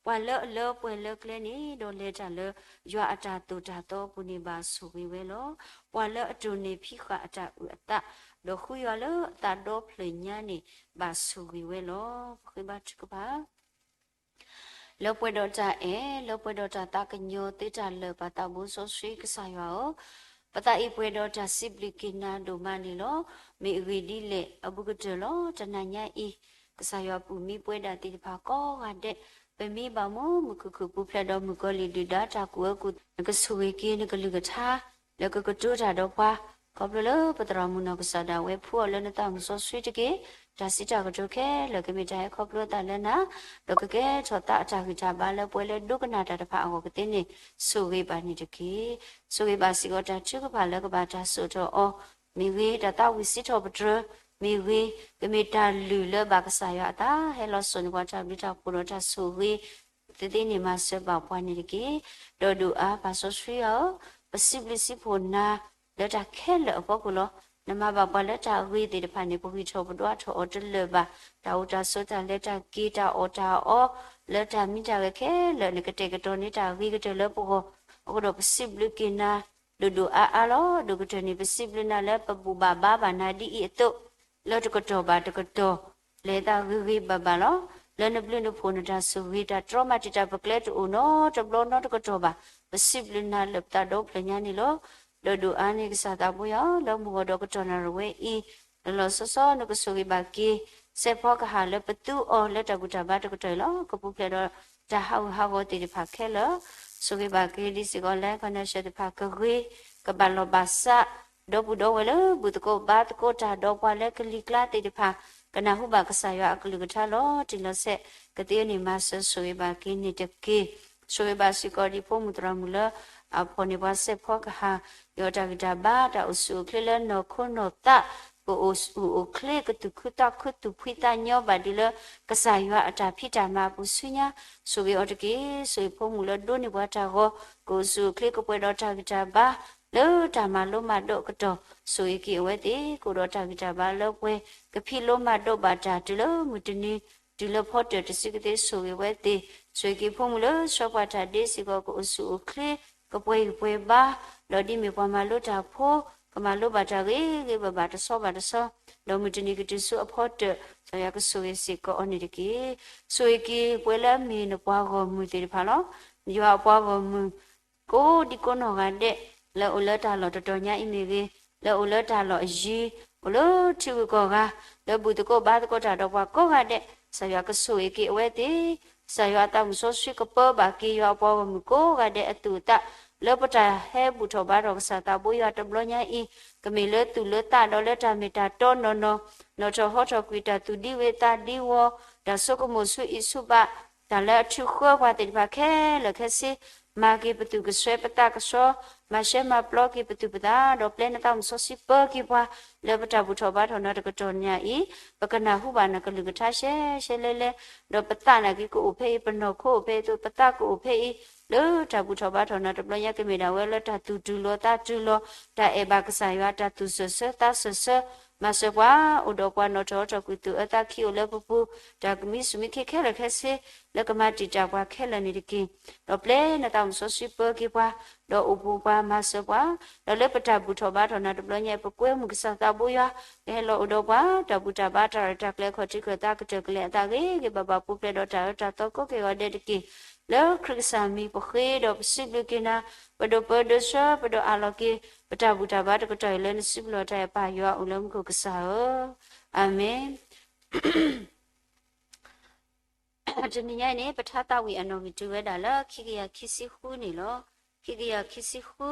ပှၤလၢအလၢပှဲၤလၢကျဲန့ၣ် ဒီးလဲၤတၢ်လၢယွၤအတၢ်သိၣ်တၢ်သီအပူၤန့ၣ် ဘၣ်ဆိၣ်ဂ့ၤဝဲလီၤ. ပှၤလၢအတိၢ်န့ၢ်ဖံးဃာ်အတၢ်အုၣ်အသး, ဒီးဃုယွၤလၢအသးဒီဖျၢၣ်ညါန့ၣ် ဘၣ်ဆိၣ်ဂ့ၤဝဲလီၤ. ပဃ့ဘါထုကဖၣ် လၢပှဲၤဒီးတၢ်အဲၣ်, လၢပှဲၤဒီးတၢ်သးကညီၤသုတၢ်လၢာ်ပာ်သးဘိစီဆှံကစၢ်ယွၤဧၢ, ပသးအံၤပှဲၤဒီးတၢ်စံးဘျုးက့ၤနၤဒိၣ်မးန့ၣ်လီၤ. မ့ၢ်အဂ့ၢ်ဒ်လဲၣ်အဘူးကတၢၢ်လီၤ. တနၤညါအံၤ ကစၢ်ယွၤပူၤမံပဝဲဒၣ်သ့ၣ်တဖၣ်ကိးဂၤဒဲး, ပမ့ၢ်ဘၣ်မူမုၢ်ခုၣ်ခုၣ်ပူၤဖျဲးဒီးမုၣ်ကီၤလံၢ်ဒုၣ်ဒါတၢ်ကူၣ်အၢကူၣ်သး နကဆိၣ်ဂ့ၤက့ၤနကလုၢ်ကထါ လၢကကတိၤတၢ်ဒီးပှၤ, ခီဖျိလၢပသးမုၣ်စီဆှံတက့ၢ်. တၢ်စံးတၢ်ကတိၤခဲလၢာ် ကမ့ၢ်တၢ်ဟဲခီဖျိအသးလၢနၤ, ဒီးကကဲထီၣ်သးအတၢ်ဂံၢ်တၢ်ဘါလၢပှၤလၢဒိကနၣ်တၢ်တဖၣ်အဂီၢ်ကသ့န့ၣ် ဆိၣ်ဂ့ၤဘၣ်န့ၣ်တက့ၢ်. ဆိၣ်ဂ့ၤဘၣ်စ့ၢ်ကီးတၢ်ထုကဖၣ်လၢကဘၣ်တၢ်စိာ်ထီၣ်အီၤမ့ၢ်ဂ့ၤ, တၢ်သးဝံၣ်စံးထီၣ်ပတြၢၤမ့ၢ်ဂ့ၤ, ကမ့ၢ်တၢ်လုၢ်လၢဘၣ်ကစၢ်ယွၤအသး ဟဲလီၤစိာ်န့ၢ်ပှၤတၢ်ဘျုးတၢ်ဖှိၣ်ဒီးတၢ်ဆိၣ်ဂ့ၤ သ့ၣ်သ့ၣ်န့ၣ်မၤစၢၤဘၣ်ပှၤန့ၣ်တက့ၢ်. ဒီးဒိၣ်အါပၢ်စီဆှံယွၤဧၢ, ပစံးဘျုးစံးဖှိၣ်နၤလၢတၢ်ခဲလၢာ်အဖီခိၣ်လီၤ. နမၤဘၣ်ပှၤလၢတၢ်ဂ့ၤသ့ၣ်တဖၣ်န့ၣ် ပဂံၢ်ထီၣ်ပဒွးထီၣ်အီၤတလၢာ်ဘၣ်. တၢ်အိၣ်တၢ်ဆိးတၢ်လဲၤတၢ်က့ၤတၢ်အီၣ်တၢ်အီ လၢတၢ်မံတၢ်ဂဲၤခဲလၢာ် နကတဲာ်ကတီၤန့ၢ်တၢ်ဂ့ၤကတၢၢ်လၢပဂီၢ်, အဃိဒီးပစံးဘျုးက့ၤနၤ ဒိၣ်ဒိၣ်အါအါလီၤ. ဒိၣ်ကတၢၢ်န့ၣ် ပစံးဘျုးနၤလၢပဘူၣ်ဘၣ်ဘါဘၣ်နၤဒ်အံၤအသိး လၢတကတီၢ်ဘၣ်တကတီၢ် လဲၤသးဂ့ၤဂ့ၤဘၣ်ဘၣ်လီၤ. လၢနဘျုးနဖှိၣ်နတၢ်ဆိၣ်ဂ့ၤ တၢ်တြီမၤတံာ်တာ်ပကျဲတအိၣ်နီတဘျီနီတကတီၢ်ဘၣ်. ပစံးဘျုးနၤလၢပသးဒီဖျၢၣ်ညါန့ၣ်လီၤ. ဒီးဒိၣ်အါန့ၢ်ကစၢ်သးဘိယွၤလၢမုၢ်ဂီၤဒီးကတီၢ်နၣ်ရံၣ်ဝဲအံၤ, လီၤလီၤဆီဆီနကဆိၣ်ဂ့ၤဘၣ်က့ၤ စဲးဖီကဟၣ်လၢပသူအီၤလၢတၢ်ဘူၣ်တၢ်ဘါတကတီၢ်အံၤလီၤ. ကပူၤဖျဲးဒီးတၢ်ဟးဂူာ်ဟးဂီၤသ့ၣ်တဖၣ်ခဲလၢာ် ဆိၣ်ဂ့ၤဘၣ်က့ၤဒ်စ့ၢ်ကီးလၢ connection တဖၣ်ကဂ့ၤ ကဘၣ်လီၢ်ဘၣ်စး ဒီပုၢ်ဒီဝဲၢ်လၢဘူၣ်သကိးဘါသကိးတၢ်ဒီးပှၤလၢကလံၤကျါသ့ၣ်တဖၣ် ကနၢ်ဟူဘၣ်ကစၢ်ယွၤအကလုၢ်ကထါလီၤတံၢ်လီၤဆဲး ကသ့န့ၣ်မၤစၢၤဆိၣ်ဂ့ၤဘၣ်က့ၤန့ၣ်တက့ၢ်. ဆိၣ်ဂ့ၤဘၣ်စ့ၢ်ကီးဒ်ဖိမုၣ်သရၣ်မုၣ်လၢ အဖီၣ်န့ၢ်ပှၤစဲးဖီကဟၣ် ယွၤတၢ်ဂံၢ်တၢ်ဘါ တၢ်အိၣ်ဆူၣ်အိၣ်ချ့လၢနီၢ်ခိနီၢ်သး ကအိၣ်ဆူၣ်အိၣ်ချ့ ကသူၣ်ခုသးခု သူၣ်ဖှံသးညီဘၣ်ဒ်လၢ ကစၢ်ယွၤအတၢ်ဖံးတၢ်မၤအပူၤဆူညါ ဆိၣ်ဂ့ၤအီၤတက့ၢ်. ဆိၣ်ဂ့ၤဖိမုၣ်လၢဒိးန့ၢ်ပှၤတၢ်ဂီၤ ကအိၣ်ဆူၣ်အိၣ်ချ့ကပှဲၤဒီးတၢ်ဂံၢ်တၢ်ဘါ လၢတၢ်မၤလိမၤဒိးအကတီၢ် ဆိၣ်ဂ့ၤက့ၤအဝဲသ့ၣ် ကအိၣ်ဒီးတၢ်ဂံၢ်တၢ်ဘါလၢပှဲၤ ကဖံးလိမၤဒိးဘၣ်တၢ်တုၤလၢမုၢ်တနံၤ တုၤလၢဖီတၢၣ်တစုကသ့ ဆိၣ်ဂ့ၤဝဲသ့ၣ် ဆိၣ်ဂ့ၤက့ၤဖိမုၣ်လၢဆှၢပှၤတၢ်ဒ့စ့ၢ်ကီး ကအိၣ်ဆူၣ်အိၣ်ချ့ ကပှဲၤဂံၢ်ပှဲၤဘါ ဒီးဒ်မ့ၢ်ပှၤမၤလိတၢ်ဖိ ကမၤလိဘၣ်တၢ်ဂ့ၤဂ့ၤဘၣ်ဘၣ်တဆီဘၣ်တဆီ ဒီးမုၢ်တနံၤကတုၤဆူအဖီတၢၣ် ကစၢ်ယွၤကဆိၣ်ဂ့ၤစ့ၢ်ကီးအီၤန့ၣ်တက့ၢ်. ဆိၣ်ဂ့ၤက့ၤပှၤလၢအမ့ၢ်နပှၤဂီၢ်မုၢ်သ့ၣ်တဖၣ်လီၤ. ယွၤအပှၤဂီၢ်မုၢ် ကိးဒံကိးနီၢ်ဂၤဒဲး လၢအိၣ်လၢတၢ်လီၢ်တတီၤညါအံၤမ့ၢ်ဂ့ၤ, လၢအိၣ်လၢတၢ်လီၢ်အယံၤ, အိၣ်လၢထံဂုၤကီၢ်ဂၤ, လၢဘူၣ်သကိးဘါသကိးတၢ်ဒီးပှၤကိးဂၤဒဲး, ကစၢ်ယွၤကဆိၣ်ဂ့ၤက့ၤအဝဲသ့ၣ်, ကစၢ်ယွၤအသးမုၢ်စီဆှံကပၢဘၣ်က့ၤယွၤအပှၤဂီၢ်မုၢ်ကိးဂၤဒဲးအသူၣ်အသး, လၢပတၢ်ဟဲဘူၣ်ထီၣ်ဘါထီၣ်ကစၢ်သးဘိယွၤတဘျီညါအံၤ, ကမ့ၢ်လၢသူၣ်လၢသးဒီးလၢတၢ်မ့ၢ်တၢ်တီနီၢ်နီၢ်, နီၣ်ထီၣ်ဟီထီၣ်ကွံာ်တၢ်သူၣ်ဒံဝ့ၤသးဒံဝီၤ, တၢ်ဆိကမိၣ်ဆူအံၤဆူဘး, တၢ်လၢအထုးဃၢပှၤသ့ၣ်တဖၣ်ခဲလၢာ်ခဲဆ့, မၤက့ၤပသူၣ်ကစွဲပသးကဆှီ, မၤရှဲမၤပျီက့ၤပသူၣ်ပသး, ဒီးပျဲနသးမုၢ်စီဆှံပၢက့ၤပှၤ, လၢပတၢ်ဘူၣ်ထီၣ်ဘါထီၣ်နီၢ်တကတီၢ်ညါအံၤ, ပကနၢ်ဟူဘၣ်နကလုၢ်ကထါရှဲရှဲလဲလဲ, ဒီးပသးနာ်က့ကအိၣ်ဖဲအံၤ, ပနီၢ်ခိအိၣ်ဖဲအံၤသိး, ပသးကအိၣ်ဖဲအံၤ, လၢတၢ်ဘူၣ်ထီၣ်ဘါထီၣ်နီၢ်တဘျီညါ ကမ့ၢ်ဒၣ်ဝဲလၢတၢ်သူၣ်တုၤလီၤသးတုၤလီၤ, တၢ်အဲၣ်ဘၣ်ကစၢ်ယွၤ, တၢ်သူၣ်စၢၢ်ဆၢသးစၢၢ်ဆၢ, မၤစၢၤပှၤ, အိၣ်ဒီးပှၤနီၣ်ထီၣ်ဟီထီၣ်ကွံာ်သူၣ်အၢသးခံအိၣ်လၢပပူၤ, တၢ်ကမံဆူၣ်မံခ့ခဲလၢာ်ခဲဆ့, လၢကမၤတံာ်တာ်ပှၤခဲလၢာ်န့ၣ်တက့ၢ်. ဒီးပျဲနသးမုၢ်စီဆှံပၢက့ၤပှၤ, ဒီးအိၣ်ဘူးပှၤ, မၤစၢၤပှၤ, ဒီးလၢပတၢ်ဘူၣ်ထီၣ်ဘါထီၣ်နီၢ်တဘျီညါအံၤ ပကွဲမုာ်ကစၢ်သးဘိယွၤ, ကဟဲလီၤအိၣ်ဒီးပှၤ, တၢ်ဘူၣ်တၢ်ဘါတၢ်ရဲၣ်တၢ်ကျဲၤခီၣ်ထံးခီၣ်သးကတၢၢ်ကလဲာ်အသးဂ့ၤဂ့ၤဘၣ်ဘၣ် ပူၤဖျဲးဒီးတၢ်အၢတၢ်သီကိးက့ၤဂီၤဒဲးတက့ၢ်. လၢခရံာ်ကစၢ်မံၤပဃ့ဒီးပစံးဘျုးက့ၤနၤ, ပဒိၣ်ပၢဒိၣ်ဆှၢပဒိၣ်အးလီၤက့ၤ, ပတၢ်ဘူၣ်တၢ်ဘါတကတီၢ်အံၤလၢနစုပူၤလီၤတၢ်အဲၣ်ပၢ်ယွၤအိၣ်လၢမူခိၣ်ကစၢ်ဧၢ, အၤမ့ၣ်. တနံၤညါအံၤန့ၣ် ပထါသးဝံၣ်အနီၣ်ဂံၢ်တုၤဝဲဒၣ်လၢခံကယၤခံဆံဃုန့ၣ်လီၤ. ခံကယၤခံဆံဃု,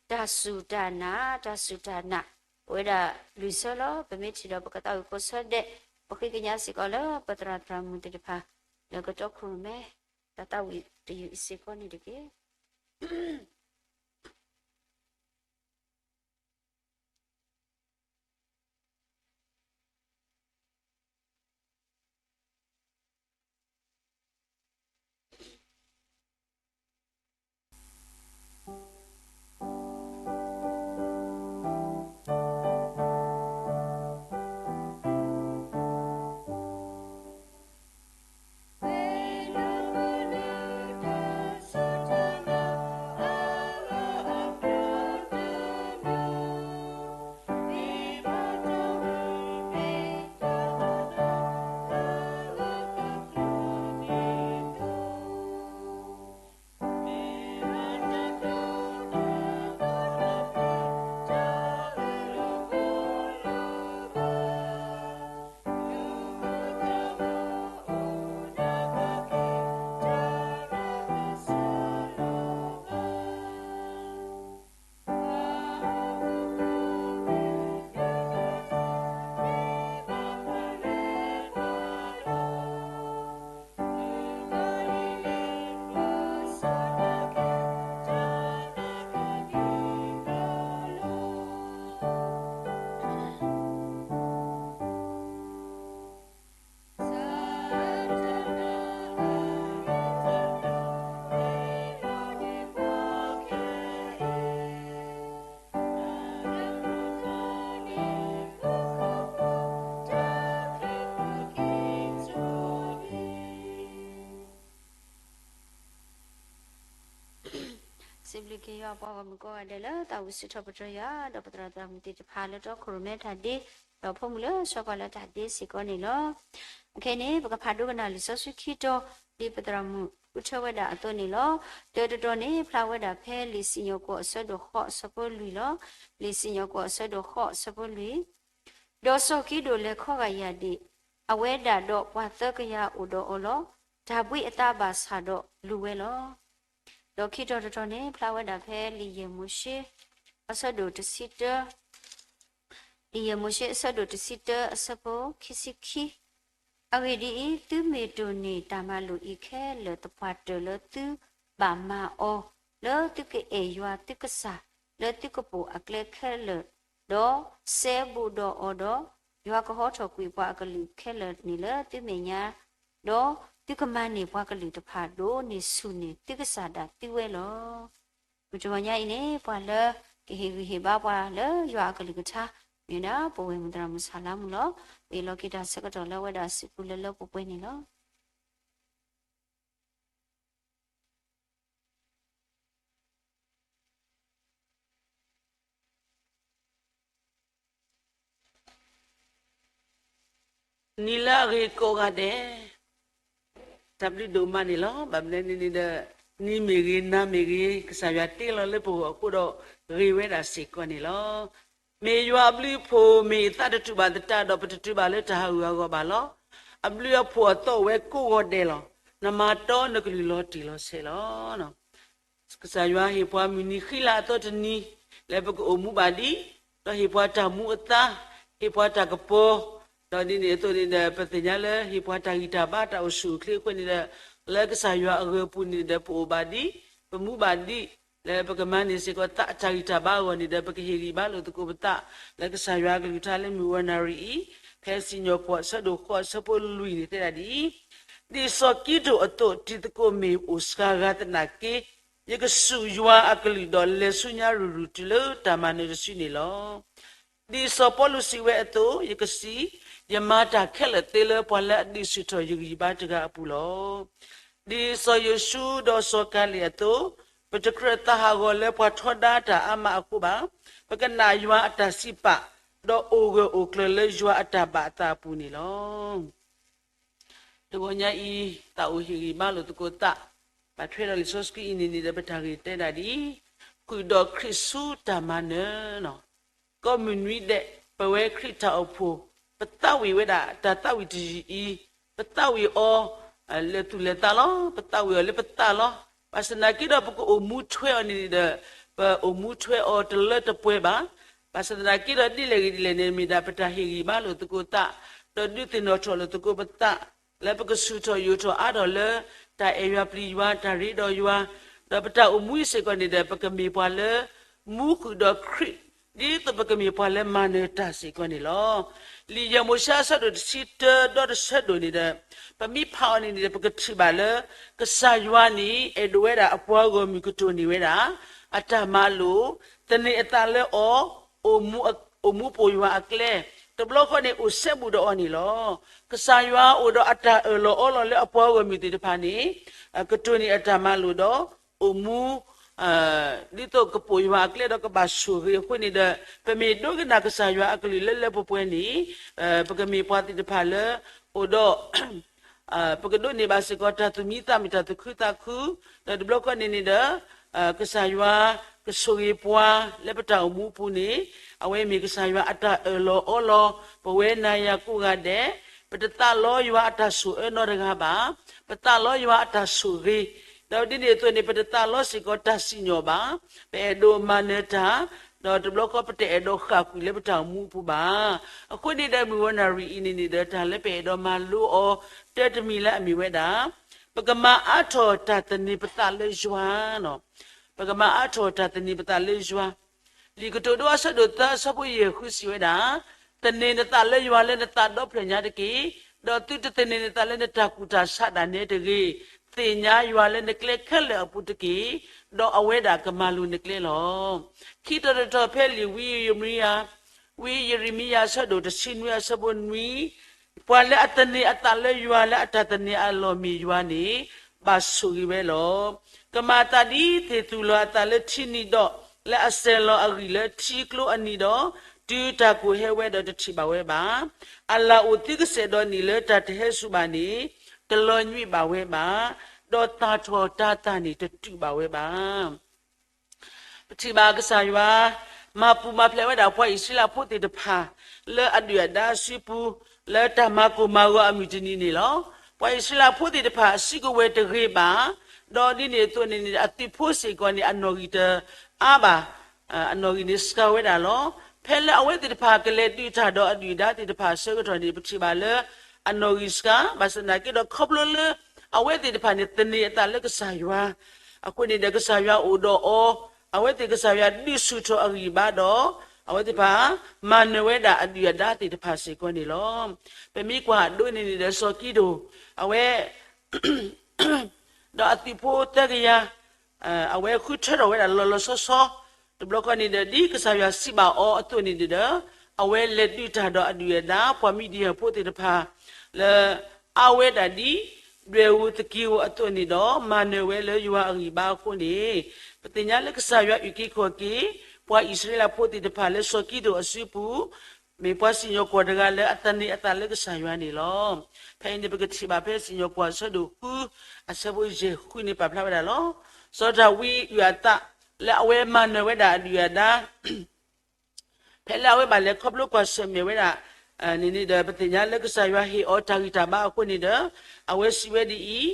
တၢ်စူၢ်တၢ်နာ်, တၢ်စူၢ်တၢ်နာ်, ပဝဲဒၣ်လွံၢ်ဆၢလီၤ. ပမ့ၢ်ထံၣ်ဒီးပကသးဝံၣ်ကိးဆၢဒဲး, ပဃ့ကညးစ့ၢ်ကီးလၢပသရၣ်သရၣ်မုၣ်သ့ၣ်တဖၣ်, လၢကတီခိၣ်ရိၣ်မဲ, တၢ်သးဝံၣ်တယုၢ်အံၤစ့ၢ်ကီးန့ၣ်တက့ၢ်. စံးဘျုးက့ၤယွၤပှၤဂီၢ်မုၢ်ကိးဂၤဒဲးလၢသးဝံၣ်ဆူၣ်ထီၣ်ပတြၢၤယွၤ ဒီးပသရၣ်သရၣ်မုၣ်သ့ၣ်တဖၣ်လၢတီခိၣ်ရိၣ်မဲတၢ်ဒ့ ဒီးဖိမုၣ်လၢဆှီကွၢ်လၢတၢ်ဒ့စ့ၢ်ကီးန့ၣ်လီၤ. အခဲအံၤန့ၣ် ပကဖးဒိကနၣ်လံာ်စီဆှံခံတီၤ ဒ်ပသရၣ်မုၣ်ဃုထၢဝဲဒၣ်အသိးန့ၣ်လီၤ. တၢတတီၤန့ၣ် ဖျါဝဲဒၣ်ဖဲလံာ်စံၣ်ညီၣ်ကွီၢ်အဆၢဒိၣ်ဃိးအဆၢဖိလွံၢ်လီၤ. လံာ်စံၣ်ညီၣ်ကွီၢ်အဆၢဒိၣ်ဃိးအဆၢဖိလွံၢ် ဒီးစီၤကံးဒဧိၣ်လဲၤခီဂာ်ယၢ်ဒၣ် အဝဲဒၣ်ဒီးပှၤသၢကယၤအိၣ်ဒီးအီၤလီၤ. တၢ်ဘှံးအသးဘၣ်ဆၣ်ဒီးလူၤဝဲလီၤ. ဒီးခံတီၤတတီၤန့ၣ် ဖျါဝဲဒၣ်ဖဲလံာ်ယဲၢ်မိၤၡ့ အဆၢဒိၣ်တဆံတၢ လံာ်ယဲၢ်မိၤၡ့အဆၢဒိၣ်တဆံတၢအဆၢဖိခံဆံခံ အဂ့ၢ်ဒ်အံၤ, သုမ့ၢ်တိၢ်န့ၢ်တၢ်မၤလိာ်အံၤခဲလၢာ်သပှၢ်တၢၢ်လၢသုဘၣ်မၤအီၤ, လၢသုကအဲၣ်ယွၤသုကစၢ်လၢသုကပိာ်အကျဲခဲလၢာ်, ဒီးစဲဘူးဒီးအီၤဒီး, ယွၤကဟီထီၣ်ကွံာ်ပှၤအကလုာ်ခဲလၢာ်န့ၣ်လၢသုမဲာ်ညါ, ဒီးသုကမၤန့ၢ်ပှၤကလုာ်တဖၣ်ဒိၣ်န့ၢ်ဆူၣ်န့ၢ်သုကစၢ်ဒၣ်သုဝဲလီၤ. မုၢ်တဂီၤညါအံၤန့ၣ် ပှၤလၢကဟ့ၣ်ဂံၢ်ဟ့ၣ်ဘါပှၤလၢယွၤအကလုၢ်ကထါ မ့ၢ်ဝဲဒၣ်ပဝဲၢ်မုၢ်သရၣ်မုၣ်ဆၣ်လါမုၢ်လီၤ. ပအ့ၣ်လိာ်က့ၤတၢ်ဆၢကတီၢ်လၢဝဲဒၣ်စံၣ်ပူၤလၢလၢပှဲၤပှဲၤန့ၣ်လီၤ. နံၤလၢအဂ့ၤကိးဂၤဒဲး, တၢ်ဘျုးဒိၣ်မးန့ၣ်လီၤ. ဘၣ်မနုၤန့ၣ်ဒီး, နံၤမ့ၢ်ဂ့ၤ, နၤမ့ၢ်ဂ့ၤ, ကစၢ်ယွၤတ့လီၤလၢပဂီၢ်အဃိဒီး, ဂ့ၤဝဲဒၣ်စ့ၢ်ကီးန့ၣ်လီၤ. မ့ၢ်ယွၤအဘျုးအဖှိၣ်, မ့ၢ်သးတတူၢ်ဘၣ်သတးဒီး ပတတုၤဘၣ်လၢတၢ်ဟးဂူာ်ဟးဂီၤဘၣ်လီၤ. အဘျုးအဖှိၣ်အသီၣ်ဝဲကိးဂီၤဒဲးလီၤ. နမၤတီနကလုၢ်လီၤတံၢ်လီၤဆဲးလီၤ. ကစၢ်ယွၤဟ့ၣ်ပှၤမုၢ်နံၤဃံလၤအသီတနံၤ, လၢပကအိၣ်မူဘၣ်ဒံး, ဒီးဟ့ၣ်ပှၤတၢ်မူအသါ, ဟ့ၣ်ပှၤတၢ်ကပီၤ, ဒီးဒ်န့ၣ်အသိးန့ၣ်ဒီး ပသ့ၣ်ညါလၢဟ့ၣ်ပှၤတၢ်ဂံၢ်တၢ်ဘါတၢ်အိၣ်ဆူၣ်အိၣ်ချ့အဃိန့ၣ်ဒီး, လၢကစၢ်ယွၤအဂီၢ်ပူၤန့ၣ်ဒီး ပအိၣ်ဘၣ်ဒံး, ပမူဘၣ်ဒံး, လၢပကမၤန့ၢ်စ့ၢ်ကီးသးအတၢ်ဂံၢ်တၢ်ဘါအဂီၢ်န့ၣ်ဒီး ပကဟ့ၣ်ဂံၢ်ဘါလိာ်သကိးပသး, လၢကစၢ်ယွၤအကလုၢ်ကထါလၢမုၢ်ဝီနၣ်ရံၣ်အံၤ, ဖဲစံၣ်ညီၣ်ကွီၢ်အဆၢဒိၣ်ဃိးအဆၢဖိလွံၢ်န့ၣ်တဲဒၣ်ဒ်အံၤ, ဒ်စီၤကံးဒဧိၣ်အသိး တံၤသကိးမ့ၢ်အိၣ်စှၤဂၤသနာ်က့, ယကစူၢ်ယွၤအကလုၢ်ဒီးလဲၤဆူညါရုၢ်ရုၢ်တုၤလၢတၢ်မၤနၢၤတစုန့ၣ်လီၤ. ဒ်စီၤပီလူးစံးဝဲအသိး, ယကစံး, ယမၤတၢ်ခဲလၢာ်သ့လၢပှၤလၢအဒုးဆူၣ်ထီၣ်ယဂံၢ်ယဘါတဂၤအပူၤလီၤ. ဒ်စီၤယိၤၡူဒီးစီၤကၤလ့းအသိး, ပတကြၢးသးဟးဂီၤလၢပှၤထီဒါတၢ်အါမးအဃိဘၣ်. ပကနၣ်ယွၤအတၢ်စံးပာ်, ဒီးအိၣ်ဂၢၢ်အိၣ်ကျၢၤလၢယွၤအတၢ်ဘၣ်အသးအပူၤန့ၣ်လီၤ. တဂီၤညါအံၤ သးအိၣ်ဟ့ၣ်ဂံၢ်ဘါလိာ်သကိးသး, ဘၣ်ထွဲဒီးလံာ်စီဆှံအံၤန့ၣ်န့ၣ်ဒီး ပတၢ်ဂ့ၢ်တဲဒၣ်ဒ်အံၤ, ဃုာ်ဒီးခရံာ်ဆူတၢ်မၤနၢၤ ကိးမုၢ်နွံဒဲး ပဝဲခရံာ်တၢ်အိၣ်ဖှိၣ်, ပသးဝံၣ်ဝဲဒၣ်တၢ်သးဝံၣ်တယုၢ်အံၤ, ပသးဝံၣ်အီၤ လၢာ်သူၣ်လၢာ်သးလီၤ. ပသးဝံၣ်အီၤလၢပသးလီၤ. ဘၣ်ဆၣ်သနာ်က့ဒီး ပကအိၣ်မူထွဲအီၤန့ၣ်ဒီး ပအိၣ်မူထွဲအီၤတလၢတပှဲၤဘၣ်. ဘၣ်ဆၣ်သနာ်က့ဒီး ဒ်လဲၣ်ဂ့ၤဒ်လဲၣ်န့ၣ် မ့ၢ်ဒၣ်ပတၢ်ဟ့ၣ်ဂံၢ်ဘါလိာ်သကိးသး, ဒီးဒုးသ့ၣ်နီၣ်ထီၣ်လိာ်သကိးပသး, လၢပကဆူၣ်ထီၣ်ယိာ်ထီၣ်အါထီၣ်လၢ တၢ်အဲၣ်ယွၤပျံၤယွၤ, တၢ်ရ့ဒီးယွၤ, ဒီးပတၢ်အိၣ်မူအံၤစ့ၢ်ကီးန့ၣ်ဒီး ပကမ့ၢ်ပှၤလၢ မူဃုာ်ဒီးခရံာ်, ဒ်သိးပကမ့ၢ်ပှၤလၢမၤနၢၤတၢ်စ့ၢ်ကီးန့ၣ်လီၤ. လံာ်ယဲၢ်မိၤၡ့အဆၢဒိၣ်တဆံတၢဒီတဆၢဒိၣ်န့ၣ်ဒီး ပမ့ၢ်ဖးအီၤန့ၣ်န့ၣ်ဒီး ပကထံၣ်ဘၣ်လၢ ကစၢ်ယွၤန့ၣ် အဲၣ်ဒိးဝဲဒၣ်အပှၤဂီၢ်မုၢ်ကတိၢ်န့ၢ်ဝဲဒၣ် အတၢ်မၤလိာ်, သန့ၤအသးလၢအီၤ, အိၣ်မူပိာ်ယွၤအကျဲ, တဘျီဃီန့ၣ် အိၣ်စဲဘူးဒီးအီၤန့ၣ်လီၤ. ကစၢ်ယွၤအိၣ်ဒီးအတၢ်အၢၣ်လီၤအီလီၤလၢအပှၤဂီၢ်မုၢ်သ့ၣ်တဖၣ်န့ၣ် ကတိၢ်န့ၢ်အတၢ်မၤလိာ်ဒီး အိၣ်မူ ဒ်သိးကပိာ်ယွၤအကျဲဒီးကဘၣ်ဆိၣ်ဂ့ၤအဃိန့ၣ်ဒီး ပမ့ၢ်ဒိကနၣ်ကစၢ်ယွၤအကလုၢ်လၢလၢပှဲၤပှဲၤန့ၣ် ပကမ့ၢ်ပှၤသ့ၣ်တဖၣ်လၢ အိၣ်ဒီး ပကဒိးန့ၢ်ဘၣ်စ့ၢ်ကီးတၢ်သူၣ်မံသးမုာ်တၢ်သူၣ်ခုသးခု, ဒီးတဘျီဃီန့ၣ်န့ၣ်ဒီး ကစၢ်ယွၤကဆိၣ်ဂ့ၤပှၤလၢပတၢ်အိၣ်မူအပူၤန့ၣ် အဝဲမ့ၢ်ကစၢ်ယွၤအတၢ်အၢၣ်လီၤအီလီၤ ပဝဲနၤယၤကိးဂၤဒဲး, ပတသးလီယွၤအတၢ်ဆိၣ်အၢနီတဂၤဘၣ်, ပသးလီယွၤအတၢ်ဆိၣ်ဂ့ၤ, ဒီးဒ်န့ၣ်အသိးန့ၣ် ပတသးလီစ့ၢ်ကီးတၢ်စံၣ်ညီၣ်ဘၣ်, ပအဲၣ်ဒိးမၤနၢၤတၢ်, ဒီးတဘျီဃီပတအဲၣ်ဒိးဃၣ်ကွံာ်လၢပတၢ်အိၣ်မူအပူၤဘၣ်. အဃိန့ၣ်ဒီးမုၢ်ဝီနၣ်ရံၣ်အံၤန့ၣ်န့ၣ်ဒီး တၢ်လၢပအဲၣ်ဒိးမၤလိအီၤ တၢတမံၤလၢအမ့ၢ်ဝဲဒၣ် ပကမၤအါထီၣ်တၢ်သန့ၤပသးလၢယွၤ, ပကမၤအါထီၣ်တၢ်သန့ၤပသးလၢယွၤ. လံာ်ကတိၤဒိအဆၢဒိၣ်သၢအဆၢဖိယဲၢ်ဃုစံးဝဲဒၣ်, သန့ၤနသးလၢယွၤလၢနသးဒီဖျၢၣ်ညါတက့ၢ်, ဒီးသုတသန့ၤနသးလၢနတၢ်ကူၣ်တၢ်ဆးဒၣ်နဲတဂ့ၤ, သ့ၣ်ညါယွၤလၢနကျဲခဲလၢာ်အပူၤတက့ၢ်, ဒီးအဝဲဒၣ်ကမၤလိၤနကျဲလီၤ. ခံတီၤတတီၤဖဲလံာ်ဝံယံးရမံယၤ, ဝံယံးရမံယၤအဆၢဒိၣ်တဆံနွံအဆၢဖိနွံ, ပှၤလၢအသန့ၤအသးလၢယွၤလၢအတၢ်သန့ၤအလီၢ်မ့ၢ်ယွၤန့ၣ်, ပာ်ဆိၣ်ဂ့ၤဝဲလီၤ. ကမၤအသးဒ်သ့ၣ်သူၣ်လီၤအသးလၢထံနံၤဒီး, လၢအစဲၤလီၤအဂံၢ်လၢထံကျိအနံၤဒီး, တုၤတၢ်ကိၢ်ဟဲဝဲဒီးတထံၣ်ဘၣ်ဝဲဘၣ်. အလၣ်အိၣ်သုကစဲးဒီးနံၣ်လၢတၢ်တဟဲစူၤဘၣ်န့ၣ်, တလီၤညွံးဘၣ်ဝဲဘၣ်, ဒီးသၣ်ထီၣ်တၤသၣ်န့ၣ်တတုာ်ဘၣ်ဝဲဘၣ်. ပထံၣ်ဘၣ်ကစၢ်ယွၤ မၤပူၤမၤဖျဲးဝဲဒၣ်ပှၤအံၣ်စရ့လးဖိသ့ၣ်တဖၣ် လၢအဒုၣ်အဒါအစုပူၤ, လၢတၢ်မၤကိၢ်မၤဂီၤအမုၢ်တနံၤန့ၣ်လီၤ. ပှၤအံၣ်စရ့လးဖိသ့ၣ်တဖၣ်အစုကဝဲၤတဂ့ၤဘၣ်, ဒီးဒ်န့ၣ်အသိးန့ၣ်န့ၣ် အသုးဖိစ့ၢ်ကီးန့ၣ် အနီၣ်ဂံၢ်တအါဘၣ်, အနီၣ်ဂံၢ်န့ၣ်စှၤဝဲဒၣ်လီၤ. ဖဲလၢအဝဲသ့ၣ်တဖၣ်ကလဲၤဒုးတၢ်ဒီးအဒုၣ်အဒါသ့ၣ်တဖၣ်အဆၢကတီၢ်န့ၣ် ပထံၣ်ဘၣ်လၢ အနီၣ်ဂံၢ်စှၤ, ဘၣ်ဆၣ်သနာ်က့ဒီးခီဖျိလၢ အဝဲသ့ၣ်တဖၣ်န့ၣ် သန့ၤအသးလၢကစၢ်ယွၤ အဃိန့ၣ်ဒီး ကစၢ်ယွၤအိၣ်ဒီးအီၤ, အဝဲသ့ၣ်ကစၢ်ယွၤဒုးဆူၣ်ထီၣ်အဂံၢ်အဘါဒီး, အဝဲသ့ၣ်တဖၣ် မၤနၢၤဝဲဒၣ်အဒုၣ်အဒါသ့ၣ်တဖၣ်စ့ၢ်ကီးန့ၣ်လီၤ. ပမ့ၢ်ကွၢ်အဒိန့ၣ်န့ၣ်ဒီး စီၤကံဒိၣ် အဝဲ ဒီးအသုးဖိသၢကယၤ, အဝဲဃုထၢထီၣ်ဝဲဒၣ်လီၤလီၤဆီဆီ, တဘျီဃီန့ၣ်ဒီး ဒ်ကစၢ်ယွၤစံးဘၣ်အီၤအသိးန့ၣ်ဒီး, အဝဲလဲၤဒုးတၢ်ဒီးအဒုၣ်အဒါ ပှၤမံၤဒယၣ်ဖိသ့ၣ်တဖၣ် လၢအါဝဲဒၣ်ဒ် ဒွဲၣ်ဧိၤသက့ၤဧိၤအသိးန့ၣ်ဒီး မၤနၢၤဝဲလၢယွၤအဂံၢ်အဘါအဃိန့ၣ်, ပသ့ၣ်ညါလၢကစၢ်ယွၤအုၣ်က့ၤခီၣ်က့ၤ ပှၤအံၣ်စရ့လးဖိသ့ၣ်တဖၣ်လၢစီၤကံဒိၣ်အစုပူၤ မ့ၢ်ပှၤစံၣ်ညီၣ်ကွီၢ်တဂၤလၢအသန့ၤအသးလၢကစၢ်ယွၤန့ၣ်လီၤ. ဖဲအံၤန့ၣ် ပကထံၣ်ဘၣ်ဖဲစံၣ်ညီၣ်ကွီၢ်အဆၢဒိၣ်ဃု အဆၢဖိယဲၢ်ဃုန့ၣ် ပာ်ဖျါဝဲဒၣ်လီၤ. စီၤဒၤဝံးအုၣ်အသးလၢအဝဲမၤနၢၤဝဲဒၣ်အဒုၣ်အဒါ ဖဲလၢအဝဲဘၣ်လဲၤခီဖျိကွၢ်ဆၢၣ်မဲာ်ဝဲဒၣ် န့ၣ်န့ၣ်ဒီး ပသ့ၣ်ညါလၢကစၢ်ယွၤဟ့ၣ်အီၤတၢ်ဂံၢ်တၢ်ဘါအဃိန့ၣ်ဒီး အဝဲစံးဝဲဒ်အံၤ,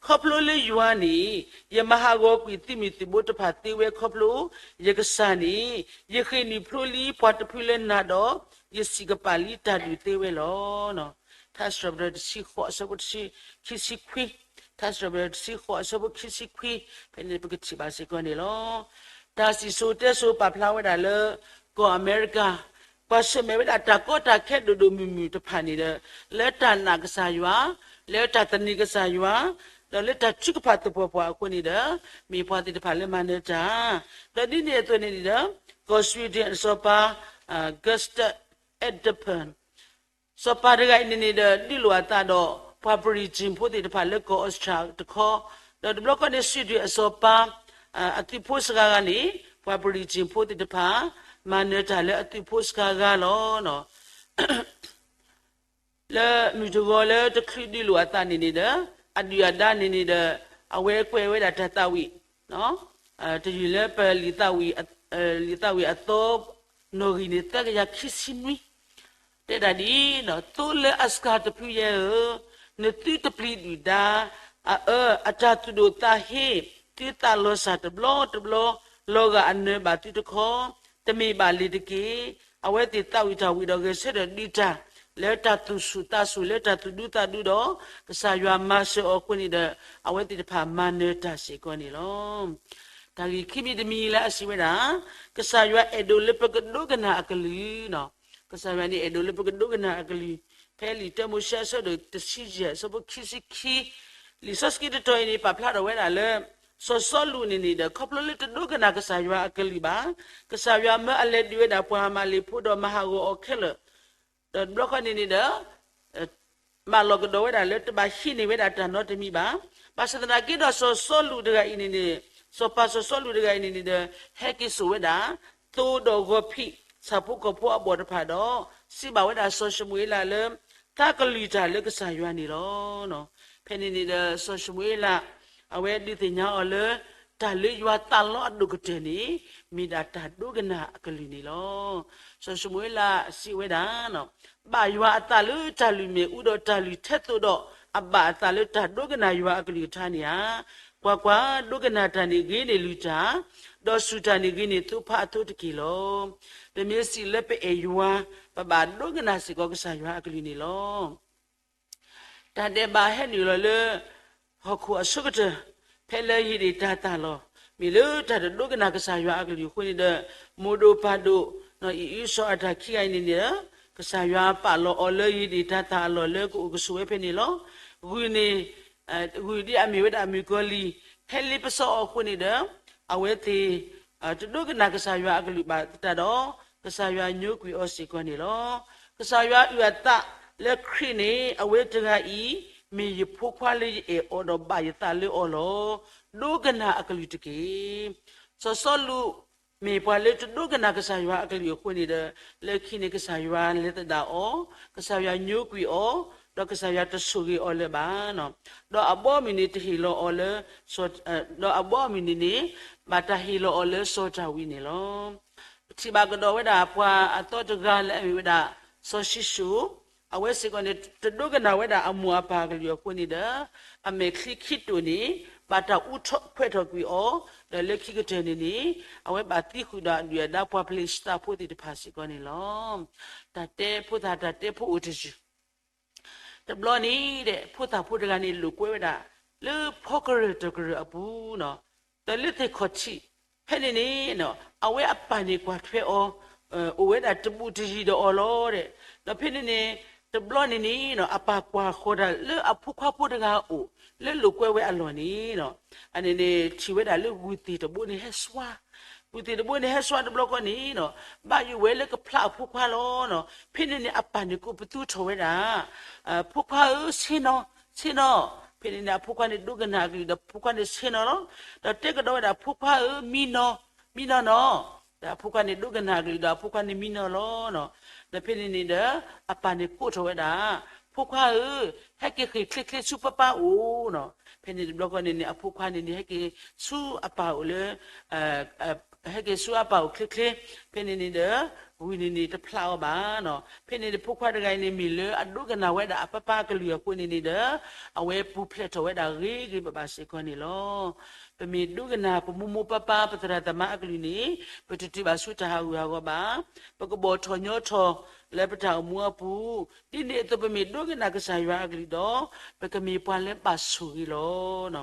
ခီဖျိလၢယွၤန့ၣ် ယမၤဟးဂီၤကွံာ်သုးမုၢ်သုးဘိတဖၣ်သ့ဝဲခီဖျိ ယကစၢ်န့ၣ် ယဃ့ၢ်နုာ်ဖျိလံပှၤတဖုလၢနၤဒီး ယစံၣ်ကပၤလံတၢ်ဒုးသ့ဝဲလီၤ. ထါစံးထီၣ်ပတြၢၤတဆံဃိးအဆၢဖိခံဆံခွံ, ထါစံးထီၣ်ပတြၢၤတဆံဃိးအဆၢဖိခံဆံခွံ, ဖဲန့ၣ်ပကထံၣ်ဘၣ်စ့ၢ်ကီးန့ၣ်လီၤ. တၢ်စံၣ်စိၤတဲစိၤပာ်ဖျါဝဲဒၣ်လၢ ကီၢ်အမဲရကၤ ပှၤဆၢၣ်မဲာ်ဝဲဒၣ်တၢ်ကီတၢ်ခဲဒိၣ်ဒိၣ်မုၢ်မုၢ်တဖၣ်န့ၣ်ဒီး လၢတၢ်နာ်ကစၢ်ယွၤ, လၢတၢ်သန့ၤကစၢ်ယွၤ, ဒီးလၢတၢ်ထုကဖၣ်သပှၢ်ပှၢ်အဃိန့ၣ်ဒီး မ့ၢ်ပှၤသ့ၣ်တဖၣ်လၢမၤနၢၤတၢ်, ဒီးဒ်န့ၣ်အသိးန့ၣ်န့ၣ်ဒီး ကီၢ် Sweden အစီၤပၤ Gustav Adolf စီၤပၤတဂၤအံၤန့ၣ်န့ၣ်ဒီး ဒုးလိာ်အသးဒီး ပှၤ Britain ဖိသ့ၣ်တဖၣ်လၢကီၢ် Austria တခီ, ဒီးတဘျီဃီန့ၣ် Sweden အစီၤပၤ အသုးဖိစှၤဂၤန့ၣ် ပှၤ Britain ဖိသ့ၣ်တဖၣ် မၤနၢၤတၢ်လၢအသုးဖိစှၤဂၤလီၤ. လၢမုၢ်တဂီၤလၢတချုးဒုးလိာ်အသးန့ၣ်န့ၣ်ဒီး အဒုၣ်အဒါန့ၣ်န့ၣ်ဒီး အဝဲကွဲးဝဲဒၣ်တၢ်သးဝံၣ် တယုၢ်လၢပလံာ်သးဝံၣ်, လံာ်သးဝံၣ်အသီ နီၣ်ဂံၢ်န့ၣ် သၢကယၤခံဆံနွံ, တဲဒၣ်ဒ်အံၤ, သိလၢအစှၤတဖုယဲဧၢ, နသုတပျံၤဒုၣ်ဒါ, အအၢ, အတၢ်သူၣ်ဒိၣ်သးဟ့, သုသးလီၤစၢ်တဘျီတဘျီ, လီၤဂာ်အနၢၤဘၣ်သုတခီ, တမ့ၢ်ဘၣ်လ့ၤတက့ၢ်. အဝဲသ့ၣ်သးဝံၣ်တၢ်ဝံၤဒီးဂဲၤဆၢထၢၣ်ဒုးတၢ် လၢတၢ်သူၣ်ဆူၣ်သးဆူၣ် လၢတၢ်သူၣ်ဒူသးဒူဒီး ကစၢ်ယွၤမၤစၢၤအီၤအဃိန့ၣ်ဒီး အဝဲသ့ၣ်တဖၣ်မၤနၢၤတၢ်စ့ၢ်ကီးန့ၣ်လီၤ. တၢ်ဂ့ၢ်ခံမံၤတမံၤလၢအစံးဝဲဒၣ်, ကစၢ်ယွၤအဲၣ်ဒိးလၢပကဒိကနၣ်အကလုၢ်, ကစၢ်ယွၤန့ၣ်အဲၣ်ဒိးလၢပကဒိကနၣ်အကလုၢ်, ဖဲလံာ်တၢမိၤၡ့အဆၢဒိၣ်တဆံယဲၢ်အဆၢဖိခံဆံခံ, လံာ်စီဆှံတတီၤအံၤန့ၣ် ပာ်ဖျါထီၣ်ဝဲဒၣ်လၢ စီၤစီလူးန့ၣ်န့ၣ်ဒီး ခီဖျိလၢတဒိကနၣ်ကစၢ်ယွၤအကလုၢ်ဘၣ်, ကစၢ်ယွၤမၢအလဲၤဒုးဝဲဒၣ်ပှၤအမးလ့းဖိဒီးမၤဟးဂီၤအီၤခဲလၢာ်, ဒီးတဘျီဃီန့ၣ်န့ၣ်ဒီး မၢလီၤကဒီးဝဲဒၣ်လၢတဘၣ်ဟံးန့ၢ်ဝဲဒၣ်တၢ်နီတမံၤဘၣ်. ဘၣ်ဆၣ်သနာ်က့ဒီးစီၤစီလူးတဂၤအံၤန့ၣ်န့ၣ်, စီၤပၤစီၤစီလူးတဂၤအံၤန့ၣ်န့ၣ်ဒီး ဟဲက့ၤစိာ်ဝဲဒၣ် သိဒီးဂီၤဖံး ဆၣ်ဖိကီၢ်ဖိအဘီၣ်တဖၣ်ဒီး စံးဘၣ်ဝဲဒၣ်စီၤၡမူၤအ့လးလၢ သးကလုၢ်တၢ်လၢကစၢ်ယွၤန့ၣ်လီၤ. ဖဲန့ၣ်န့ၣ်ဒီး စီၤၡမူၤအ့လး အဝဲဒုးသ့ၣ်ညါအီၤလၢ တၢ်လၢယွၤသးလီအဒိၣ်ကတၢၢ်န့ၣ် မ့ၢ်ဒၣ်တၢ်ဒိကနၣ်အကလုၢ်န့ၣ်လီၤ. စီၤၡမူၤအ့လးစံးဝဲဒၣ်, ဘၣ်ယွၤအသးလၢတၢ်လုၢ်မ့ၣ်အူဒီးတၢ်လုၢ်ထဲသိးဒီး အဘၣ်အသးလၢတၢ်ဒိကနၣ်ယွၤအကလုၢ်ကထါန့ၣ်ဧါ. ကွၢ်ကွၢ်, ဒိကနၣ်တၢ်န့ၣ်ဂ့ၤန့ၢ်လုၢ်တၢ်, ဒီးဆူၣ်တၢ်န့ၣ်ဂ့ၤန့ၢ်သိဖါအသိတက့ၢ်လီၤ. ပမ့ၢ်စံးလၢပအဲၣ်ယွၤ, ပဘၣ်ဒိကနၣ်စ့ၢ်ကီးကစၢ်ယွၤအကလုၢ်န့ၣ်လီၤ. တၢ်ဒဲးဘးဟဲနုာ်လီၤလၢ ဟီၣ်ခိၣ်အဆိကတၢၢ်, ဖဲလၢယံာ်ဒံၣ်တၢ်သၣ်လီၤ, မ့ၢ်လၢတၢ်တဒိကနၣ်ကစၢ်ယွၤအကလုၢ်အဃိန့ၣ်ဒီး မိၢ်ဒိၣ်ပၢ်ဒိၣ် အံၣ်အုစီၤအၤတၢ်ခံဂၤအံၤန့ၣ်န့ၣ်ဒီး ကစၢ်ယွၤပာ်လီၤအီၤလၢယံာ်ဒံၣ်တၢ်သၣ်အလီၢ်လၢကအိၣ်ကဆိးဝဲဖဲန့ၣ်လီၤ. ဂုၢ်န့ၣ် ဂုၢ်ဒ်အမ့ၢ်ဝဲဒၣ်မုၣ်ကီၤလံၢ် ဟဲလ့ပစီအီၤအဃိန့ၣ်ဒီး အဝဲသ့ၣ် တဒိကနၣ်ကစၢ်ယွၤအကလုၢ်ဘၣ်သတးဒီး ကစၢ်ယွၤညိကွံာ်အီၤစ့ၢ်ကီးန့ၣ်လီၤ. ကစၢ်ယွၤအုၣ်အသးလၢခရံာ်န့ၣ် အဝဲတဂၤအံၤ မ့ၢ်ယဖိခွါလၢယအဲၣ်အီၤဒီးဘၣ်ယသးလၢအီၤလီၤ. ဒိကနၣ်အကလုၢ်တက့ၢ်. စီၤစီလူး မ့ၢ်ပှၤလၢတဒိကနၣ်ကစၢ်ယွၤအကလုၢ်အဃိန့ၣ်ဒီး လၢခံန့ၣ်ကစၢ်ယွၤလဲၤသဒၣ်အီၤ, ကစၢ်ယွၤညိကွံာ်အီၤ, ဒီးကစၢ်ယွၤတဆိၣ်ဂ့ၤအီၤလၢၤဘၣ်. ဒီးအဘီအမုၢ်န့ၣ်တဟ့ၣ်လီၤအီၤလၢ ဒီးအဘီအမုၢ်န့ၣ်န့ၣ် ဘၣ်တၢ်ဟ့ၣ်လီၤအီၤလၢစီၤဒၤဝံးန့ၣ်လီၤ. ပထံၣ်ဘၣ်ကဒီးဝဲဒၣ်ပှၤအသီတဂၤလၢအမ့ၢ်ဝဲဒၣ် စီၤၡံၣ်ၡိၣ်, အဝဲစ့ၢ်ကီးန့ၣ် တဒိကနၣ်ဝဲဒၣ်အမိၢ်အပၢ်အကလုၢ်အဃိန့ၣ်ဒီး အမဲာ်ချံခံတိာ်န့ၣ် ဘၣ်တၢ်အူထီၣ်ခွဲးထီၣ်ကွံာ်အီၤ, ဒီးလၢခံကတၢၢ်န့ၣ်န့ၣ် အဝဲဘၣ်သံဃုာ်ဒီးအဒုၣ်အဒါပှၤပလ့းစတၢ်ဖိသ့ၣ်တဖၣ်စ့ၢ်ကီးန့ၣ်လီၤ. တၢ်တဲဖိသၣ်တၢ်တဲဖိအိၣ်တယုၢ် တဘျီန့ၣ်ဒီး ဖိသၣ်ဖိတဂၤန့ၣ် လိာ်ကွဲဝဲဒၣ် လၢဖီကရၢၢ်တကရၢၢ်အပူၤနီၤ, ဒီးလၢသ့ၣ်ခီၣ်ထံး, ဖဲန့ၣ်န့ၣ် အဝဲအပၢ်န့ၣ်ကွၢ်ထွဲအီၤ, အိၣ်ဝဲဒၣ်တဘူးတယံၤဒီးအီၤလီၤဒီး, ဒီးဖဲန့ၣ်န့ၣ် တဘျီန့ၣ်န့ၣ် အပၢ်ကွၢ်ဃီၤတၢ်လၢအဖိခွါဖိတဂၤအိၣ် လၢလိာ်ကွဲဝဲအလီၢ်န့ၣ် အန့ၣ်န့ၣ် ထံၣ်ဝဲဒၣ်လၢဂုၢ်သ့ၣ်တဘိန့ၣ်ဟဲစွါ, ဂုၢ်သ့ၣ်တဘိန့ၣ်ဟဲစွါတဘျီဃီန့ၣ် ဘၣ်ယိၣ်ဝဲလၢကဖျါအဖိခွါလီၤ. ဖဲန့ၣ်န့ၣ် အပၢ်န့ၣ်ကိးပသူထီၣ်ဝဲဒၣ်, ဖိခွါဧၢ, ဆ့ၣ်နီၤ, ဆ့ၣ်နီၤ. ဖဲန့ၣ်န့ၣ် အဖိခွါန့ၣ်ဒိကနၣ်အကလုၢ်ဒီးဖိခွါန့ၣ်ဆ့ၣ်နီၤလီၤ. ဒီးတဲကဒီးဝဲဒၣ် ဖိခွါဧၢ, မံနီၤ, မံနီၤနီၤ. ဒီးအဖိခွါန့ၣ်ဒိကနၣ်အကလုၢ်ဒီးအဖိခွါန့ၣ်မံနီၤလီၤ. ဒီးဖဲန့ၣ်န့ၣ်ဒီး အပၢ်န့ၣ်ကိးထီၣ်ဝဲဒၣ်, ဖိခွါဧၢ, ဟဲက့ၤဃ့ၢ်ချ့ချ့ဆူပၢ်ပၢ်အိၣ်နီၤ. ဖဲန့ၣ်တဘျီဃီန့ၣ်န့ၣ် အဖိခွါန့ၣ်န့ၣ် ဟဲက့ၤဆူအပၢ်အိၣ်လၢ ဟဲက့ၤဆူအပၢ်အိၣ်ချ့ချ့, ဖဲန့ၣ်န့ၣ်ဒီး ဂုၢ်န့ၣ်န့ၣ်တဖျါအီၤဘၣ်နီၤ. ဖဲန့ၣ်န့ၣ် ဖိခွါတဂၤအံၤန့ၣ် မ့ၢ်လၢအဒိကနၣ်ဝဲဒၣ်အပၢ်ပၢ်အကလုၢ်အဃိန့ၣ်န့ၣ်ဒီး အဝဲပူၤဖျဲးထီၣ်ဝဲဒၣ်ဂ့ၤဂ့ၤဘၣ်ဘၣ်စ့ၢ်ကီးန့ၣ်လီၤ. ပမ့ၢ်ဒိကနၣ်ပမိၢ်မိၢ်ပၢ်ပၢ်ပသရၣ်သမါအကလုၢ်န့ၣ် ပတတုၤဘၣ်ဆူတၢ်ဟးဂူာ်ဟးဂီၤဘၣ်. ပကဘီၣ်ထီၣ်ညီထီၣ်လၢပတၢ်အိၣ်မူအပူၤ, ဒ်န့ၣ်အသိးပမ့ၢ်ဒိကနၣ်ကစၢ်ယွၤအကလုၢ်ဒီး ပကမ့ၢ်ပှၤလၢဘၣ်ဆိၣ်ဂ့ၤလီၤ.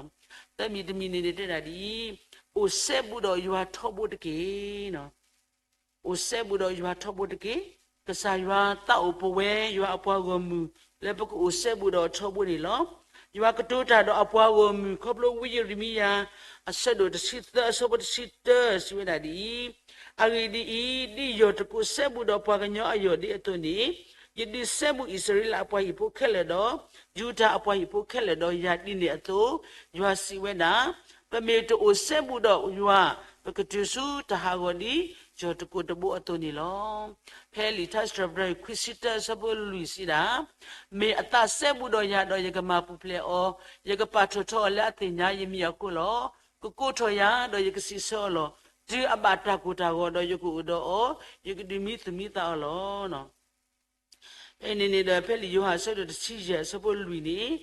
သၢမံၤတမံၤန့ၣ်တဲဒၣ်ဒ်အံၤ, အိၣ်စဲဘူးဒီးယွၤထီဘိတက့ၢ်. အိၣ်စဲဘူးဒီးယွၤထီဘိတက့ၢ်. ကစၢ်ယွၤသးအိၣ်ပဝဲယွၤအပှၤဂီၢ်မုၢ် လၢပကအိၣ်စဲဘူးဒီးအထီဘိန့ၣ်လီၤ. ယွၤကတိၤတၢ်ဒီးအပှၤဂီၢ်မုၢ် ခီဖျိဝံယံးရမံယၤ အဆၢဒိၣ်တဆံသၢ အဆၢဖိတဆံတၢ စံးဝဲဒၣ်ဒ်အံၤ, အဂ့ၢ်ဒ်အံၤ, ဒ်ယီၢ်တကိးစဲဘူးဒီးပှၤကညီအယီၢ်ဒ်အသိးန့ၣ်, ယဒုးစဲဘူးအံၣ်စရ့လးအပှၤဟံၣ်ဖိခဲလၢာ်ဒီး ယူဒၤအပှၤဟံၣ်ဖိခဲလၢာ်ဒီးယၤဒ်န့ၣ်အသိး, ယွၤစံးဝဲဒၣ်, ပမ့ၢ်တအိၣ်စဲဘူးဒီးယွၤ, ပကတုၤဆူတၢ်ဟးဂီၤဒ်ယီၢ်တကိးတဘိအသိးန့ၣ်လီၤ. ဖဲလံာ်ထါစံးထီၣ်ပတြၢၤ ခွံဆံတၢ အဆၢဖိလွံၢ်စံးဒၣ်, မ့ၢ်အသးစဲဘူးဒီးယၤဒီးယကမၤပူၤဖျဲးအီၤ, ယကပာ်ထီၣ်ထီအီၤလၢအသ့ၣ်ညါယမံၤအဃိလီၤ. ကကိးထီၣ်ယၤဒီးယကစံးဆၢအီၤလီၤ. တုၤအဘၣ်တၢ်ကိၢ်တၢ်ဂီၤဒီးယကအိၣ်ဒီးအီၤ, ယကဒုးမံသူၣ်မံသးအီၤလီၤ. ဖဲန့ၣ်န့ၣ်ဒီး ဖဲလံာ်ယိၤဟၣ်အဆၢဒိၣ်တဆံယဲၢ် အဆၢဖိလွံၢ်န့ၣ်,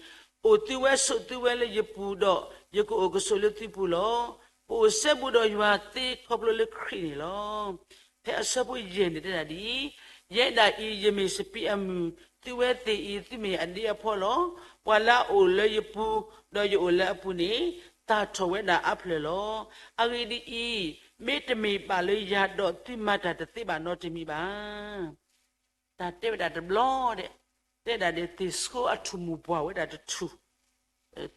အိၣ်သုဝဲဆိးသုဝဲလၢယပူၤဒီး ယကအိၣ်ကဆိးလၢသုပူၤလီၤ. ပအိၣ်စဲဘူးဒီးယွၤသ့ခီဖျိလၢခရံာ်န့ၣ်လီၤ. ဖဲအဆၢဖိယဲၢ်န့ၣ်တဲဒၣ်ဒ်အံၤ, ယဲဒၣ်အံၤ ယမ့ၢ်စပံးအမုၢ်, သုဝဲသ့ၣ်အံၤ သုမ့ၢ်အဒ့အဖီလီၤ. ပှၤလၢအအိၣ်လၢယပူၤ, ဒီးယအိၣ်လၢအပူၤန့ၣ်, သၣ်ထီၣ်ဝဲဒၣ်အါဖျၢၣ်လီၤ. အဂ့ၢ်ဒ်အံၤ, မ့တမ့ၢ်ဘၣ်လၢယၤဒီးသုမၤတၢ်တသ့ဘၣ်နီတမံၤဘၣ်. တၢ်တဲဝဲဒၣ်တဘျီဒဲး, တဲဒၣ်ဒဲးသ့ၣ်ဆိအထူၣ်မိၢ်ပှၢ်ဝဲဒၣ်တထူၣ်,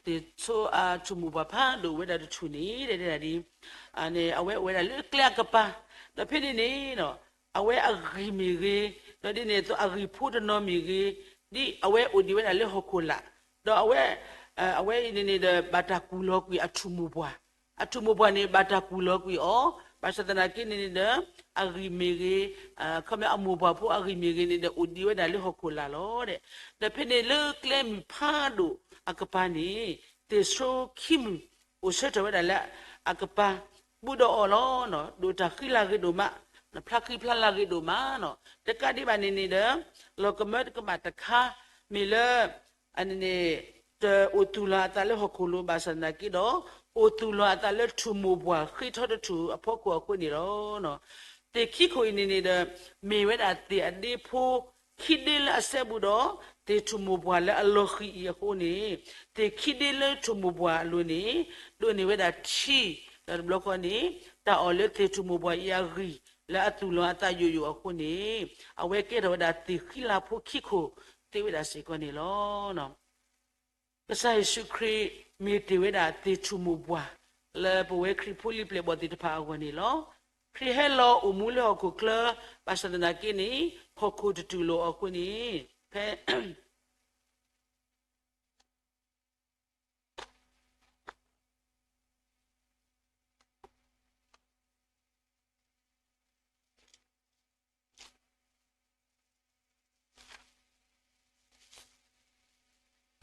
သ့ၣ်ဆိအထူၣ်မိၢ်ပှၢ်ဖးဒိၣ်ဝဲဒၣ်တထူၣ်န့ၣ် တဲဒၣ်ဒ်အံၤ, အဝဲအိၣ်ဝဲဒၣ်လၢကျဲအကပၤ, ဒီးဖဲန့ၣ်န့ၣ် အဝဲအဂံၢ်မ့ၢ်ဂ့ၤ, ဒီးဒ်န့ၣ်အသိးအဂံၢ်ဖိတနီၤမ့ၢ်ဂ့ၤ, ဒ်အဝဲအိၣ်ဒံးဝဲဒၣ်လၢဟီၣ်ခိၣ်လာ်, ဒီးအဝဲ, အဝဲအံၤန့ၣ်န့ၣ်ဒီး ဘၣ်တၢ်ကူၣ်လီၤကွံာ်အထူၣ်မိၢ်ပှၢ်, အထူၣ်မိၢ်ပှၢ်န့ၣ် ဘၣ်တၢ်ကူၣ်လီၤကွံာ်အီၤ, ဘၣ်ဆၣ်သနာ်က့န့ၣ်န့ၣ်ဒီး အဂံၢ်မ့ၢ်ဂ့ၤ, ခီဖျိအမိၢ်ပှၢ်ဖိအဂံၢ်မ့ၢ်ဂ့ၤန့ၣ်ဒီး အိၣ်ဒံးဝဲဒၣ်လၢဟီၣ်ခိၣ်လာ်လီၤ. ဒီးဖဲန့ၣ်လၢကျဲမုၢ်ဖးဒိၣ်အကပၤန့ၣ် သ့ၣ်ဆိခံမုၢ် အိၣ်ဆၢထၢၣ်ဝဲဒၣ်လၢအကပၤ, ဘူးဒီးအီၤလီၤ. ဒိၣ်တၢ်ဃံလၤဂ့ၤဒိၣ်မး, နဖျါဃံဖျါလၤဂ့ၤဒိၣ်မးနီၤ. တကးဒံးဘၣ်န့ၣ်န့ၣ်ဒီး လီၤကမၢတကမၣ်တခါ မ့ၢ်လၢ အန့ၣ်န့ၣ် တအိၣ်သူၣ်လီၤအသးလၢဟီၣ်ခိၣ်လိၤဘၣ်ဆၣ်သနာ်က့ဒီး အိၣ်သူၣ်လီၤအသးလၢထူၣ်မိၢ်ပှၢ်ဃ့ထီတထူၣ်အဖီခိၣ်အဃိန့ၣ်လီၤ. သ့ၣ်ခံခိၣ်အံၤန့ၣ်န့ၣ်ဒီး မ့ၢ်ဝဲဒၣ်သ့ၣ်အဒ့ဖိခံဒ့လၢအစဲဘူးဒီး သ့ၣ်ထူၣ်မိၢ်ပှၢ်လၢအလီၤဃံၤအံၤအဃိန့ၣ်, သ့ၣ်ခံဒ့လၢထူၣ်မိၢ်ပှၢ်အလိၤန့ၣ် ဒိးန့ၢ်ဝဲဒၣ်ထံ, ဒီးတဘျီဃီန့ၣ် တၢ်အီၣ်လၢသ့ၣ်ထူၣ်မိၢ်ပှၢ်အံၤအဂံၢ် လၢအသူၣ်လီၤအသးယိာ်ယိာ်အဃိန့ၣ် အဝဲကဲထီၣ်ဝဲဒၣ်သ့ၣ်ဃံလၤဖိခံခိၣ်သ့ဝဲဒၣ်စ့ၢ်ကီးန့ၣ်လီၤ. ကစၢ်ယ့ၣ်ၡူးခရံာ်မ့ၢ်တ့ၢ်ဝဲဒၣ်သ့ၣ်ထူၣ်မိၢ်ပှၢ် လၢပဝဲခရံာ်ဖိလံၤပျဲၢ်ဘီၣ်သ့ၣ်တဖၣ်အဂီၢ်န့ၣ်လီၤ. ခရံာ်ဟဲလီၤအိၣ်မူလၢဟီၣ်ခိၣ်ချၢ ဘၣ်ဆၣ်သနာ်က့န့ၣ် ဟီၣ်ခိၣ်တတူၢ်လိာ်အီၤအဃိန့ၣ် ဖဲ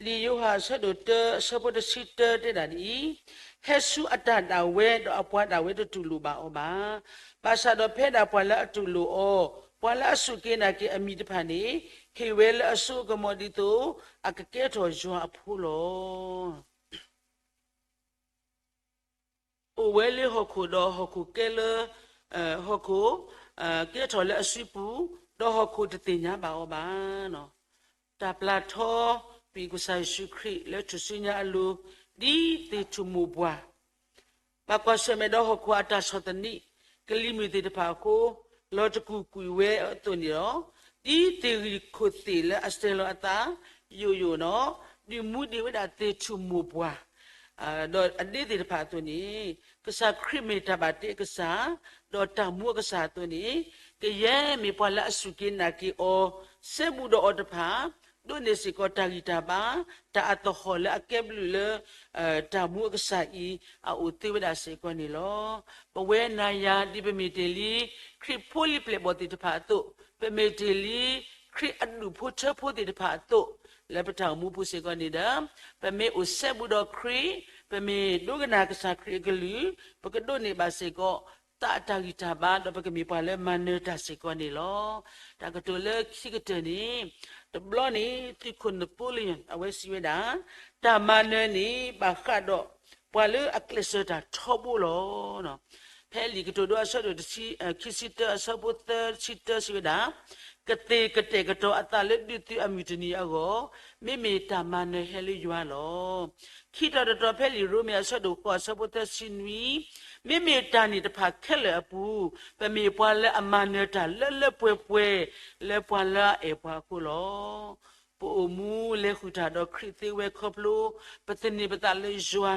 လံာ်ယိၤဟၣ်အဆၢဒိၣ်တၢ အဆၢဖိတဆံတၢတဲဒၣ်ဒ်အံၤ, ဟဲဆူအတၢ်ဒၣ်ဝဲ ဒီးအပှၤဒၣ်ဝဲတတူၢ်လိာ်ဘၣ်အီၤဘၣ်. ဘၣ်ဆၣ်ဒီးဖဲဒၣ်ပှၤလၢအတူၢ်လိာ်အီၤ, ပှၤလၢအစူၢ်က့ၤနာ်က့ၤအမံၤတဖၣ်န့ၣ်, ဟ့ၣ်ဝဲလၢအစိအကမီၤဒ်သိး အကကဲထီၣ်ယွၤအဖိလီၤ. အိၣ်ဝဲလၢဟီၣ်ခိၣ်ဒီးဟီၣ်ခိၣ်ကဲလၢ, ဟီၣ်ခိၣ်ကဲထီၣ်လၢအစုပူၤ, ဒီးဟီၣ်ခိၣ်တသ့ၣ်ညါဘၣ်အီၤဘၣ်. တၢ်ပျၢ်ထီ, ပှၤကစၢ်ယ့ၣ်ၡူးခရံာ်လၢထူၣ်စုညါအလိၤ, ဒ်သ့ၣ်ထူၣ်မိၢ်ပှၢ် ဘၣ်ကွၢ်ဆၢၣ်မဲာ်ဒီးဟီၣ်ခိၣ်အတၢ်ဆီၣ်သနံး, ကလံၤမုၢ်သ့ၣ်တဖၣ်အဃိ, လီၤတကူၣ်ကွံာ်ဝဲအသိးန့ၣ်လီၤ. ဒ်သ့ၣ်ဂံၢ်ခိၣ်သ့ၣ်လၢအစဲၤလီၤအသး, ယိာ်ယိာ်နီၤ, ဒုးမူဒံးဝဲဒၣ်သ့ၣ်ထူၣ်မိၢ်ပှၢ် ဒီးအဒ့သ့ၣ်တဖၣ်အသိးန့ၣ်, ကစၢ်ခရံာ်မ့ၢ်တၢ်ဘၣ်တ့အကစၢ်, ဒီးတၢ်မူအကစၢ်အသိးန့ၣ်, ကယဲၢ်မ့ၢ်ပှၤလၢအစူၢ်က့ၤနာ်က့ၤအီၤ, စဲဘူးဒီးအီၤတဖၣ်, ဒိးန့ၢ်စ့ၢ်ကီးတၢ်ဂံၢ်တၢ်ဘါ, တၢ်အသဟီၣ်လၢအကဲဘျုးလၢ တၢ်မူအကစၢ်အံၤ အအိၣ်သ့ဝဲဒၣ်စ့ၢ်ကီးန့ၣ်လီၤ. ပဝဲနၤယၤဒ်ပမ့ၢ်တ့ၢ်လံ ခရံာ်ဖိလံၤပျဲၢ်ဘီၣ်သ့ၣ်တဖၣ်အသိး, ပမ့ၢ်တ့ၢ်လံ ခရံာ်အဒူၣ်ဖိထၢဖိသ့ၣ်တဖၣ်အသိး, လၢပတၢ်အိၣ်မူပူၤစ့ၢ်ကီးန့ၣ်ဒီး, ပမ့ၢ်အိၣ်စဲဘူးဒီးခရံာ်, ပမ့ၢ်ဒိကနၣ်ကစၢ်ခရံာ်အကလုၢ်, ပကဒိးန့ၢ်ဘၣ်စ့ၢ်ကီး သးအတၢ်ဂံၢ်တၢ်ဘါ ဒီးပကမ့ၢ်ပှၤလၢမၤနၢၤတၢ်စ့ၢ်ကီးန့ၣ်လီၤ. တၢ်ကတိၤလၢခံကတၢၢ်န့ၣ်, တဘျီန့ၣ် သုးခိၣ် Napoleon အဝဲစံးဝဲဒၣ်, တၢ်မၤနၢၤန့ၣ် ဘၣ်ဃးဒီးပှၤလၢအကျဲးစၢးတၢ်ထီဘိလီၤ. ဖဲလံာ်ကတိၤဒိအဆၢဒိၣ် ခံဆံတၢ အဆၢဖိသၢဆံတၢစံးဝဲဒၣ်, ကသ့ၣ်ကတဲာ်ကတီၤအသးလၢဒုးသုးအမုၢ်တနံၤအဂီၢ်, မ့မ့ၢ်တၢ်မၤနၢၤဟဲလၢယွၤလီၤ. ခံတီၤတတီၤ ဖဲလံာ်ရိမ့ၤအဆၢဒိၣ်ဃိး အဆၢဖိသၢဆံနွံ, မ့မ့ၢ်တၢ်န့ၣ်တဖၣ်ခဲလၢာ်အပူၤ, ပမ့ၢ်ပှၤလၢအမၤနၢၤတၢ်လၢလၢပှဲၤပှဲၤ လၢပှၤလၢအအဲၣ်ပှၤအဃိလီၤ. ပအိၣ်မူလဲၤဃုာ်တၢ်ဒီးခရံာ်သ့ဝဲခီဖျိ, ပသန့ၤပသးလၢယွၤ,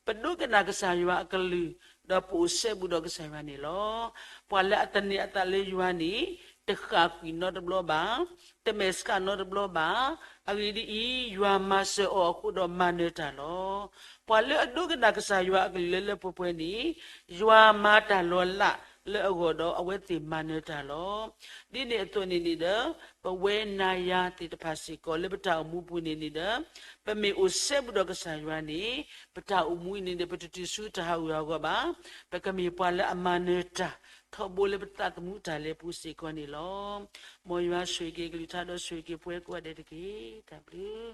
ပဒိကနၣ်ကစၢ်ယွၤအကလုၢ်, ဒီးပအိၣ်စဲဘူးဒီးကစၢ်ယွၤန့ၣ်လီၤ. ပှၤလၢအသန့ၤအသးလၢယွၤန့ၣ်, တဃၣ်ကွံာ်နီတဘျီဘၣ်, တမဲာ်ဆှးနီတဘျီဘၣ်. အဂ့ၢ်ဒ်အံၤ, ယွၤမၤစၢၤအီၤအဃိဒီးမၤနၢၤတၢ်လီၤ. ပှၤလၢအဒိကနၣ်ကစၢ်ယွၤအကလုၢ်လၢလၢပှဲၤပှဲၤန့ၣ်, ယွၤမၤတၢ်လီၤလးလၢအဂီၢ်ဒီးအဝဲသ့ၣ်မၤနၢၤတၢ်လီၤ. ဒ်န့ၣ်အသိးန့ၣ်န့ၣ်ဒီး, ပဝဲနၤယၤသ့ၣ်တဖၣ်စ့ၢ်ကီးလၢပတၢ်အိၣ်မူပူၤန့ၣ်န့ၣ်ဒီး, ပမ့ၢ်အိၣ်စဲဘူးဒီးကစၢ်ယွၤန့ၣ်, ပတၢ်အိၣ်မူအံၤန့ၣ်ဒီး ပတတုၤဆူတၢ်ဟးဂူာ်ဟးဂီၤဘၣ်. ပကမ့ၢ်ပှၤလၢအမၤနၢၤတၢ် ထီဘိလၢပသးသမူတၢ်လဲၤပူၤစ့ၢ်ကီးန့ၣ်လီၤ. မ်ယွၤဆိၣ်ဂ့ၤက့ၤကလုၢ်ကထါဒီးဆိၣ်ဂ့ၤက့ၤပှၤကိးဂၤဒဲးတက့ၢ်. တၢ်ဘျုး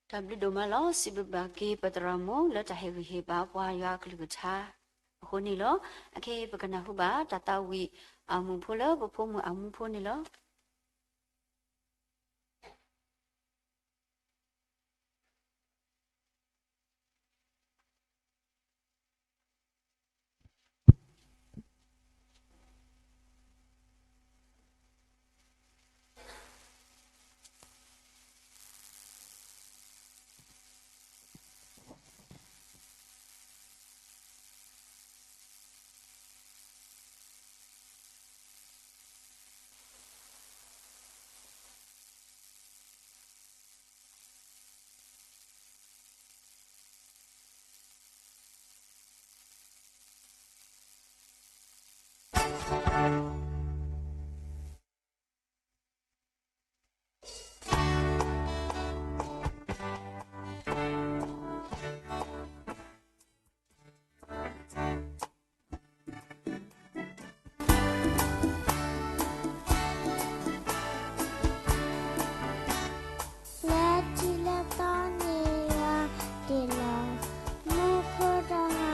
တၢ်ဘျုးဒိၣ်မးလီၤ. စံးဘျုးဘၣ်က့ၤပသရၣ်မုၣ်လၢတၢ်ဟ့ၣ်ဂံၢ်ဟ့ၣ်ဘါပှၤယွၤအကလုၢ်ကထါအဃိန့ၣ်လီၤ. အခဲအံၤပကနၢ်ဟူဘၣ် တၢ်သးဝံၣ်အမုၢ်ဖိလၢပဖိမုၣ်အမူဖိန့ၣ်လီၤ. လၢထံလၢသီန့ၣ်ယွၤတ့ၢ်လီ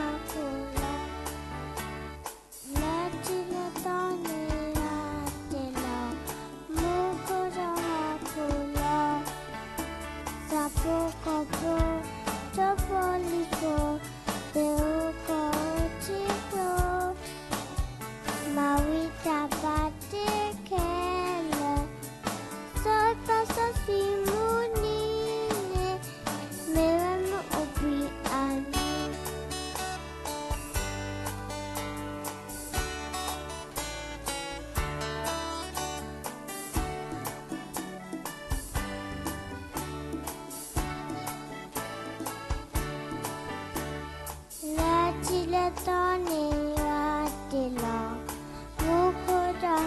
ၤ, မူခိၣ်ဒီးဟီၣ်ခိၣ်လီၤ. လၢထံလၢသီန့ၣ်ယွၤတ့ၢ်လီၤ, မူခိၣ်ဒီးဟီၣ်ခိၣ်လီၤ. တၢ်ဖိကီၢ်ဖိ, ထိၣ်ဖိလံၣ်ဖိ, သ့ၣ်ဧိၤကီၢ်ဧိၤထံကျိ, မၤဝံၤတၢ်ဘၣ်တ့ခဲလၢာ်, စီၤပၤစီဆှံမုၢ်နံၤန့ၣ်, မ့ၢ်ဝဲမ့ၢ်အိၣ်ဘှံးအနံၤ လၢထံလၢသီန့ၣ်ယွၤတ့ၢ်လီၤ, မူခိၣ်ဒီး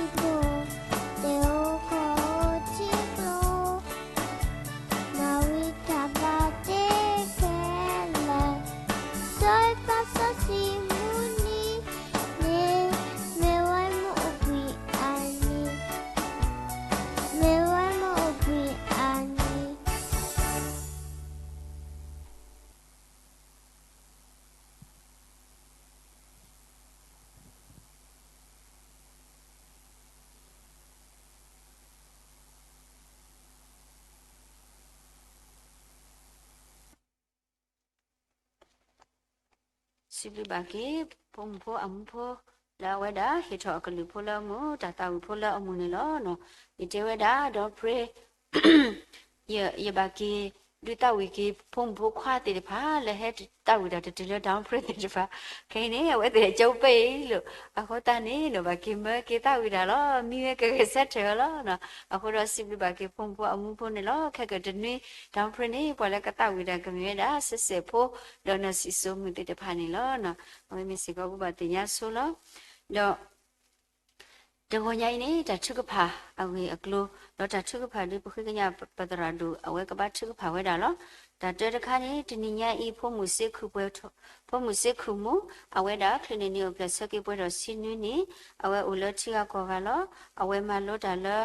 သ့ၣ်ဖိ, သ့ၣ်ဧိၤခီၣ်ဧိၤထံကျိ, မၤဝံၤတၢ်ဘၣ်တ့ခဲလၢာ်, စီၤပၤစီဆှံမုၢ်နံၤန့ၣ်, မ့ၢ်ဝဲမ့ၢ်အိၣ်ဘှံးအနံၤ, မ့ၢ်ဝဲမ့ၢ်အိၣ်ဘှံးအနံၤ. စံးဘျုးဘၣ်က့ၤ ဖိမုၣ်ဖိအမူဖိ လၢအဝဲဒၣ်ဟ့ၣ်ထီၣ်အကလုၢ်ဖိလၢအမုာ် တၢ်သးဝံၣ်ဖိလၢအမုာ်န့ၣ်လီၤ. ယတဲဝဲဒၣ် ဒီဖရဲ ယဘၣ်က့ၤ ဒုးသးဝံၣ်က့ၤ ဖိမုၣ်ဖိခွါသ့ၣ်တဖၣ် လၢဟဲသးဝံၣ်တၢ်တတုၤလၢ ဒီဖရဲ သ့ၣ်တဖၣ်, ခဲအံၤန့ၣ် အဝဲသ့ၣ်အကၠိပ့အံၤလိာ်, အဃိသတးန့ၣ် ဘၣ်က့ၤမၢက့ၤသးဝံၣ်တၢ်လီၤ. မံဝဲကဂဲၤဆၢထၢၣ်အီၤလီၤ. အဃိဒီးစံးဘျုးဘၣ်က့ၤ ဖိမုၣ်ဖိအမူဖိန့ၣ်လီၤ. ခဲကတနွံ ဒီဖရဲန့ၣ် ပှၤလၢကသးဝံၣ်တၢ်ကမ့ၢ်ဝဲဒၣ် စဲးစဲးဖိ ဒီးနီၢ်စံၣ်စိၤမုၣ် သ့ၣ်တဖၣ်န့ၣ်လီၤ. အဝဲမ့ၢ်စ့ၢ်ကီး ပဘၣ်သ့ၣ်ညါဆိလီၤ. ဒီး တဂီၤညါအံၤန့ၣ် တၢ်ထုကဖၣ်အဂ့ၢ်အကျိၤ, ဒီးတၢ်ထုကဖၣ်ဒ်ပဃ့ကညး ပသရၣ်ဒိၣ် အဝဲကဘၣ်ထုကဖၣ်ဝဲဒၣ်လီၤ. တၢ်တၢတခါန့ၣ် တနံၤညါအံၤ ဖိမုၣ်စ့ခုၣ်ပှဲၤထီၣ်, ဖိမုၣ်စ့ခုၣ်မူ အဝဲဒၣ်ချုးန့ၢ်နံၣ်အိၣ်ဖျဲၣ်ဆၢက့ၤပှဲၤထီၣ်ဆံနွံနံၣ်, အဝဲအိၣ်လၢထံဂၤကီၢ်ဂၤလီၤ. အဝဲမၤလိတၢ်လၢ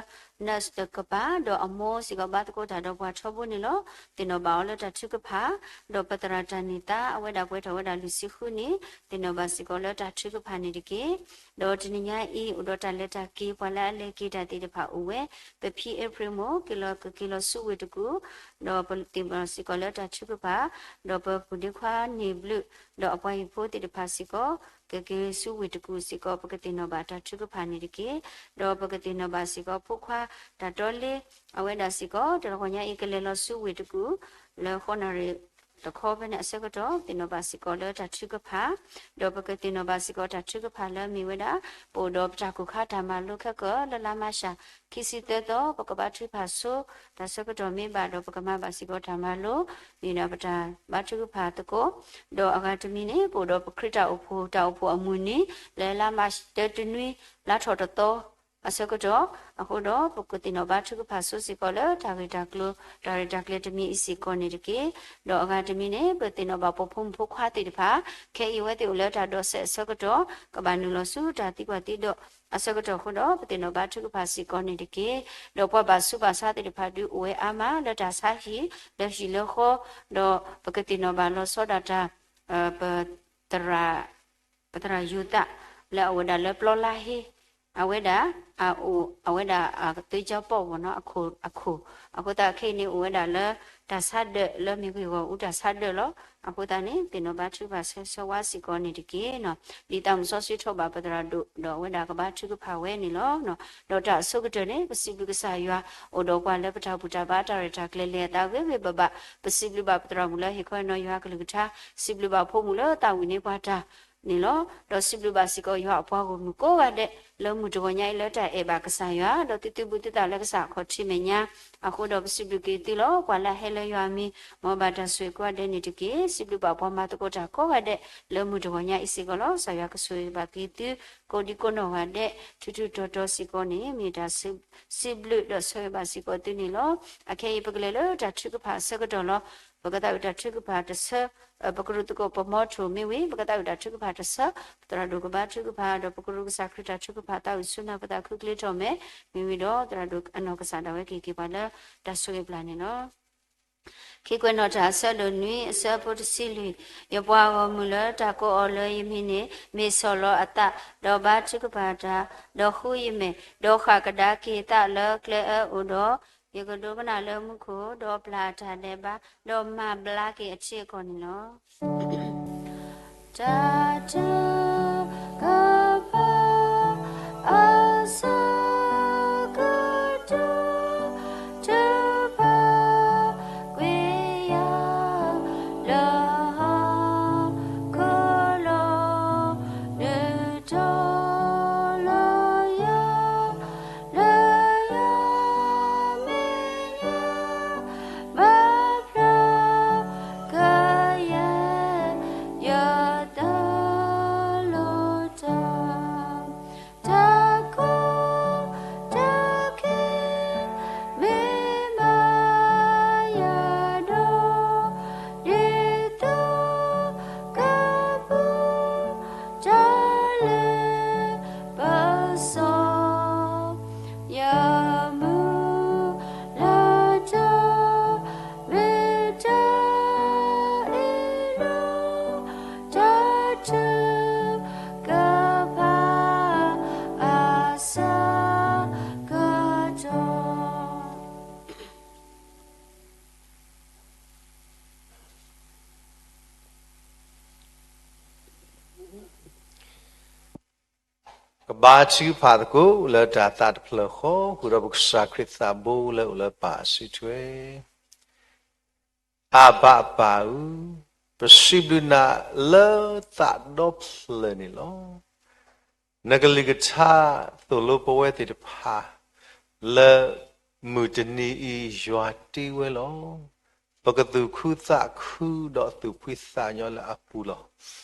nurse တကပၤ, ဒီးအမိၢ်စ့ၢ်ကီးဘါသကိးတၢ်ဒီးပှၤထီဘိန့ၣ်လီၤ. သ့ၣ်နီၣ်ဘၣ်အီၤလၢတၢ်ထုကဖၣ်, ဒီးပသရၣ်တၢ်န့ၢ်သါ အဝဲဒၣ်ပှဲၤထီၣ်ဝဲဒၣ်လွံၢ်ဆံဃုနံၣ်, သ့ၣ်နီၣ်ဘၣ်စ့ၢ်ကီးလၢတၢ်ထုကဖၣ်န့ၣ်တက့ၢ်. ဒီးတနံၤညါအံၤ အိၣ်ဒီးတၢ်လဲၤတၢ်က့ၤ ပှၤလၢအလဲၤက့ၤတၢ်သ့ၣ်တဖၣ်အိၣ်ဝဲ, ပဖံအ့ဖြ့ၣ်မိၢ် က့ၤလီၤကက့ၤလီၤဆူဝ့ၢ်တကူၣ်, ဒီးပသ့ၣ်နီၣ်ဘၣ်စ့ၢ်ကီးလၢတၢ်ထုကဖၣ်, ဒီးပပုၢ်ဒ့ခွါန့ၢ်ဘျုး, ဒီးအပှၤဟံၣ်ဖိသ့ၣ်တဖၣ်စ့ၢ်ကီး ကက့ၤဆူဝ့ၢ်တကူၣ်စ့ၢ်ကီး ပကသ့ၣ်နီၣ်ဘၣ်တၢ်ထုကဖၣ်န့ၣ်တက့ၢ်. ဒီးပကသ့ၣ်နီၣ်ဘၣ်စ့ၢ်ကီးဖိခွါတၢ်တီလ့, အဝဲဒၣ်စ့ၢ်ကီး တဂီၤညါအံၤကလဲၤလီၤဆူဝ့ၢ်တကူၣ် လၢဃိးနၣ်ရံၣ်တခီဖဲန့ၣ်အဆၢကတီၢ် သ့ၣ်နီၣ်ဘၣ်စ့ၢ်ကီးလၢတၢ်ထုကဖၣ်, ဒီးပကသ့ၣ်နီၣ်ဘၣ်စ့ၢ်ကီးတၢ်ထုကဖၣ်လၢမ့ၢ်ဝဲဒၣ် ပအိၣ်ဒီးပတၢ်ကိၢ်ခါတၢ်မၤလိခဲကၢၢ်လၢလါမၤရှး ခံဆံသၢသီ ပကဘါထုကဖၣ်ဆိ, တၢ်ဆၢကတီၢ်မ့ၢ်ဘၣ်ဒီး ပကမၤဘၣ်စ့ၢ်ကီးတၢ်မၤလိ, မ့ၢ်ဒၣ်ပတၢ်ဘါထုကဖၣ်သကိး, ဒီးအဂၤတမံၤန့ၣ် ပအိၣ်ဒီးပခရံာ်တၢ်အိၣ်ဖှိၣ် တၢ်အိၣ်ဖှိၣ်အမုၢ်နံၤ လၢလါမၤရှးတနွံ လါထီၣ်တသီ အဆၢကတီၢ်, အဃိဒီး ပကသ့ၣ်နီၣ်ဘါထုကဖၣ်ဆိစ့ၢ်ကီးလၢတၢ်ဂ့ၢ်တၢ်ကျိၤ တၢ်ရဲၣ်တၢ်ကျဲၤတမံၤအံၤစ့ၢ်ကီးန့ၣ်တက့ၢ်. ဒီးအဂၤတမံၤန့ၣ် ပသ့ၣ်နီၣ်ဘၣ်ပဖိမုၣ်ဖိခွါသ့ၣ်တဖၣ်, ခဲအံၤအဝဲသ့ၣ်အိၣ်လၢတၢ်ဒိးစဲးအဆၢကတီၢ်, ကဘၣ်နုာ်လီၤဆူတၢ်သံကွၢ်သံဒိးအဆၢကတီၢ်အဃိဒီး ပသ့ၣ်နီၣ်ဘါထုကဖၣ်စ့ၢ်ကီးန့ၣ်တက့ၢ်. ဒီးပှၤဘၣ်ဆူးဘၣ်ဆါသ့ၣ်တဖၣ်ဒုးအိၣ်ဝဲအါမး လၢတၢ်ဆါဟံၣ် လၢဟံၣ်လၢဃီ, ဒီးပကသ့ၣ်နီၣ်ဘၣ်လီၤဆီဒၣ်တၢ် ပသရၣ် ပသရၣ်ယိၤသး လၢအအိၣ်ဝဲဒၣ်လၢပျီလါဟ့, အဝဲဒၣ် အအိၣ် အဝဲဒၣ်အသွ့ကၠီပီၣ်ဝီၤနီၤ အခိၣ် အခိၣ်, အဃိသတးခဲအံၤန့ၣ် အိၣ်ဝဲဒၣ်လၢတၢ်ဆါဒၢးလၢမ့ၢ်ဂ့ၢ်ဂီၢ်အူတၢ်ဆါဒၢးလီၤ. အဃိသတးန့ၣ် သ့ၣ်နီၣ်ဘါထုကဖၣ်ဆၢဂ့ၤဆၢဝါစ့ၢ်ကီးန့ၣ်တက့ၢ်နီၤ. ဒ်သးမုၣ်စီဆှံထီၣ်ဘၣ်ပသရၣ်ဒိၣ် ဒီးအဝဲဒၣ်ကဘါထုကဖၣ်ဝဲန့ၣ်လီၤ. ဒီးတၢ်အဆိကတၢၢ်န့ၣ် ပစံးဘျုးကစၢ်ယွၤ အိၣ်ဒီးပှၤလၢပတၢ်ဘူၣ်တၢ်ဘါတၢ်ရဲၣ်တၢ်ကျဲၤလဲၤအသးဂ့ၤဂ့ၤဘၣ်ဘၣ်, ပစံးဘျုးဘၣ်ပသရၣ်မုၣ်လၢဟ့ၣ်ခီနီၤယွၤကလုၢ်ကထါ, စံးဘျုးဘၣ်ဖိမုၣ်လၢသးဝံၣ်န့ၢ်ပှၤတၢ် န့ၣ်လီၤ. ဒီးစံးဘျုးဘၣ်စ့ၢ်ကီးယွၤအပှၤဂီၢ်မုၢ်ကိးဂၤဒဲး လၢမုၢ်တဂီၤညါအံၤလၢတၢ်အဲၣ်ဘၣ်ကစၢ်ယွၤ ဒီးသုသုးဘူးသုသးလၢကစၢ်အခီၣ်ထံးမဲာ်ညါ, အဃိဒီးပစံးဘျုးက့ၤသုလီၤ. ပှၤလၢအဟဲလၢယွၤအမံၤ မ်အဘၣ်တၢ်ဆိၣ်ဂ့ၤကိးဂၤဒဲးန့ၣ်တက့ၢ်. စံးဘျုးဘၣ်ပှၤမၤသကိးတၢ်ကိးဂၤဒဲး လၢမုၢ်တဂီၤညါအံၤစ့ၢ်ကီးလီၤ. ကစၢ်ယွၤကဆိၣ်ဂ့ၤဘၣ်က့ၤသု ကိးဒံကိးနီၢ်ဂၤဒဲး ထူးထူးတီၤတီၤစ့ၢ်ကီးန့ၣ် မ့ၢ်တၢ်စံးဘျုးဒီးဆၢဂ့ၤဘၣ်စ့ၢ်ကီးသုန့ၣ်လီၤ. အခဲအံၤပကလဲၤလၢတၢ်ထုကဖၣ်အဆၢကတီၢ်လီၤ. ပကသးဝံၣ်တၢ်ထုကဖၣ်တဆၢ, ပကရူၢ်သကိးပမီထိၣ်မ့ၢ်ဝံၤ ပကသးဝံၣ်တၢ်ထုကဖၣ်တဆၢ, ပသရၣ်ဒိၣ်ကဘါထုကဖၣ် ဒီးပကရူၢ်ကစၢ်ခရံာ်တၢ်ထုကဖၣ် သးဝံၣ်ဆူနၢ်ပသးခုချ့ထီၣ်မဲာ်, မ့ၢ်ဝံၤဒီးသရၣ်ဒိၣ်အနီၢ်ကစၢ်ဒၣ်ဝဲကဟ့ၣ်က့ၤပှၤလၢတၢ်ဆိၣ်ဂ့ၤပျၢ်န့ၣ်လီၤ. ခံကွဲးနီၣ်တၢ်အဆၢဒိၣ်နွံအဆၢဖိတဆံလွံၢ်, ယပှၤဂီၢ်မုၢ်လၢတၢ်ကိးအီၤလၢယမံၤန့ၣ် မ့ၢ်ဆီၣ်လီၤအသး, ဒီးဘါထုကဖၣ်တၢ်, ဒီးဃုယမဲာ်, ဒီးဃၣ်ကဒါက့ၤသးလၢကျဲအၢအိၣ်ဒီး, ယကဒိကနၣ်လၢမူခိၣ်, ဒီးပျၢ်အတၢ်ဒဲးဘး, ဒီးမၤဘျါက့ၤအထံအကီၢ်န့ၣ်လီၤ. တၢ်ထုကဖၣ် အဆၢကတီၢ် ထုကဖၣ်ကွံာ်ယၤ လၢဟီၣ်ခိၣ်လီၤ, နုာ်ထီၣ်လၢယၤ လၢယၤမဲာ်ညါ မၤဖျါကယဲၢ်ယသးလီၤ. ဘါထုကဖၣ်သကိးလၢတၢ်သးတဖျၢၣ်ဃီ ဃုာ်ဒီးပကစၢ်ခရံာ်သးဘိလၢအိၣ်လၢပၢ်အစုထွဲ. အၢ်ဘၣ်ပၢ်ဧၢ, ပစံးဘျုးနၤလၢသးဒီဖျၢၣ်န့ၣ်လီၤ. နကလုၢ်ကထါသိၣ်လိပဝဲသ့ၣ်တဖၣ် လၢမုၢ်တနံၤအံၤယွၤတ့ဝဲလီၤ. ပကသူၣ်ခုသးခုဒီးသူၣ်ဖှံသးညီလၢအပူၤလီၤ.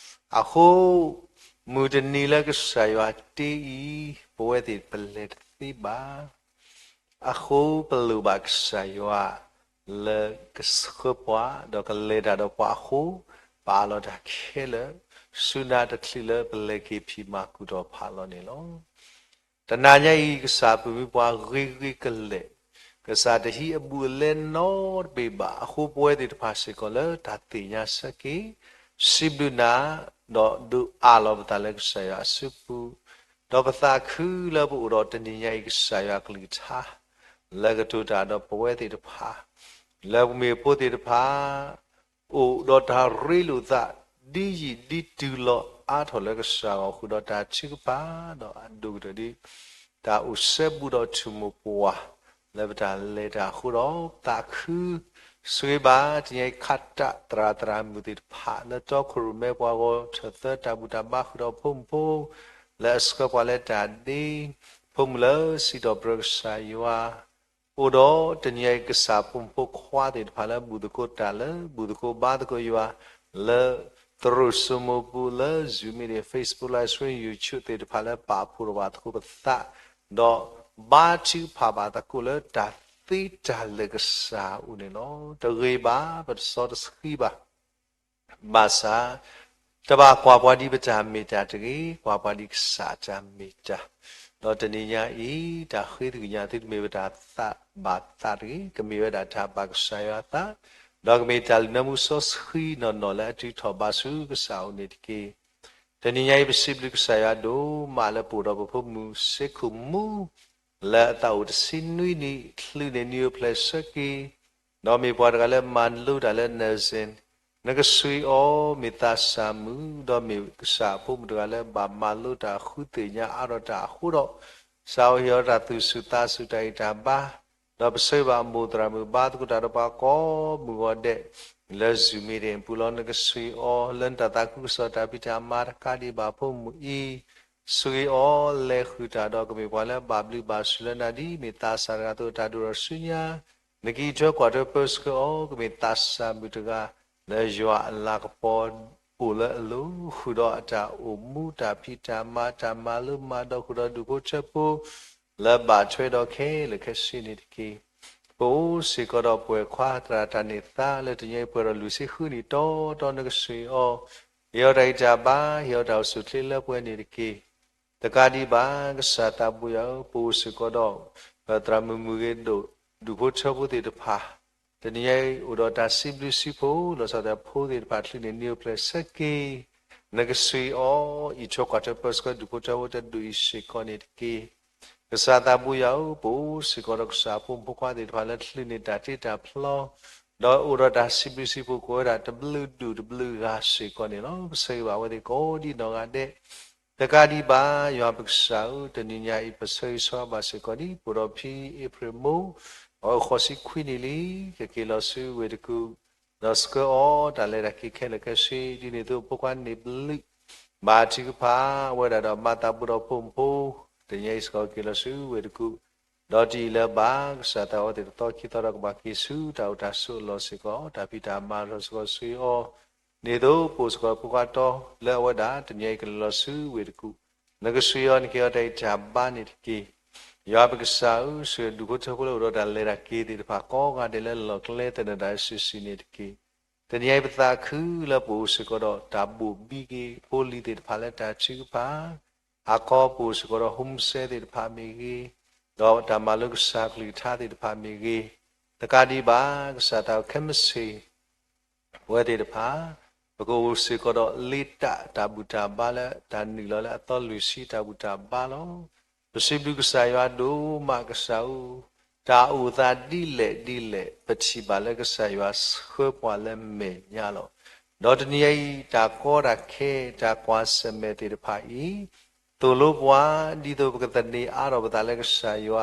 အဃိ မုၢ်တနံၤလၢကစၢ်ယွၤတ့အံၤ ပဝဲသ့ၣ်ပလဲၤတသ့ဘၣ်. အဃိပလိၣ်ဘၣ်ကစၢ်ယွၤလၢကဆှၢပှၤ ဒီးကလဲၤတၢ်ဒီးပှၤအဃိ ပအးလီၤတၢ်ခဲလၢာ်, စူၢ်နာ်တချုးလၢပလဲၤက့ၤဖံးမၤကူၣ်ထီၣ်ဖးလီၤန့ၣ်လီၤ. တနၤညါအံၤ ကစၢ်ပာ်မူပှၤဂ့ၤဂ့ၤကလဲာ်, ကစၢ်တဟံးအဘူးအလဲနီတဘ့ၣ်ဘၣ်. အဃိပဝဲသ့ၣ်တဖၣ်စ့ၢ်ကီးလၢတၢ်သ့ၣ်ညါဆၢက့ၤ စံးဘျုးနၤ ဒီးဒုးအးလီၤပသးလၢကစၢ်ယွၤအစုပူၤ, ဒီးပသးခုလၢပအိၣ်ဒီးတနံၤညါအံၤ ကစၢ်ယွၤအကလုၢ်ကထါ လၢကတိၤတၢ်ဒီးပဝဲသ့ၣ်တဖၣ်, လၢပမ့ၢ်ဖိသ့ၣ်တဖၣ် အိၣ်ဒီးတၢ်ရ့လိာ်သး ဒ်ယံာ်ဒ်တုၤလီၤအါထီၣ်လၢကစၢ်ဂီၢ် ဃုာ်ဒီးတၢ်ထုကဖၣ် ဒီးအဒိၣ်ကတၢၢ်ဒ် တၢ်အိၣ်စဲဘူးဒီးဆိကမိၣ်ပှၤ လၢပတၢ်လဲၤတၢ်အဃိဒီး သးခု ဆိၣ်ဂ့ၤဘၣ် တနံၤအံၤခးတၢ်သရၣ်သရၣ်မုၣ်သ့ၣ်တဖၣ် လၢတီခိၣ်ရိၣ်မဲပှၤဂီၢ် ထၢၣ်သၢတၢ်ဘူၣ်တၢ်ဘါဃုာ်ဒီးဖိမုၣ်ဖိ လၢအဆှၢပှၤလၢတၢ်ဒ့ ဖိမုၣ်လၢစံးထီၣ်ပတြၢၤကစၢ်ယွၤ အိၣ်ဒီးတနံၤအံၤ ကစၢ်ဖိမုၣ်ဖိခွါသ့ၣ်တဖၣ်လၢ ဘူၣ်သကိးတၢ်လၢ ဘူၣ်သကိးဘါသကိးယွၤ လၢသရိာ်စိမိၢ်ပူၤ လၢ Zoom meeting, Facebook Live Stream, YouTube သ့ၣ်တဖၣ်လၢပာ်ဖှိၣ်ထီၣ်ဘၣ်သကိးပသး ဒီးဘါထုကဖၣ်ဘၣ်သကိးလၢတၢ်သ့တၢ်လၢာ်ကစၢ်အအိၣ်န့ၣ်လီၤ. တဂ့ၤဘၣ် ပတစီတဆှံဘၣ် ဘၣ်ဆၣ် တဘၣ်ကွၢ်ပှၤဒ်ပတၢ်မ့ၢ်တၢ်တဂ့ၤ, ကွၢ်ပှၤဒ်ကစၢ်တၢ်မ့ၢ်တၢ်, ဒီးတနံၤညါအံၤ တၢ်ဃ့သ့ၣ်ညါသုတမ့ၢ်ပတၢ်သးဘၣ်သးတဂ့ၤ, ကမ့ၢ်ဝဲဒၣ်တၢ်ဘၣ်ကစၢ်ယွၤသး, ဒီးကမ့ၢ်တၢ်လုၢ်နၢမူစီဆှံနီၢ်နီၢ်လၢအတုၤထီၣ်ဘၣ်ဆူကစၢ်အအိၣ်န့ၣ်တက့ၢ်. တနံၤညါအံၤ ပစံးဘျုးကစၢ်ယွၤဒိၣ်မးလၢပအိၣ်ဒီးပဖိမုၣ်စ့ခိၣ်မူ လၢအသးအိၣ်တဆံနွံနံၣ် ချုးန့ၢ်နံၣ်အိၣ်ဖျဲၣ်ဆၢက့ၤ ဒီးမ့ၢ်ပှၤတဂၤလၢမၤလိတၢ်လၢ nursing, နကဆှံအီၤ မ့ၢ်သးစၢ်မုာ်, ဒီးမ့ၢ်ကစၢ်အဖိမုၣ်တဂၤလၢဘၣ်မၤလိတၢ်ဃုသ့ၣ်ညါအါထီၣ်တၢ်အဃိဒီး, ကစၢ်အိၣ်ဟ့ၣ်အီၤတၢ်သူၣ်ဆူၣ်သးဆူၣ်တၢ်ဂံၢ်တၢ်ဘါ, ဒီးပဆၢဂ့ၤဘၣ်အမိၢ်သရၣ်မုၣ်ဘါသကိးတၢ်ဒီးပှၤကိးမုၢ်ဂီၤဒဲး လၢ Zoom meeting အပူၤလီၤ. နကဆှံအီၤ လၢနတၢ်သးခုကစီၣ်တၢ်ဖံးတၢ်မၤတကးဒံးဘၣ်ဖိမုၣ်အံၤ ဆှံအီၤ လဲၤဃုာ်တၢ်ဒီးကမ့ၢ်ပှၤလၢဘၣ်ဘျုးဘၣ်ဆိၣ်လၢနၤဒ် မ့ၢ်သးစၢ်တဂၤအသိး တၢ်ဒိၣ်ထီၣ်ဆူညါ, နကအံးထွဲကွၢ်ထွဲပၢဆှၢအီၤ ကမ့ၢ်သးစၢ်မုာ်တဂၤ လၢယွၤအလၤကပီၤအိၣ်လၢအလိၤ ဃုာ်ဒီးအတၢ်အိၣ်မူ တၢ်ဖံးတၢ်မၤ တၢ်မၤလိမၤဒိး ဃုာ်ဒီးဒူၣ်ဖိထၢဖိ လၢဘၣ်ထွဲဒီးခဲလၢာ်ခဲဆ့န့ၣ်တက့ၢ်. ပအိၣ်စ့ၢ်ကီးဒီးပှဲၤခွါသရၣ်တၢ်န့ၢ်သါ လၢတနံၤအံၤပှဲၤဒီးလွံၢ်ဆံဃုနံၣ်တီတီ နကဆှံအီၤ ဟ့ၣ်အီၤတၢ်ဂံၢ်တၢ်ဘါ ဟ့ၣ်အီၤတၢ်အိၣ်ဆူၣ်အိၣ်ချ့လၢပှဲၤန့ၣ်တက့ၢ်. တကးဒံးဘၣ် ကစၢ်သးဘိယွၤဧၢ, ပအိၣ်စ့ၢ်ကီးဒီး ပသရၣ်မုၣ်မုၢ်ဂ့ၤဒိၣ် ဒူၣ်ဖိထၢဖိသ့ၣ်တဖၣ် တနံၤအံၤအိၣ်ဒီးတၢ်စံးဘျုးစံးဖှိၣ် လီၤဆီဒၣ်တၢ်ဖိသ့ၣ်တဖၣ် ချုးန့ၢ်နံၣ်အိၣ်ဖျဲၣ်ဆၢက့ၤ နကဆှံအီၤ အံးထွဲကွၢ်ထွဲပၢဆှၢ ဒူၣ်ဖိထၢဖိတဒူၣ်အံၤစ့ၢ်ကီးန့ၣ်တက့ၢ်. ကစၢ်သးဘိယွၤဧၢ, ပအိၣ်စ့ၢ်ကီးဒီးကစၢ်ဖိမုၣ်ဖိခွါသ့ၣ်တဖၣ်လၢချုးန့ၢ်တၢ်တ့တၢ်ဖျီ ဒီးအိၣ်ဒီးတၢ်စံးဘျုးစံးဖှိၣ်ကိးဝဲဒၣ်တဘျုးဂၤစ့ၢ်ကီးန့ၣ်လီၤ. ပဆၢဂ့ၤဘၣ်အဝဲသ့ၣ်ကိးဒ်နီၢ်ဂၤဒဲး တကးဒံးဘၣ် ယွၤပကစၢ်ဧၢ, တနံၤညါအံၤ ပဆၢဂ့ၤဆၢဝါဘၣ်စ့ၢ်ကီးဒ် ပအိၣ်ဒီးဖံအ့ဖြ့ၣ်မိၢ် အဃိးဆံခွံနံၣ်လံ, ကက့ၤလီၤဆူဝ့ၢ်တကူၣ်, ဒီးဆှၢအီၤတၢ်လဲၤတၢ်က့ၤခဲလၢာ်ခဲဆ့ ဒ်န့ၣ်အသိးဖိခွါန့ၢ်ဘျုး ဘၣ်ထုကဖၣ်ဝဲဒၣ်ဒီး မၤသးဘူးဒီးဖိမုၣ်ဖိ တနံၤညါအံၤစ့ၢ်ကီးက့ၤလီၤဆူဝ့ၢ်တကူၣ်, ဒီးတယံာ်လၢၤဘၣ် ကစၢ်သးဝဲသ့ၣ်တသီခံသီဒီးကဘၣ်က့ၤဆူတၢ်အိၣ်တၢ်ဆိးအလီၢ်စ့ၢ်ကီး တၢ်ဖံးတၢ်မၤလီၤစ့ၢ်ကီးဆှံအီၤ ဒ်န့ၣ်အသိး ပအိၣ်စ့ၢ်ကီးဖိခွါတီ လၢအဝဲဒၣ် တနံၤညါအံၤကလဲၤလီၤဆူဝ့ၢ်တကူၣ်, နကဆှံအီၤ နကဟ့ၣ်အီၤတၢ်ဂံၢ်တၢ်ဘါန့ၣ်တက့ၢ်. ယွၤပကစၢ်ဧၢ, ဆှၢဒူၣ်ဖိထၢဖိလၢအိၣ်ဒီးတၢ်လဲၤတၢ်က့ၤသ့ၣ်တဖၣ်ကိးဂၤဒဲးလၢလီၢ်ကျဲသနၢၣ်ဒၣ်စုာ်စုာ်န့ၣ်တက့ၢ်. တနံၤအံၤပသးခုလၢပအိၣ်စ့ၢ်ကီးဒီးတၢ်ဘိၣ်ဘံက့ၤဖိလံၤသ့ၣ်တဖၣ်လၢတၢ်ထုကဖၣ် အခီပအိၣ်စ့ၢ်ကီးဒီး homeless သ့ၣ်တဖၣ်မ့ၢ်ဂ့ၤ, ဒီးတၢ်မၤလိကစၢ်ကလုၢ်ကထါသ့ၣ်တဖၣ်မ့ၢ်ဂ့ၤ, တကးဒံးဘၣ် ကစၢ်သးခဲမုၢ်ဆ့ၣ် ပဝဲသ့ၣ်တဖၣ် ပကအိၣ်စ့ၢ်ကီးဒီးလ့တၢ်တၢ်ဘူၣ်တၢ်ဘါလၢတၢ်နုာ်လီၤလၢအသီလွံၢ်ဆံတၢ်ဘူၣ်တၢ်ဘါလီၤ. ပစံးဘျုးကစၢ်ယွၤဒိၣ်မး ကစၢ်ဧၢ, တၢ်အိၣ်သးဒ်လဲၣ်ဒ်လဲၣ် ပထံၣ်ဘၣ်လၢကစၢ်ယွၤဆှၢပှၤလၢမဲာ်ညါလီၤ. ဒီးတနံၤအံၤ တၢ်ကီတၢ်ခဲ တၢ်ကွၢ်ဆၢၣ်မဲာ်သ့ၣ်တဖၣ်အံၤ သိၣ်လိပှၤ ဒ်သိးပကသန့ၤအါထီၣ်ပသးလၢကစၢ်ယွ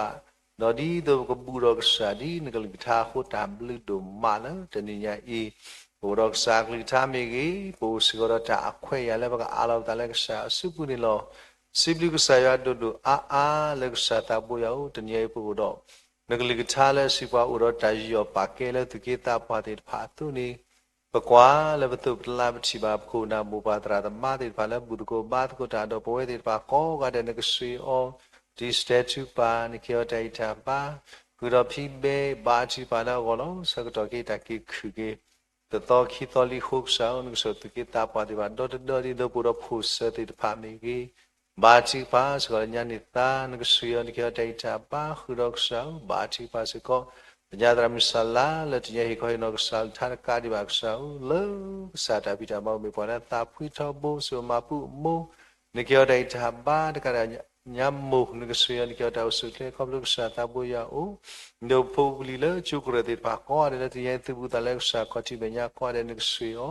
ၤ, ဒီးဒ်သိးပကဘူၣ်ထီၣ်ကစၢ်ဒ်နကလုၢ်ကထါအဃိ တၢ်ဘျုးဒိၣ်မးလၢတနံၤညါအံၤ, ပအိၣ်ဒီးကစၢ်ကလုၢ်ကထါမ့ၢ်ဂ့ၤ, ပအိၣ်စ့ၢ်ကီးဒီးတၢ်အခွဲးအယာ်လၢပကအးလီၤပသးလၢကစၢ်အစုပူၤန့ၣ်လီၤ. စံးဘျုးကစၢ်ယွၤဒိၣ်ဒိၣ်အါအါလၢကစၢ်သးဘိယွၤအိၣ် တနံၤညါအံၤပအိၣ်ဒီး နကလုၢ်ကထါလၢအစံးပှၤအိၣ်ဒီးတၢ်ယူးယီၣ်ပာ်ကဲလၢသူၣ်က့သးပှၢ်သ့ၣ်တဖၣ်အသိးန့ၣ်, ပကွၢ်လၢပသိးပတလါပထံၣ်ဘၣ် ပခိၣ်ပနၢ်မိၢ်ပၢ်သရၣ်သမါသ့ၣ်တဖၣ်လၢဘူၣ်သကိးဘါသကိးတၢ်ဒီး ပဝဲသ့ၣ်တဖၣ်ကိးဂၤဒဲးနကဆှၢအီၤ, တံၤစတဲထူပၢ် နကဟ့ၣ်အီၤတၢ်အံးတၢ်ဘါ, ဃုာ်ဒီးဖံဘဲ ဘါထုကဖၣ်လၢအဂီၢ်လီၤ. ဆၢကတီၢ်က့ၤတၢ်က့ၤခုၣ်က့ၤ တသီခံသီလံအဃိကစၢ်ဧၢ, နကဆှၢသုးက့သးပှၢ်သ့ၣ်တဖၣ်ဒီတဒၢဒ်သိးပအိၣ်ဒီးဖိၣ်စၢၤသ့ၣ်တဖၣ်မ့ၢ်ဂ့ၤ, ဘါထုကဖၣ်စ့ၢ်ကီးလၢညါန့ၣ်သါ နကဆှၢအီၤ နကဟ့ၣ်အီၤတၢ်အံးတၢ်ဘါ ဃုာ်ဒီးကစၢ်ဧၢ, ဘါထုကဖၣ်စ့ၢ်ကီး ပညါသရၣ်မုၣ်စၢ်လါ လၢတနံၤညါဟ့ၣ်ခီဟ့ၣ်နီၤကစၢ်အကလုၢ်ကထါတကးဒံးဘၣ်ကစၢ်ဧၢ, လၢကစၢ်တၢ်ဖံးတၢ်မၤအိၣ်မ့ၢ်ပှၤလၢသးဖှံထီဘိ စိၤမၤပူၤအမိၢ်, နကဟ့ၣ်အီၤတၢ်အံးတၢ်ဘါတကးဒံး ညါမိၢ် နကဆှၢအီၤ နကဟ့ၣ်အီၤတၢ်အိၣ်ဆူၣ်အိၣ်ချ့ခီဖျိကစၢ်သးဘိယွၤအိၣ်, နဖိပလံၤလၢကၠိကရၢၢ်သ့ၣ်တဖၣ်ကိးဂၤဒဲးလၢတနံၤညါသုဘူးသးလၢကစၢ်ခီၣ်ထံးမဲာ်ညါကိးဂၤဒဲး နကဆှၢအီၤ,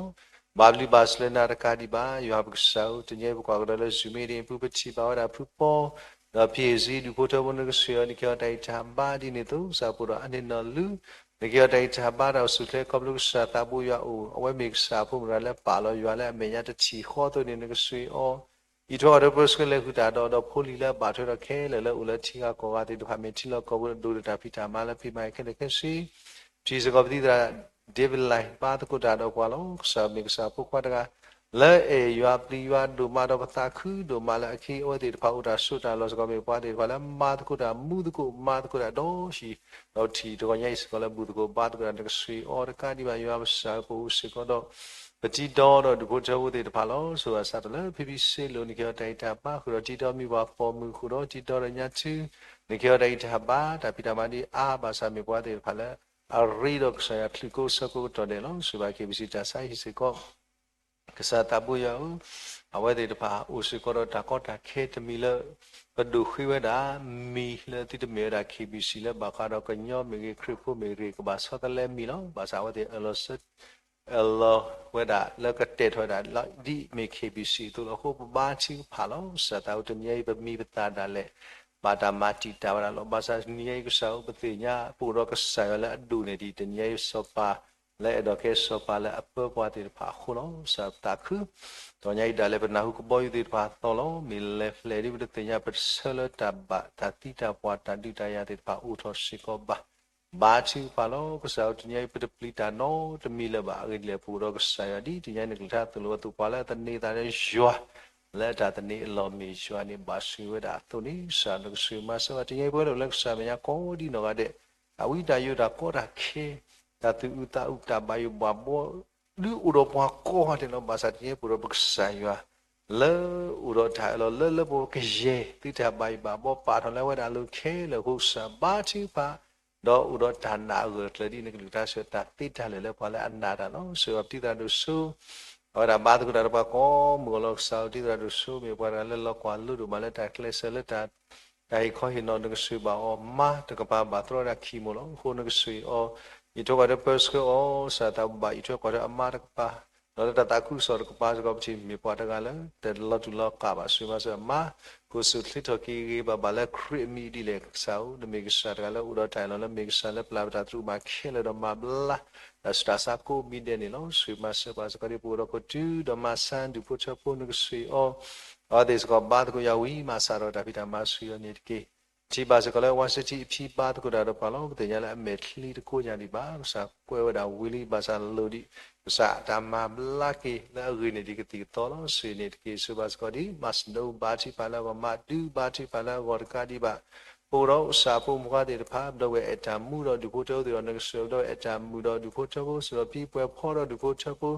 ဘၣ်ပလံၤဘၣ်ဆှၢလၢနၤတကးဒံးဘၣ် ယွၤပကစၢ်ဧၢ, တနံၤညါပကွၢ်ကဒီးလၢ Zoom meeting အပူၤ ပထံၣ်ဘၣ်ဝဲဒၣ်ဖုပီ ဒီးဖံးစံဒူၣ်ဖိထၢဖိ နကဆှၢအီၤ နကဟ့ၣ်အီၤတၢ်အံးတၢ်ဘါဒ်န့ၣ်အသိး ကစၢ်ဖိဒီးအန့ၣ်နီၢ်လူၤ, နကဟ့ၣ်အီၤတၢ်အံးတၢ်ဘါတၢ်အိၣ်ဆူၣ်အိၣ်ချ့ခီဖျိကစၢ်သးဘိယွၤအိၣ်, အဝဲမ့ၢ်ကစၢ်အဖိမုၣ်တဂၤလၢပာ်လီၤယွၤလၢအမဲာ်ညါတထံၣ်ဃီအသိးန့ၣ် နကဆှၢအီၤ အံးထွဲကွၢ်ထွဲပၢဆှၢလဲၤဃုာ်တၢ်ဒီး ဒီးဖိလံၤလၢအဘၣ်ထွဲဒီးခဲလၢာ်လၢအိၣ်လၢထံဂၤကီၢ်ဂၤသ့ၣ်တဖၣ် မ့ၢ်ထံလီၢ်ကီၢ်ပူၤ ဒိၣ်ဒီးတၢ်ဖံးတၢ်မၤလၢဖံးမၤခဲလၢာ်ခဲဆ့, ထံၣ်စ့ၢ်ကီးပသံသရၣ် David Lai ဘါသကိးတၢ်ဒီးပှၤလီၤ. ကစၢ်မ့ၢ်ကစၢ်ဖိခွါတဂၤ လၢအဲၣ်ယွၤပျံၤယွၤဒိၣ်မးဒီးပသးခုဒိၣ်မးလၢအခံအဝဲသ့ၣ်တဖၣ်အိၣ်တၢ်ဆိးတၢ်လီၢ်စ့ၢ်ကီး မ့ၢ်ပှၤသ့ၣ်တဖၣ်လၢမၤသကိးတၢ်မူသကိးမၤသကိးတၢ်ဒီးဟံၣ် ဒီးထံၣ်တဂီၤညါအံၤစ့ၢ်ကီးလၢဘူၣ်သကိးဘါသကိးတၢ် နကဆှၢအီၤတကးဒံးဘၣ် ယွၤပကစၢ်ဧၢ ပအိၣ်စ့ၢ်ကီးဒီး ပတံၤတီဒီးဒူၣ်ဖိထၢဖိသ့ၣ်တဖၣ်လီၤ. ဆိၣ်ဂ့ၤစးထီၣ်လၢဖံဖံစ့လိာ် နကဟ့ၣ်အီၤတၢ်အံးတၢ်ဘါ ဃုာ်ဒီးတံၤတီမံၤပှၤပိာ်မုၣ် ဃုာ်ဒီးတံၤတီဒီးညါထု နကဟ့ၣ်အီၤတၢ်အံးတၢ်ဘါ တၢ်ဖံးတၢ်မၤဒ်အါဘၣ်ဆၣ် မ့ၢ်ပှၤသ့ၣ်တဖၣ်လၢ အရ့ဒီးကစၢ်ယွၤချုးကိးဆၢကိးကတီၢ်ဒဲးလီၤ. ဆိၣ်ဂ့ၤဘၣ် KBC တၢ်ဆါဟံၣ်စ့ၢ်ကီး ကစၢ်သးဘိယွၤဧၢ, အဝဲသ့ၣ်တဖၣ်အိၣ်စ့ၢ်ကီးဒီးတၢ်ကီတၢ်ခဲတမံၤလၢ ပဒိၣ်ဃ့ဝဲဒၣ် မံၤလၢသုတမ့ၢ်ဝဲဒၣ် KBC လၢဘၣ်ဃးဒီးကညီမ့ၢ်ဂ့ၤ ခရံာ်ဖိမ့ၢ်ဂ့ၤ ကဘၣ်ဆီတလဲမံၤလီၤ. ဘၣ်ဆၣ်အဝဲသ့ၣ်အၢၣ်လီၤဆၢ အၢၣ်လီၤဝဲဒၣ်လၢကတဲာ်ထီၣ်ဝဲဒၣ်လၢဒ်အမ့ၢ် KBC အသိးလီၤ. အဃိပဘါထုကဖၣ်လီၤ. ကစၢ်သးဘိတနံၤအံၤ ပမံၤပသၣ်ဒၣ်လဲာ် ဘၣ်တၢ်မၤတံာ်တာ်ဝဲဒၣ်လီၤ. ဘၣ်ဆၣ်တနံၤအံၤကစၢ်ဧၢ ပသ့ၣ်ညါ ပအိၣ်ဒီးကစၢ်ယွၤလၢအဒိၣ်န့ၢ်ဒံး တနံၤအံၤစီၤပၤ လၢအဲၣ်ဒိးကဲစီၤပၤလၢအပၢပှၤသ့ၣ်တဖၣ်အဃိလီၤ. ကစၢ်ပသးခု တနံၤအံၤဒၣ်လဲာ်ပနၢ်ဟူကဘီယူၤသ့ၣ်တဖၣ်အသီလီၤ. မ့ၢ်လဲၤဖျဲၣ်ဒ်ပတသ့ၣ်ညါ ပတဆၢလၢတၢ်ဘၣ်တၢ်သံတၢ်ပှၢ်တၢ်ဒုးတၢ်ယၤသ့ၣ်တဖၣ် အိၣ်ထီၣ်စ့ၢ်ကီးဘၣ် ဘါထုကဖၣ်လီၤ. ကစၢ်ဧၢ တနံၤအံၤ ပတပျံၤတၢ်နီတမံၤလၢၤဘၣ်. အဂ့ၢ်ဒ်လဲၣ် ပအိၣ်ဒီးကစၢ်ယွၤဒ်တနံၤအံၤ နကလုၢ်ကထါသိၣ်လိအသိး ပှၤလၢအသန့ၤသးလၢယွၤ လၢတၢ်သန့ၤအလီၢ်မ့ၢ်ယွၤန့ၣ် ဘၣ်ဆိၣ်ဂ့ၤဝဲဒၣ်အသိးန့ၣ် ကစၢ်နကဆိၣ်ဂ့ၤမၤစၢၤဘၣ် တနံၤအံၤ ပဝဲဒၣ်လၢကစၢ်မဲာ်ညါကိးဒ်နီၢ်ဂၤဒဲး တၢ်ဝံတၢ်ယိး တၢ်ကီတၢ်ခဲ တၢ်သူၣ်အုးသးအုး တၢ်ဘၣ်ယိၣ်ဘၣ်ဘှီ ဒုးအိၣ်ဒီးပှၤကိးဂၤဒဲးလီၤ. ဘၣ်ဆၣ်တနံၤအံၤ ပအိၣ်ဒီးပကစၢ်ယွၤ လၢအိၣ်ဒီးတၢ်အၢၣ်လီၤလၢလၢပှဲၤပှဲၤ ကယဲၢ်သုတၢ်ဘၣ်ယိၣ်ဘၣ်ဘှီ ပာ်ထီၣ်လၢအဝဲဒၣ်အလိၤခဲလၢာ်အဃိ ကစၢ်ဘါထုကဖၣ် ဒီးအိၣ်ဒီးတၢ်နာ်အဂၢၢ်အကျၢၤဒ်နကလုၢ်ကထါစံး တၢ်သ့တၢ်လၢာ်လၢပှၤလၢအနာ်တၢ်လီၤ. ဆိၣ်ဂ့ၤပတံၤသရၣ်ဒိၣ်စိ အဝဲဒၣ်ဘါသကိးတၢ်ဒီးပှၤကိးမုၢ်ဂီၤလီၤ. ကစၢ်ဧၢ တံၤသရၣ်ဒိၣ်စိမ့ၢ်ပှၤတဂၤလၢလီၤကွၢ်လိဒိၣ်မးလၢတၢ်ကျဲးစၢးလၢတၢ် တၢ်ဟ့ၣ်ခီဟ့ၣ်နီၤ နကဆိၣ်ဂ့ၤဘၣ်အီၤ မါတကပၤ ဘၣ်သရီဒၣ်ခံမိၢ်လီၤ. အဃိနကဆိၣ်ဂ့ၤအီၤ အံးထွဲကွၢ်ထွဲပၢဆှၢအီၤ ကစၢ်သးဘိဘၣ်အံးထွဲကွၢ်ထွဲအမါတကပၤ ဒီးလၢတၢ်သးခုကစီၣ်တကပၤစ့ၢ်ကီး ပထံၣ်မ့ၢ်ပှၤတဂၤလၢ တလီၤတူာ်လီၤကာ်ဘၣ် ဆိၣ်ဂ့ၤမၤစၢၤအမါ ဃိာ်ဆိၣ်ချ့ထီၣ်က့ၤဂ့ၤဂ့ၤဘၣ်ဘၣ်လၢခရံာ်အမံၤဒ်လဲၣ် ကစၢ်ဧၢ နမ့ၢ်ကစၢ်တဂၤလၢအိၣ်ဒီးတၢ်အၢၣ်လီၤလၢမ့ၢ်ကစၢ်လၢပျၢ်ပတၢ်သရူးမၤခဲလၢာ်ဒီးမၤဘျါ တၢ်ဆူးတၢ်ဆါကိးမံၤဒဲးန့ၣ်လီၤ. ဆိၣ်ဂ့ၤမၤစၢၤပှၤစ့ၢ်ကီးဒ်ပအိၣ်ဒီးခိၣ်တုၤဒီးမၤဆါဒူၣ်ဖိထၢဖိ နကဆိၣ်ဂ့ၤအီၤ အဝဲသ့ၣ်စ့ၢ်ကီးဘါသကိးယွၤဝံၤမးစးထီၣ်တၢ်ဖံးတၢ်မၤဆိၣ်ဂ့ၤအီၤန့ၣ်တက့ၢ်. ထံၣ်ဘၣ်စ့ၢ်ကီးလၢ Washington အဖံဘါသကိးတၢ်ဒီးပှၤလီၤ. ပသ့ၣ်ညါလၢအမဲာ်ချံတကိးညါဒံးဘၣ်. ကစၢ်ကွဲးဝဲဒၣ်ဝံၤလံ ဘၣ်ဆၣ်လိၣ်ဒံး ကစၢ်တၢ်မၤဘျါက့ၤလၢအဂ့ၤန့ၢ်ဒံးကသံၣ်ကသီလီၤ. ဆိၣ်ဂ့ၤန့ၣ်တက့ၢ်. ဆိၣ်ဂ့ၤဘၣ်စ့ၢ်ကီးဒ် မၤစဒိ ဘါထုကဖၣ်လၢအဂီၢ် မၤဒု ဘါထုကဖၣ်လၢအဂီၢ်တကးဒံးဘၣ် ပအိၣ်ဒီးကစၢ်ဖိမုၣ်ခွါသ့ၣ်တဖၣ် ပဒီပုၢ်ဝဲၢ်အဲၣ်တၢ်မူဒီးဒူၣ်ဖိထၢဖိသ့ၣ်ဒီး နကဆိၣ်ဂ့ၤပဒီပုၢ်ဝဲၢ်အဲၣ်တၢ်မုာ်ဒီးဒူၣ်ဖိထၢဖိ စ့ၢ်ဒီးဖံပှဲၤဖီဒီးဒူၣ်ဖိထၢဖိ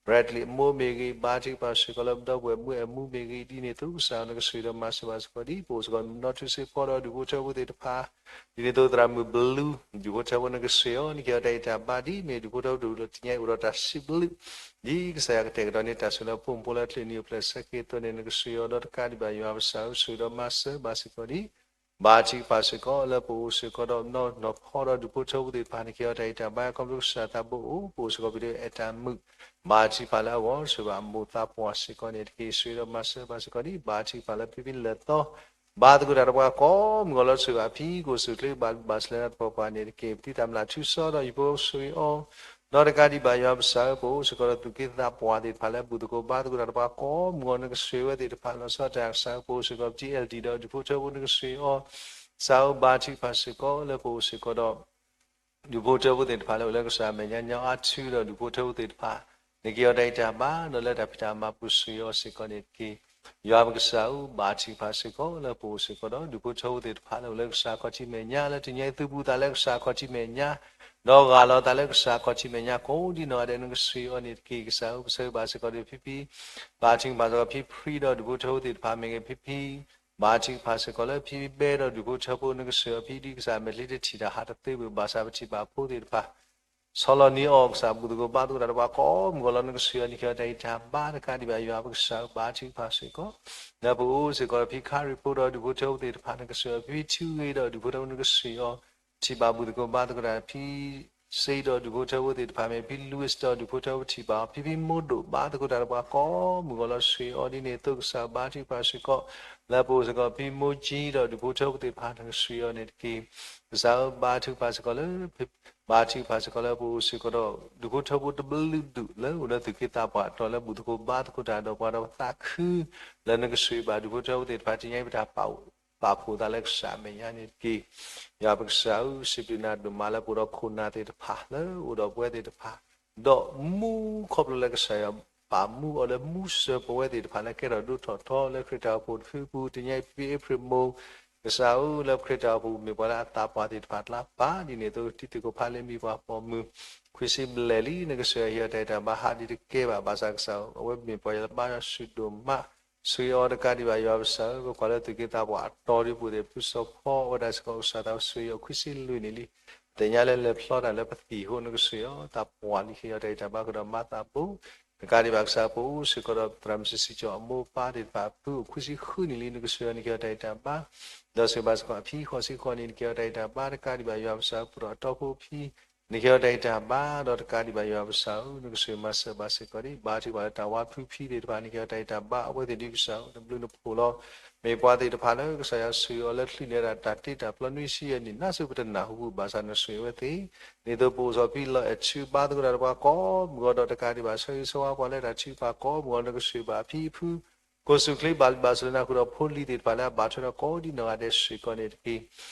Bradley အမိၢ်မ့ၢ်ဂ့ၤ ဘါထုကဖၣ်စ့ၢ်ကီးလၢပဒီပုၢ်ဝဲၢ်မူအဲၣ်မူမ့ၢ်ဂ့ၤ ဒ်န့ၣ်အသိး ကစၢ်နကဆိၣ်ဂ့ၤဒီးမၤစၢၤဘၣ်စ့ၢ်ကီးဒ် ပအိၣ်စ့ၢ်ကီးနီၢ်ထူစ့ဖိဒီးဒူၣ်ဖိထၢဖိသ့ၣ်တဖၣ် ဒ်န့ၣ်အသိးသရၣ်မုၣ်ဘလူး ဒူၣ်ဖိထၢဖိနကဆိၣ်ဂ့ၤအီၤ နကဟ့ၣ်အီၤတၢ်အံးတၢ်ဘါဒ်မ့ၢ်ဒူၣ်ဖိထၢဖိတနံၤညါအံၤအိၣ်ဒီးတၢ်စံးဘျုး ဒ်ကစၢ်ယွၤကတဲာ်ကတီၤန့ၢ်တၢ်ဆိၣ်ဂ့ၤလၢဖိမုၣ်ဖိလၢအချ့နံၤအိၣ်ဖျဲၣ်ဆၢက့ၤအသိးန့ၣ် နကဆိၣ်ဂ့ၤအီၤဒီးတကးဒံးဘၣ် ယွၤပကစၢ်ဧၢ ဆိၣ်ဂ့ၤဒီးမၤစၢၤဘၣ်စ့ၢ်ကီးဒ် ဘါထုကဖၣ်စ့ၢ်ကီးလၢပအိၣ်စ့ၢ်ကီးဒီးနီၢ်နီၢ်ဖီဒီးဒူၣ်ဖိထၢဖိသ့ၣ်တဖၣ်န့ၣ် ကဲထီၣ်တၢ်ဂံၢ်တၢ်ဘါ ခီဖျိကစၢ်သးဘိအိၣ် ပအိၣ်စ့ၢ်ကီးပဒုးအဲၣ်တၢ်မုာ် ဘါထုကဖၣ်လၢအဂီၢ် ဆိၣ်ဂ့ၤဘၣ်အမိၢ်သးပှၢ်စ့ၢ်ကီးန့ၣ်တက့ၢ်. ဆိၣ်ဂ့ၤဒီးမၤစၢၤဘၣ်စ့ၢ်ကီးဒံး ဘါထုကဖၣ်လၢဖံဖံလဲၤသီ ဘါသကိးတၢ်ဒီးပှၤကိးမုၢ်ဂီၤလီၤ ဆိၣ်ဂ့ၤဘၣ်ဖံ ကအိၣ်ဆူၣ်အိၣ်ချ့ဘၣ်ဘၣ်ဆၣ်လၢနၤတပှၤပှၤန့ၣ်တက့ၢ်. ပတံၤတၢ်မျၢ်ထူစီဒီး ယဖိဆိၣ်ဂ့ၤအီၤ ဒီးတကးဒံးဘၣ်ယွၤပကစၢ်ဧၢ ပအိၣ်စ့ၢ်ကီးဒီးသူၣ်က့သးပှၢ်သ့ၣ်တဖၣ်လၢဘူၣ်သကိးဘါသကိးတၢ်ဒီးပှၤကိးမုၢ်ဂီၤ နကဆိၣ်ဂ့ၤဝဲသ့ၣ်တဖၣ် လီၤဆီဒၣ်တၢ်ကစၢ်ဧၢ ပအိၣ်စ့ၢ်ကီးပတံၤ အဲလ်ဒံၣ် ဒီးဒူၣ်ဖိထၢဖိနကဆိၣ်ဂ့ၤအီၤ ကစၢ်ဧၢ ဘါထုကဖၣ်စ့ၢ်ကီးလၢပအိၣ်စ့ၢ်ကီးဒီး ဒူၣ်ဖိထၢဖိသ့ၣ်တဖၣ်လၢအိၣ်လၢကစၢ်အမဲာ်ညါ ညီအါထုဒီးဒူၣ်ဖိထၢဖိသ့ၣ်တဖၣ် နကဲထီၣ်တၢ်ဂံၢ်တၢ်ဘါ ဒီးလၢတၢ်ဖံးတၢ်မၤပူၤဆိၣ်ဂ့ၤအီၤစ့ၢ်ကီးန့ၣ်တက့ၢ်. ယွၤပကစၢ်ဧၢ ဘါထုကဖၣ်စ့ၢ်ကီးလၢပအိၣ်စ့ၢ်ကီးဒီး ဒူၣ်ဖိထၢဖိသ့ၣ်တဖၣ်လၢအိၣ်လၢကစၢ်ခီၣ်ထံးမဲာ်ညါ လၢတနံၤအံၤသုးဘူးသးလၢကစၢ်ခီၣ်ထံးမဲာ်ညါ ဒီးဂၢ်လီၤသးလၢကစၢ်ခီၣ်ထံးမဲာ်ညါ ကိးဒံနီၢ်ဂၤဒဲး နကဆိၣ်ဂ့ၤအီၤန့ၣ်တက့ၢ်. ကစၢ်ဧၢ ပဆၢဂ့ၤဘၣ်စ့ၢ်ကီးဒီးဖံဖံ ဘါထုကဖၣ်စ့ၢ်ကီးဖံဖံဒီးဒူၣ်ဖိထၢဖိသ့ၣ်တဖၣ်မ့ၢ်ဂ့ၤ ဖံဖံ ဘါထုကဖၣ်စ့ၢ်ကီးလၢဖံဘဲဒီးဒူၣ်ဖိထၢဖိ နကဆိၣ်ဂ့ၤအီၤဖံဒ်ကစၢ်မဲာ်ချံတထံၣ်တၢ်ဟးတသ့ဘၣ် ဘၣ်ဆၣ်ပထံၣ်ဘၣ်ဖိသ့ၣ်တဖၣ် ဆီလီၤန့ၢ်အီၤ ကစၢ်ဘူၣ်သကိးဘါသကိးတၢ်ဒီးပှၤကိးမုၢ်ဂီၤလီၤ နကဆိၣ်ဂ့ၤအီၤ နကဲထီၣ်တၢ်ဂံၢ်တၢ်ဘါတကးဒံးဘၣ် ယွၤပကစၢ်ဧၢ ဘါထုကဖၣ်စ့ၢ်ကီး လၢပအိၣ်စ့ၢ်ကီးဒီးဖံခါရံၣ်ဖိဒီးဒူၣ်ဖိထၢဖိသ့ၣ်တဖၣ် နကဆိၣ်ဂ့ၤအီၤ ဖံဖံထူဂ့ၤဒီးဒူၣ်ဖိထၢဖိ နကဆိၣ်ဂ့ၤအီၤ ထံၣ်ဘၣ်ဘူၣ်သကိးဘါသကိးတၢ် ဖံစ့ဒီးဒူၣ်ဖိထၢဖိသ့ၣ်တဖၣ်မ့ၢ် ဖံလူးဝ့းဒီးဒူၣ်ဖိထၢဖိထံၣ်ဘၣ်အီၤ ဖံဖံမိၢ်ဒိၣ်ဘါသကိးတၢ်ဒီးပှၤကိးမုၢ်ဂီၤလီၤ ဆိၣ်ဂ့ၤအီၤဒ်န့ၣ်အသိး ကစၢ်ဘါထုကဖၣ်စ့ၢ်ကီး လၢပအိၣ်စ့ၢ်ကီးဖံမိၢ်ကၠံဒီးဒူၣ်ဖိထၢဖိသ့ၣ်တဖၣ် နကဆိၣ်ဂ့ၤအီၤန့ၣ်တက့ၢ်. ကစၢ်ဧၢ ဘါထုကဖၣ်စ့ၢ်ကီးလၢ ဘါထုကဖၣ်စ့ၢ်ကီးလၢပအိၣ်စ့ၢ်ကီးဒီး ဒူၣ်ဖိထၢဖိတဘျုးဒူၣ်လၢအိၣ်လၢသူၣ်က့သးပှၢ်အတီၤ လၢဘူၣ်သကိးဘါသကိးတၢ်ဒီးပှၤဒီးပသးခု လၢနကဆိၣ်ဂ့ၤဘၣ်ဒူၣ်ဖိထၢဖိသ့ၣ်တဖၣ် တနံၤအံၤပတၢ်ပာ်ဖှိၣ်သးလၢကစၢ်အမဲာ်ညါန့ၣ်တက့ၢ်. ယွၤပကစၢ်ဧၢ စံးဘျုးနၤဒိၣ်မးလၢပအိၣ်ဒီးခိၣ်နၢ်သ့ၣ်တဖၣ် လၢအိၣ်ဒီးပဝဲသ့ၣ်တဖၣ် ဒီးမူခီဖျိလၢကစၢ်ယွၤပာ်မူအီၤလၢမူစၢၤပဝဲသ့ၣ်တဖၣ်လၢကဲထီၣ်ဒိၣ်ထီၣ်ထီလၢခရံာ်တၢ်အိၣ်ဖှိၣ်တဖုပူၤ တနံၤအံၤဖံဖံအ့ဖြ့ၣ်မိၢ် ကစၢ်ဧၢ လၢခရံာ်တၢ်အိၣ်ဖှိၣ်မ့ၢ်ပှၤလၢအသးပှၢ်သ့ၣ်တဖၣ်ကျါပာ် ဒ်န့ၣ်အသိး တံၤသကိးဖးလ့မံၤပှၤပိာ်မုၣ် ခွံဆံဘျဲၣ်လံ နကဆိၣ်ဂ့ၤအီၤ ဟ့ၣ်အီၤတၢ်ဂံၢ်တၢ်ဘါ ဟးဒံးတကဲဘၣ် ဘၣ်ဆၣ်ကစၢ်ဧၢ အဝဲမ့ၢ်ပှၤလၢဘါယွၤစူၢ်ဒိၣ်မး ဆိၣ်ဂ့ၤအီၤတကးဒံးဘၣ် ယွၤပကစၢ်ဧၢ ပကွၢ်လၢသူၣ်က့သးပှၢ်အတီၤဒ်ပူၤသ့ၣ် ဖုစီၤဖီအဝဲဒၣ်စ့ၢ်ကီး ကစၢ်သးဆိၣ်ဂ့ၤအီၤ ခွံဆံလွံၢ်နံၣ်လံ သ့ၣ်ညါလၢလဲၤဖျီတၢ်လၢပသံၣ်အဃိ နကဆိၣ်ဂ့ၤအီၤ သးပှၢ်လံ ဟ့ၣ်အီၤတၢ်ဂံၢ်တၢ်ဘါဃုာ်ဒီးမၤသးဘိ တကးဒံးဘၣ် ကစၢ်ဧၢ ပအိၣ်စ့ၢ်ကီးဒီးသရၣ်မုၣ်စံးစံးကၠီအမိၢ်အပၢ်သ့ၣ်တဖၣ် ဖုအိၣ်ခွံဆံဃုနံၣ်လံ နကဆိၣ်ဂ့ၤအီၤ ဟ့ၣ်အီၤတၢ်ဂံၢ်တၢ်ဘါ ဒီးဆိၣ်ဂ့ၤဘၣ်စ့ၢ်ကီးအဖံ ဃိးဆံဃိးနံၣ် နကဟ့ၣ်အီၤတၢ်ဂံၢ်တၢ်ဘါ တကးဒံးဘၣ် ယွၤပကစၢ်ဧၢ ပအိၣ်ဒီးအတီဖိဖံ နကဟ့ၣ်အီၤတၢ်ဂံၢ်တၢ်ဘါ ဒီးတကးဒံးဘၣ် ယွၤပကစၢ်ဧၢ နကဆိၣ်ဂ့ၤမၤစၢၤဘၣ်စ့ၢ်ကီးဒံး ဘါထုကဖၣ်လၢတၢ်ဝါဖုဖံသ့ၣ်တဖၣ် နကဟ့ၣ်အီၤတၢ်ဂံၢ်တၢ်ဘါ အဝဲသ့ၣ်ဒ်ကစၢ်ဧၢ နဘျုးနဖှိၣ်လီၤ မ့ၢ်ပှၤသ့ၣ်တဖၣ်လၢကစၢ်ယွၤဆိၣ်ဂ့ၤအီၤလၢချုးန့ၢ်ဒၣ်တၢ်တ့တၢ်ဖျီနွံဆံယဲၢ်နံၣ် နါစူၢ်ပတနၢ်ဟူဘၣ်ဆၣ် နဆိၣ်ဂ့ၤဝဲသ့ၣ် ဒ်သိးပအိၣ်ဆီၣ်ဖံလီၤအဲၣ်ဆူဘါသကိးတၢ်ဒီးပှၤကိးမုၢ်ဂီၤဒီးတကးဒံးဘၣ် ဆၢဂ့ၤဆၢဝါပှၤလၢတၢ်ထုကဖၣ်ကိးမုၢ်ဂီၤ နကဆိၣ်ဂ့ၤဘၣ်အဖံအဖု ကိးဆူၣ်ချ့ဘၣ်လံဘၣ်ဆၣ်လၢနၢ်ဟူဒီးဖိလံၤသ့ၣ်တဖၣ်လၢအဘၣ်ထွဲဒီးကိးဒံနီၢ်ဂၤဒဲး စ့ၢ်ကီးန့ၣ်တက့ၢ်.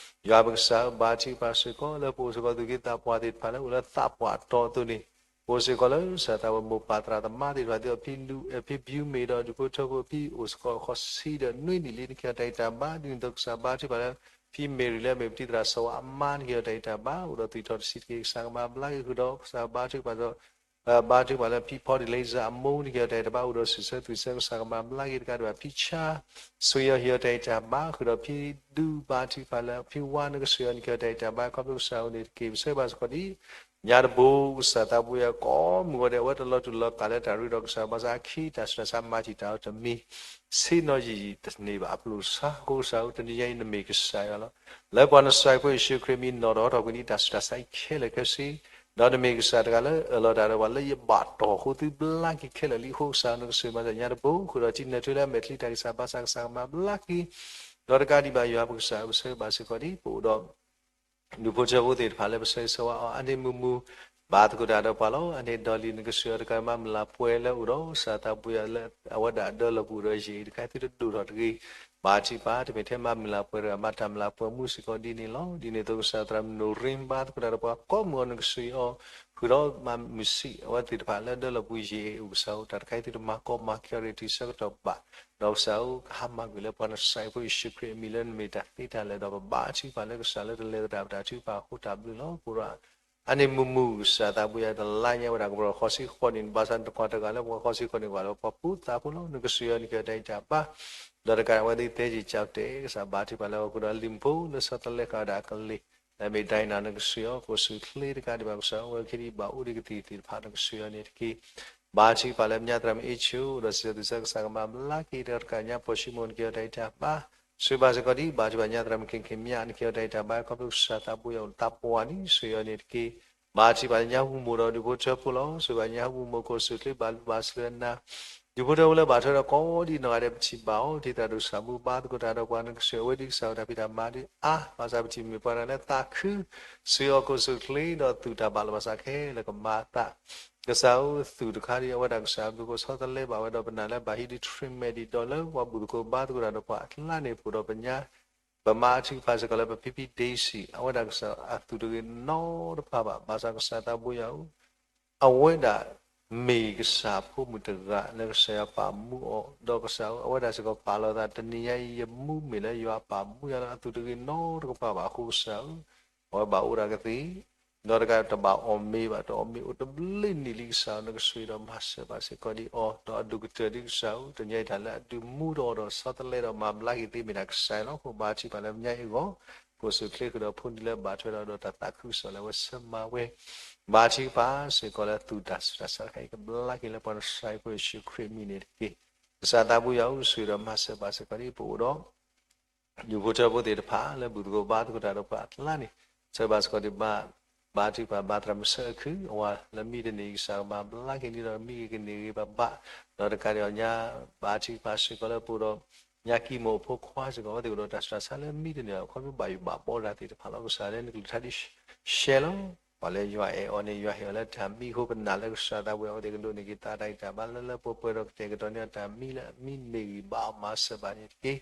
ယွၤပကစၢ်ဧၢ ဘါထုကဖၣ်စ့ၢ်ကီးလၢပအိၣ်စ့ၢ်ကီးသူၣ်က့သးပှၢ်သ့ၣ်တဖၣ်လၢအိၣ်လၢသးပှၢ်အတီၤအသိးန့ၣ် ပအိၣ်စ့ၢ်ကီးလၢကစၢ်သးဝဲမိၢ်ပၢ်သရၣ်သမါသ့ၣ်တဖၣ် ဒ်သိးဖံလူ ဖံဘျူမ့ၢ်ဒီးဒူၣ်ဖိထၢဖိဖံအိၣ်စ့ၢ်ကီးဃိးဆံဒီးနွံနံၣ်လံ နကဟ့ၣ်အီၤတၢ်ဂံၢ်တၢ်ဘါ ဒ်န့ၣ်အသိးကစၢ်ဘါထုကဖၣ်လၢ ဖံမ့ၢ်ရံၤလၢအမ့ၢ်ပတံၤသရၣ်စီၤဝါအမါ နကဟ့ၣ်အီၤတၢ်ဂံၢ်တၢ်ဘါ အိၣ်ဒီးသွံၣ်ထီၣ်တဆံးတက့ၢ် ကစၢ်ကမၤဘျါက့ၤဃုာ်ဒီး ကစၢ်ဘါထုကဖၣ်ဒီး ဘါထုကဖၣ်လၢဖံဖီဒံးလ့စၢ်အမိၢ် နကဟ့ၣ်အီၤတၢ်ဂံၢ်တၢ်ဘါ အိၣ်ဒီးစံးဆၢသွံၣ်ဆၢ ကစၢ်ကမၤဘျါက့ၤတကးဒံးဘၣ် ဖံဆါ ဆိၣ်ဂ့ၤအီၤဟ့ၣ်အီၤတၢ်ဂံၢ်တၢ်ဘါ ဃုာ်ဒီးဖံဒူ ဘါထုကဖၣ်လၢဖံဝါ နကဆိၣ်ဂ့ၤအီၤ နကဟ့ၣ်အီၤတၢ်ဂံၢ်တၢ်ဘါ ခီဖျိကစၢ်ဧၢန့ၣ်တက့ၢ် ပဆၢဂ့ၤဘၣ်စ့ၢ်ကီးဒ် ညါတဘိ ကစၢ်သးပူၤယၤကိးမုၢ်ဂီၤဒဲး အဝဲတလီၤတူာ်လီၤကာ်လၢတၢ်ရ့ဒီးကစၢ် ဘၣ်ဆၣ်အခံတၢ်ဆူးတၢ်ဆါမၤတံာ်တာ်အီၤတမံၤ ဆ့ၣ်နီၤယံာ်ယံာ်တန့ၢ်ဘၣ်အပျိၢ်ဆါ အဃိကစၢ်ဧၢ တနံၤညါအံၤနမ့ၢ်ကစၢ်ယွၤလီၤ. လၢပှၤနစၢ်ဖိယ့ၣ်ၡူးခရံာ်အမံၤ နီၣ်ထီၣ်ထီၣ်ကွံာ်န့ၣ် တၢ်ဆူးတၢ်ဆါအံၤခဲလၢာ်ခဲဆ့ ဒီးနမ့ၢ်ကစၢ်တဂၤလၢအၢၣ်လီၤတၢ်ဒီးပှၤလၢယဘၣ်တီၢ်အဃိ သုဘျါက့ၤခဲလၢာ်လံ အဃိကစၢ်ဧၢ နကဆိၣ်ဂ့ၤမၤစၢၤညါတဘိ ဃုာ်ဒီးထံနၢၤထွဲလၢအမဲာ်ချံတၢ်ဂံၢ်စၢ်ဘါစၢ် ကစၢ်ကမၤဘျါက့ၤ ဒီးတကးဒံးဘၣ်ယွၤ ပကစၢ်ဧၢ ပဆၢဂ့ၤဘၣ်စ့ၢ်ကီးဒ် ပအိၣ်ဒီး ဒူၣ်ဖိထၢဖိသ့ၣ်တဖၣ်လၢပဆၢဂ့ၤဆၢဝါအီၤ အါန့ၢ်မုာ်မုာ် ဘါသကိးတၢ်ဒီးပှၤလီၤ. အါန့ၢ်ဒီးလံ နကဆိၣ်ဂ့ၤအီၤတကး မၤမုၢ်လၢ်ပှဲၤလၢအိၣ်ဒီး ကစၢ်သးပူၤယၤလၢအဝဲဒၣ်အဒၢလီၢ်ပူၤဒီးယံာ် တခါသုတဒိၣ်ထီၣ်တဂ့ၤ ဘါထုကဖၣ် တမ့ၢ်ထဲမၤမုၢ်လၢ်ပှဲၤတဂၤ မၤတၢ်မုၢ်လၢ်ပှဲၤမူစ့ၢ်ကီးဒ်န့ၣ်လီၤ. ဒ်န့ၣ်အသိးကစၢ်သရၣ်မုၣ်နိၣ်ရ့ ဘါသကိးတၢ်ဒီးပှၤကိးမုၢ်ဂီၤ နကဆိၣ်ဂ့ၤအီၤ ဃုာ်ဒီးမၤမုာ်စံး အဝဲသ့ၣ်တဖၣ်လၢအဒၢလီၢ်ပူၤယံာ် အိၣ်ကစၢ်ဧၢ တၢ်တခါအံၤသုတမၤကီမၤခဲအီၤတဂ့ၤ တုၤဆၢကတီၢ်ဘၣ် ဒီးကစၢ်ဧၢ ကဟါမၢ်ကွံာ်လၢပှၤနစၢ်ဖိယ့ၣ်ၡူးခရံာ်အမံၤလၢနမ့ၢ်တၢ်သ့ တၢ်လဲၤဒီး ပဘါထုကဖၣ်လၢကစၢ်လၢတလဲၤသဒၣ်ပတၢ်ထုကဖၣ်အဃိ တၢ်ဘျုးလီၤ. ပအိၣ်ဒီး အါန့ၢ်မုာ်မုာ် ကစၢ်သးပူၤယၤ တလါညါဝဲဒၣ်ကဘီဃိးဆံဃိးနံၣ် ဘၣ်ဆၣ်နတကွၢ်တဂၤလၢပှၤဃိးဆံဃိးနံၣ် ကွၢ်လၢပှၤဖိသၣ်ဖိလီၤ. နကဆိၣ်ဂ့ၤအီၤ နကဟ့ၣ်အီၤတၢ်ဂံၢ်တၢ်ဘါ ဒီးတကးဝဲသ့ၣ်သဲက့ၤကၠီတဲာ် ကစၢ်ဘါထုကဖၣ်လၢအဃိဒီး လံာ်မူဖိလၢဆီတလဲဃာ်ဝဲဒၣ်အကလ့ၢ် လၢအမ့ၢ်ဒိးနၤ နကဆိၣ်ဂ့ၤအီၤ ကိးဆူၣ်ချ့တကးဒံးဘၣ် ကစၢ်ဝဲခံဒံးဘၣ်အိၣ်ဒံးကသံၣ်သ့ၣ်တဖၣ် နကဆိၣ်ဂ့ၤအီၤန့ၣ်တက့ၢ်. ဘါထုကဖၣ်လၢပညါသရၣ်မုၣ်အ့ၣ်ဆူၣ် ဒီးစံးဆၢသုဆၢ ကစၢ်ကမၤဘျါက့ၤ တကးညါ ပိာ်ၡံမိၣ် နကဟ့ၣ်အီၤတၢ်ဂံၢ်တၢ်ဘါ ဆိၣ်ဂ့ၤဘၣ်စ့ၢ်ကီးဒ်ဘၣ်ထံးဘၣ်ညၣ်သရၣ်မုၣ် ခ့ခ့မၠၣ် နကဲထီၣ်တၢ်အံၤတၢ်ဘါ ခီဖျိကစၢ်သးဘိယွၤအိၣ်သးပှၢ်လံ ဆိၣ်ဂ့ၤအီၤန့ၣ်တက့ၢ်. ဘါထုကဖၣ်လၢညါဟူမိၢ်ဒီးဒူၣ်ဖိထၢဖိလီၤ. ဆိၣ်ဂ့ၤဘၣ်ညါဟူမိၢ် ကီၢ်စူၣ်ချ့ဘၣ်လူၤဘၣ်စၢၤနၤ ဒူၣ်ဖိထၢဖိလၢဘၣ်ထွဲဒီးကိးဒံနီၢ်ဂၤဒဲး ပထံၣ်ဘၣ်အီၤ ဒ်သိးဒိၣ်စၢ်မူဘါသကိးတၢ်ဒီးပှၤ နကဆိၣ်ဂ့ၤအဝဲဒ်ကစၢ်အိၣ်တၢ်ဖံးတၢ်မၤဒ်အါ ဘၣ်ဆၣ်ပထံၣ်မ့ၢ်ပှၤတဂၤလၢသးခု ဆိၣ်ဂ့ၤအီၤ ကီၢ်စူၣ်ချ့ဒီးသူၣ်တၢ်ဘၣ်လီၤဘၣ်စးခဲလၢာ်ကမၤအသး ကစၢ်ဧၢ သူၣ်တခါဒ်အဝဲဒၣ်ကစၢ်အဘျုးအဖှိၣ်ဆီတလဲဘၣ်ဝဲဒီးပနာ်လၢဘၣ်ဟံးဒုး treatment ဒံးဒီးလၢပှၤဘူၣ်သကိးဘါသကိးတၢ်ဒီးပှၤအကျါန့ၣ် ပအိၣ်ဒီးပညါ ပမၤထုကဖၣ်စ့ၢ်ကီးလၢပဖံဖံ Daisy အဝဲဒၣ်ကစၢ်အသူၣ်တဂ့ၤနီတဖၣ်ဘၣ် ဘၣ်ဆၣ်ကစၢ်သးဘိယွၤဧၢ အဝဲဒၣ်မ့ၢ်ကစၢ်ဖိမုၣ်တဂၤလၢကစၢ်ယွၤပာ်မူအီၤ ဒီးကစၢ်ဧၢ အဝဲဒၣ်စ့ၢ်ကီးပာ်လီၤသးတနံၤညါအံၤ ယမူမ့ၢ်လၢယွၤအပာ်မူယၤလၢအသူၣ်တဂ့ၤနီတကပၤဘၣ်အဃိ ကစၢ်ဧၢ အဝဲဘၣ်အိၣ်ဒၣ်ကသ့ ဒီးတကးတဘၣ်အီၣ်မ့ၤဘၣ် တအီၣ်မ့ၤအိၣ်တဘျ့နံၣ်လံကစၢ်ဧၢ နကဆိၣ်ဂ့ၤဒီးမၤစၢၤဘၣ်စ့ၢ်ကီးဒ်အီၤ ဒီးအဒိၣ်ကတၢၢ်ဒ်ကစၢ်ဧၢ တနံၤညါအံၤတၢ်လၢအဒုးမူဒီးအီၤဒီးဆီတလဲဒီး မၤဘျါက့ၤသ့မ့ၢ်တၢ်ကစၢ်အံၤလီၤ. အဃိဘါထုကဖၣ်လၢညါအံၤအဂီၢ် ကီၢ်စူၣ်ချ့ဃုာ်ဒီးဖိဒံလၢဘၣ်ထွဲဒီးဒီးတၢ်သးခုကစီၣ်လၢအဝဲဆၢမၤဝဲ ဘါထုကဖၣ်စ့ၢ်ကီးလၢသူၣ်တၢ်ဆူးတၢ်ဆါတခါအံၤ ကဘျါက့ၤလၢပှၤနစၢ်အဖိယ့ၣ်ၡူးခရံာ်အမံၤန့ၣ်တက့ၢ်. ကစၢ်သးဘိယွၤဧၢ ဆိၣ်ဂ့ၤဒီးမၤစၢၤဘၣ်စ့ၢ်ကီးဒ်ပအိၣ်ဒီး ဒူၣ်ဖိထၢဖိသ့ၣ်တဖၣ်လၢဘူၣ်သကိးဘါသကိးတၢ်ဒီးပှၤအကျါန့ၣ် ဆၢဘၣ်စ့ၢ်ကီးဒံးဘၣ် ဘါထုကဖၣ်ဘါသရၣ်မုၣ်ဆၢအခုၣ် အဝၤလၢမံတန့ၢ်အံၤ ကစၢ်ကမၤဘျါက့ၤန့ၢ်ဒီးမံက့ၤကန့ၢ်ဂ့ၤဘၣ်ဘၣ် ဒီးတကးဒံးအီၤညါ ဘါထုကဖၣ်စ့ၢ်ကီးလၢပအိၣ်ဒီး ညါကံမိၢ်အဖိခွါစ့ၢ်ကီး အဝဲသ့ၣ်ကအိၣ်ဒီးတၢ်ဆူးတၢ်ဆါလၢမံတန့ၢ် အခီပညီဘၣ်ယိၣ်ဘၣ်ဘီတၢ်သ့ၣ်တဖၣ်လီၤ. ကစၢ်လၢနကလုၢ်ကထါဒ်ရှဲလီၤ ပှၤလၢယွၤအဲၣ်အီၤန့ၣ် ယွၤဟ့ၣ်အီၤလၢတၢ်မံအဃိ ပနာ်လၢကစၢ်သးဘိယွၤ အဝဲသ့ၣ်ကဒိးန့ၢ်က့ၤသးတၢ်ဂံၢ်တၢ်ဘါလၢလၢပှဲၤပှဲၤဒီးကတဲာ်ကတီၤန့ၢ်အတၢ်မံလၢအမံမ့ၢ်ဂံၢ်ဘါအီၤ မၤစၢၤဘၣ်န့ၣ်တက့ၢ်.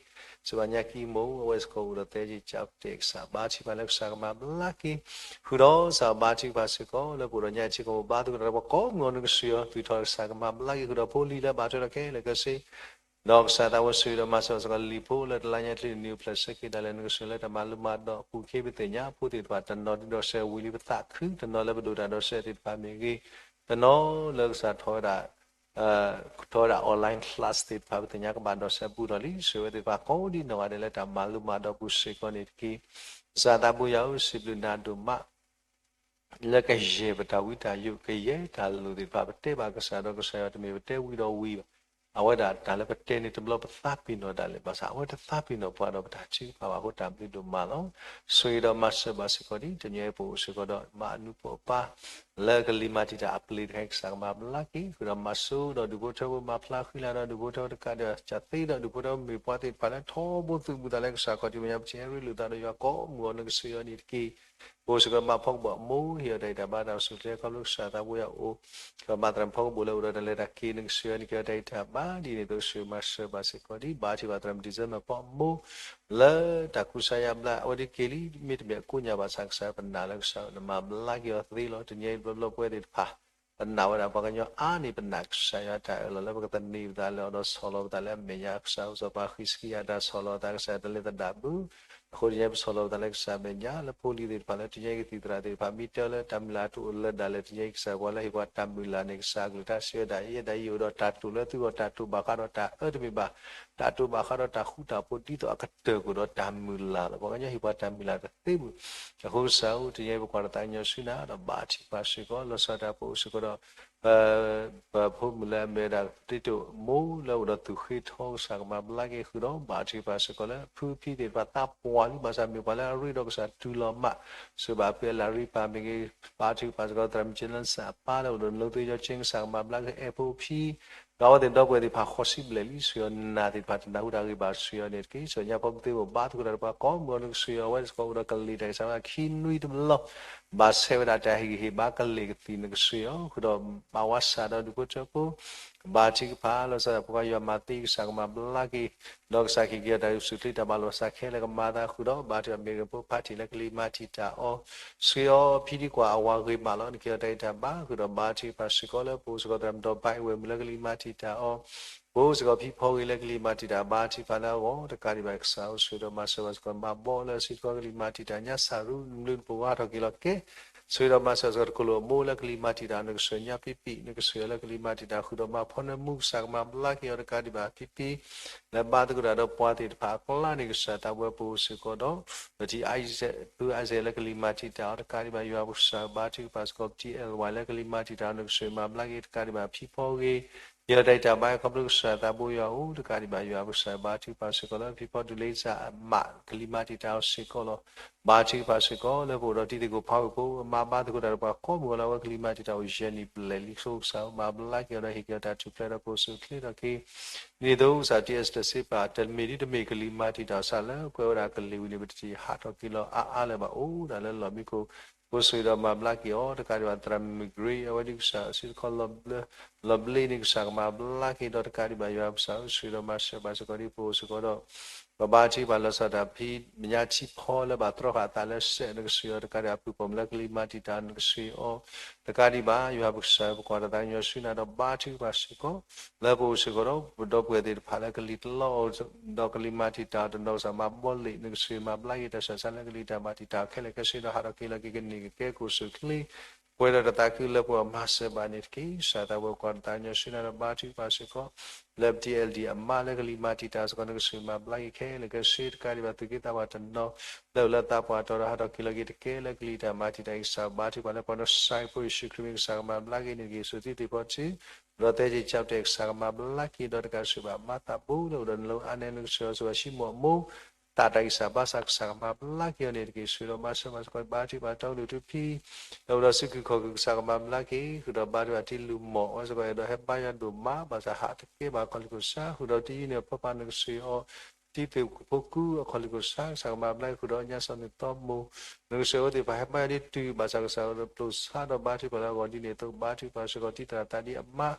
စံးဘၣ်ညါကံမိၢ် အဝဲစ့ၢ်ကီးအိၣ်ဒီးသဲက့ၤကၠီကတဲာ်ကစၢ် ဘါထုကဖၣ်လၢကစၢ်ကမၤဘျါက့ၤ ဃုာ်ဒီးကစၢ်ဘါထုကဖၣ်စ့ၢ်ကီးလၢပအိၣ်ဒီးညါအထံကီၢ် ဘါသကိးတၢ်ဒီးပှၤကိးမုၢ်ဂီၤ နကဆိၣ်ဂ့ၤအီၤ သူၣ်ထီၣ်ကစၢ်ကမၤဘျါက့ၤ ဃုာ်ဒီးဖိလံၤလၢဘၣ်ထွဲဒီးခဲလၢာ်ခဲဆ့ ဒီးကစၢ်သးဝဲဆိၣ်ဂ့ၤဒီးမၤစၢၤဘၣ်စ့ၢ်ကီး လံာ်ဖိလၢတလါညါချံန့ၣ် နုာ်ဖျၢၣ်ဆၢက့ၤဒၣ်လဲာ် နကဆိၣ်ဂ့ၤလၢတၢ်မၤလိမၤဒိးအပူၤ က့ၤပသ့ၣ်ညါဖိသ့ၣ်တဖၣ် တနီၤဒ်ဒီးစဲးဝံၤလံပသးခု တနီၤလၢပဒိၣ်တၢ်ဒီးစဲးသ့ၣ်တဖၣ်မ့ၢ်ဂ့ၤ တနီၤလၢကစၢ်ထီၣ်ဝဲဒၣ် ထီၣ်ဝဲဒၣ် online class သ့ၣ်တဖၣ် ပသ့ၣ်ညါကဘၣ်ဒီးစဲးဘူးထီၣ်လံ ဆိၣ်ဂ့ၤဝဲသ့ၣ်တဖၣ်ကိးဒံနီၢ်ဂၤဒဲးလၢတၢ်မၤလိမၤဒိးအပူၤစ့ၢ်ကီးန့ၣ်တက့ၢ်. ကစၢ်သးဘိယွၤဧၢ စံးဘျုးနၤဒိၣ်မး လၢကယဲၢ်ပတၢ်ဝံတၢ်ယိး ကယဲၢ်တၢ်လိၣ်သ့ၣ်တဖၣ် ပတဲဘၣ်ကစၢ်ဒီးကစၢ်ယွၤတမ့ၢ်ပတဲဝံၤဒီးဝံၤဘၣ်. အဝဲဒၣ်တၢ်လၢပတဲန့ၣ်တဘျီပသးပ့ၤနီၣ်ဒၣ်လဲာ် ဘၣ်ဆၣ်အဝဲတသးပ့ၤနီၣ်ပှၤဒီးပတၢ်ထုကဖၣ်ဘၣ်အဃိ တၢ်ဘျုးဒိၣ်မးလီၤ. ဆိၣ်ဂ့ၤဒီးမၤစၢၤဘၣ်စ့ၢ်ကီးဒ်တနံၤအံၤပအိၣ်စ့ၢ်ကီးဒီး ဘၣ်အနူးပိာ်အပၢ် လၢကလံၤမၤတံာ်တာ်အပျ့ၤတခါအံၤ ကစၢ်ကမၤဘျါက့ၤ ဃုာ်ဒီးမၤစိဒီးဒူၣ်ဖိထၢဖိ မၤဖျါဃံလၤဒီးဒူၣ်ဖိထၢဖိတကးဒီး ကသ့ဒီးဒူၣ်ဖိထၢဖိမ့ၢ်ပှၤသ့ၣ်တဖၣ်လၢထီဘိသူၣ်မုာ်သးလၢကစၢ်ခီၣ်ထံးမဲာ်ညါ ပထံၣ်ဟဲရ့လိာ်သးဒီးယွၤကိးမုၢ်ဂီၤ နကဆိၣ်ဂ့ၤအီၤန့ၣ်တက့ၢ်. ပအိၣ်စ့ၢ်ကီးဘၣ်ဖီကဘီၣ်အမိၢ် ဟ့ၣ်အီၤတၢ်ဂံၢ်တၢ်ဘါတၢ်အိၣ်ဆူၣ်အိၣ်ချ့ ခီဖျိကစၢ်သးဘိယွၤအိၣ် ကဘၣ်သရၣ်မုၣ်ဖီကဘီၣ်လၢအိၣ်ဒီးတၢ်လဲၤတၢ်က့ၤ နကဆိၣ်ဂ့ၤအီၤန့ၣ် ကဲအီၤတၢ်ဂံၢ်တၢ်ဘါဒ်န့ၣ် သိးဆိၣ်ဂ့ၤမၤစၢၤဘၣ်စ့ၢ်ကီးဒ် ဘါထုကဖၣ်သရၣ်မုၣ်ဒံၣ်စဲမၢၣ်ဖီကဘီၣ် လၢတၢ်ကူစါယါဘျါ အဝဲဒၣ်က့ၤလံ မ့တမ့ၢ်အကိးညါဘၣ်ဆၣ်ကစၢ် ပနာ်လၢကစၢ်နမၤဘျါက့ၤအီၤသ့လီၤ. တနံၤအံၤတဘျီဘျီပဝဲသ့ၣ်တဖၣ် ပနာ်ဝဲဒၣ်ပှၤကညီအါန့ၢ် ပနာ်ကစၢ်ယွၤတၢ်အၢၣ်လီၤလၢပကသန့ၤပသးလၢအီၤဒီးဆီၣ်လီၤပသးလၢအမဲာ်ညါ ကစၢ်ဧၢ စီၤပၤဃံးစကံယၤတၢ်ဆီၣ်လီၤအသး ကစၢ်တလဲၤသဒၣ်ဘု အဃိတနံၤအံၤ ပဆီၣ်လီၤပသးလၢကစၢ်မဲာ်ညါ လၢဖိလံၤသ့ၣ်တဖၣ်လၢတနံၤအံၤကသံၣ်သရၣ်သ့ၣ်တဖၣ် မ့ၢ်တဲလၢတၢ်မုၢ်လၢ်တအိၣ်လၢၤဒၣ်လဲာ် တနံၤအံၤကစၢ်ပှၤလၢဟ့ၣ်ပှၤတၢ်မုၢ်လၢ်န့ၣ် ကစၢ်အကလုၢ်ကထါစံးဝဲဒၣ် ယဲဒၣ်ယအိၣ်ဒီးတၢ်တိာ်လၢသုဂီၢ် တၢ်တိာ်ဘၣ်ဃးဒီးတၢ်အၢတမ့ၢ်ဘၣ် တၢ်တိာ်ဘၣ်ဃးဒီးတၢ်ဃူတၢ်ဖိးဒ်သိးအကတၢၢ်ကအိၣ်ဒီးတၢ်မုၢ်လၢ်လီၤ. ပှၤကညီဟ့ၣ်ပှၤတၢ်မုၢ်လၢ်တသ့ဘူး အဃိကစၢ်ဧၢ တနံၤအံၤပကွၢ်တၢ်သးကညီၤဆူနၤ ဒီးဘါထုကဖၣ်စ့ၢ်ကီး လီၤဆီဒၣ်တၢ်ပအိၣ်စ့ၢ်ကီးဒီး ပဖိမုၣ်လၢအမ့ၢ်ဝဲဒၣ် တ့တိၣ်မိၢ်လၢအိၣ်ဒီးသူၣ်ဃ့ထီ ကစၢ်ကမၤဘျါက့ၤဃုာ်ဒီး ဘါထုကဖၣ်စ့ၢ်ကီးလၢ ဖုဖံသ့ၣ်တဖၣ်သးပှၢ်လံ ဘၣ်ဆၣ်မ့ၢ်ပှၤလၢအရ့ဒီးကစၢ်တုၤလီၤမး စၢၤဘၣ်ဖုအလၢ်ရံပၢ်မ့ၢ်ဂ့ၤ ဘါထုကဖၣ်စ့ၢ်ကီး သရၣ်မုၣ်ကၠ့လၢစၢ်အပၢ်လၢအိၣ်ဒီးနလိသ့ယီကၠ့ ကစၢ်ကမၤဘျါက့ၤအဲၣ်ဖိဖံ ဒီးအဝဲသ့ၣ်ဒီပုၢ်ဝဲၢ်သ့ၣ်တဖၣ်ဃီၤစံဘျဲၣ်လံ ဆိၣ်ဂ့ၤအီၤနၤသ့ၣ်တဖၣ်တနၢ်ဟူတၢ်ဂ့ၢ်ဘၣ် ဆိၣ်ဂ့ၤအီၤန့ၣ်တက့ၢ်. ဆိၣ်ဂ့ၤညါဖိပသ့ၣ်အိၣ်ဘါသကိးတၢ်ဒီးပှၤကိးမုၢ်ဂီၤ နကဆိၣ်ဂ့ၤအီၤ အဝဲစ့ၢ်ကီးအိၣ်ဒီးကလံၤတၢ်ဂ့ၢ်စၢ်ဝဲခံနွံတဘျီ ဘၣ်ဆဲးဝဲဒၣ်တၢ်ဟ့ၣ်ဂံၢ်ဟ့ၣ်ဘါကလ့ၢ်ကသံၣ် နကဆိၣ်ဂ့ၤအီၤ ဃုာ်ဒီးဘၣ်ဝါစၢ်ဒီးဒူၣ်ဖိထၢဖိ ဘါထုကဖၣ် လီၤဆီဒၣ်တၢ်ဖိခွါယွၤမၤသ့ ကစၢ်ကမၤဘျါက့ၤ ဒီးကစၢ်ဟ့ၣ်က့ၤအီၤတၢ်အိၣ်ဆူၣ်အိၣ်ချ့တၢ်ဘၣ်လီၤစၢ်ခဲလၢာ်ကမၤအသးဃုာ်ဒီး ဘါထုကဖၣ်မ့ၢ်ဂ့ၤဖိဖးထံၣ်လၢကလံၤမၤတံာ်တာ်အီၤ ဆိၣ်ဂ့ၤအီၤဖံဒံကွၢ်အဝၤဂ့ၤမးလီၤ နက့ၤအီၤတၢ်ဂံၢ်တၢ်ဘါ ဃုာ်ဒီးဘါထုကဖၣ်စ့ၢ်ကီးလၢပအိၣ်စ့ၢ်ကီးသရၣ်မုၣ်ဒီးဘါအ့ၣ်ဝဲၢ်မုၣ်လၢကလံၤမၤတံာ်တာ်အီၤ ပအိၣ်စ့ၢ်ကီးဖံဖီဂ့ၤလၢကလံၤမၤတံာ်တာ် ဘါထုကဖၣ်လၢအဂီၢ် တကးဒံးဘၣ်ကစၢ်ဧၢ ဆိၣ်ဂ့ၤဒီးမၤစၢၤဘၣ်စ့ၢ်ကီး မၤဘီလၢစံးတခီကလံၤမၤတံာ်တာ် ညါစၢ်ရူ နဘျုးနဖှိၣ်ဂါထီၣ်က့ၤလီၤကဲ ဆိၣ်ဂ့ၤဒီးမၤစၢၤစ့ၢ်ကီးတကိၣ်လိာ်အမိၢ်လၢကလံၤမၤတံာ်တာ် နကစၢၢ်ညါပံပံ နကစၢၢ်လၢကလံၤမၤတံာ်တာ် ဃုာ်ဒီးမၤဖီနၢမူ ကစၢ်ကမၤဘျါက့ၤအီၤတကးဒံးဘၣ် ဖံဖံ လၢဘၣ်သကိးတၢ်ဒီးပှၤသ့ၣ်တဖၣ်အကျါန့ၣ် ကစၢ်သးဝဲပအိၣ်စ့ၢ်ကီးဒီး ပထံၣ် Isaac လၢကလံၤမၤတံာ်တာ်အီၤတကးဒံးဘၣ် ယွၤပကစၢ်ဘါထုကဖၣ်စ့ၢ်ကီး ပထံၣ် L Y လၢကလံၤမၤတံာ်တာ်အီၤ နကစၢ်မၤဘျါက့ၤတကးဒံးဘၣ် ဖံဖီဂ့ၤ ဟ့ၣ်အီၤတၢ်အံးတၢ်ဘါ ခီဖျိကစၢ်သးဘိယွၤအိၣ်တကးဒံးဘၣ် ယွၤပကစၢ်ဘါထုကဖၣ်စ့ၢ်ကီးလၢ ဖံဖီဒူလ့စၢ်အမး ကလံၤမၤတံာ်တာ်အီၤစ့ၢ်ကီးလီၤ. ဘါထုကဖၣ်စ့ၢ်ကီးလၢပအိၣ်ဒီးတံၤသကိးဖီဝ့ၢ်ဖိ အမါဘါသကိးတၢ်ဒီးပှၤကိးမုၢ်ဂီၤလၢအဝဲကလံၤမၤတံာ်တာ်အိၣ်ယဲၢ်နံၣ်ဘျဲၣ်လံ ဆိကစၢ်မၤဘျါက့ၤအီၤဒီးဟ့ၣ်က့ၤအီၤတၢ်ထူၣ်ဖျဲးဒီးကအိၣ်ဆူၣ်အိၣ်ချ့ထီၣ်က့ၤ ဒ်သိးကစၢ် T S တၢ်စ့ပာ် တမ့ၢ်ဒ်တမ့ၢ်ကလံၤမၤတံာ်တာ်အီၤစ့ၢ်လၢ ကွဲးဝဲဒၣ်ကလံၤဝံၤန့ၣ် ပတထံၣ်ဟးထီၣ်က့ၤလီၤအါအါလၢၤဘၣ် အိၣ်ဒၣ်လၢလီၢ်မံခိၣ် ကအိၣ်ဆူၣ်ဒီးမၤဘျါက့ၤအီၤတကးဒံးဘၣ် သရၣ်မုၣ် Gray အဝဲဒ်ကစၢ်စုတခီ လီၤဘျ့န့ၣ် ကစၢ်ကမၤဘျါက့ၤဒီးတကးဒံးဘၣ် ယွၤပကစၢ်အိၣ်ဆူၣ်ဒီးမၤစၢၤဘၣ်စ့ၢ်ကီးဒ်ပအိၣ်စ့ၢ်ကီးဒီး ပဘါထုကဖၣ်လီၤဆီဒၣ်တၢ်ဖံး မဲာ်ညါထံဖီလၢဘၣ်တြီဃာ်အသးလၢစဲး နကဆှၢအီၤတကးဒံးဘၣ် ပုၢ်ပိာ်မုၣ်လၢကလံၤမၤတံာ်တာ် နကဆှၢအီၤ တကးဒံးဘၣ် ယွၤပကစၢ် ပကွၢ်တၢ်သးကညီၤဆူနၤဒီးဘါထုကဖၣ်စ့ၢ်ကီး လၢပအိၣ်စ့ၢ်ကီးဒီး ပဒီပုၢ်ဝဲၢ်သ့ၣ်တဖၣ်လၢကလံၤတလီအီၤ ဒီးကလံၤမၤတံာ်တာ်အီၤတနီၤ ကစၢ်မၤဘျါက့ၤတၢ်ဆူးတၢ်ဆါလၢကလံၤတၢ်မၤတံာ်တာ်ခဲလၢာ်ခဲဆ့ဒီးဟးထီၣ်က့ၤလီၤက့ၤကန့ၢ်ကကဲကအိၣ်ဆူၣ်အိၣ်ချ့ ပှဲၤဒီးတၢ်သးခုလၢပှဲၤအီၤမၤစၢၤဘၣ်န့ၣ်တက့ၢ်. ကစၢ်သးဝဲပကွၢ်တၢ်သးကညီၤဆူနၤဒီးဘါထုကဖၣ်စ့ၢ်ကီး လၢပထံၣ် L D အမါလၢကလံၤမၤတံာ်တာ်စ့ၢ်ကီး နကဆှၢမၤဘျါက့ၤခဲလၢာ်ခဲဆ့တကးဒံးဘၣ် သူၣ်က့သးပှၢ်တနီၤ လၢအိၣ်လၢသးပှၢ်တီၤဒီးဟးထီၣ်က့ၤလီၤက့ၤတကဲလၢကလံၤတၢ်မၤတံာ်တာ်အံၤ ကစၢ်ဘါထုကဖၣ်လၢပှၤနီၢ်စဲးဖိယ့ၣ်ၡူးခရံာ်မ့ၢ်ကစၢ်ကမၤဘျါက့ၤန့ၣ်တက့ၢ်. စိၤသံသ့ၣ်ဖီထံ ဒီးသဲက့ၤကၠီတဲာ် ကစၢ်ကမၤဘျါက့ၤဒီးတကးဆူးဘၣ် မၤသးဘိလၢအိၣ်ဒီးနလီၢ်အါန့ၣ် နကဆှၢအီၤဆူဘၣ် ဟံးမိၢ်အမိၢ် သးတၢ်ဂံၢ်စၢ်ဘါစၢ် ကစၢ်ကမၤဘျါက့ၤအီၤန့ၣ်တက့ၢ်. ဆှၢဒီးမၤစၢၤဘၣ်စ့ၢ်ကီး ဘါထုကဖၣ်တီကလုာ်ထူဖံ လၢအိၣ်ဒီးစုခုၣ်ခီၣ်ခုၣ် ကစၢ်ကမၤဘျါက့ၤ ဃုာ်ဒီးဘါထုကဖၣ်တံၤလူၢ်မီၢ် အဝဲစ့ၢ်ကီးအဲၣ်ဒိးဟဲဘါယွၤဒိၣ်မး ဘၣ်ဆၣ်ဟးတကဲဘၣ်အခီၣ်လ့ၣ်ခိၣ်ဆါ ဃုာ်ဒီးတံၤယုၢ်န့ၣ်အဖီပာ် နကဆှၢအီၤ တံၤသကိးဖိကူအခီၣ်လ့ၣ်ခိၣ်ဆါ ကစၢ်ကမၤဘျါက့ၤ ဃုာ်ဒီးညါစီၤနုာ်သီမိၢ် နကဆှၢအဝဲသ့ၣ်တဖၣ်ဟဲဘါယွၤဒ်တုၤ ဘၣ်ဆၣ်ကစၢ်အိၣ်ဒီးပျိာ်ဆါဒီးဘါထုကဖၣ်လၢအဂီၢ်ဒ်န့ၣ်အသိး ဘါထုကဖၣ်စ့ၢ်ကီး တံၤသရၣ်သးဒ်အမါ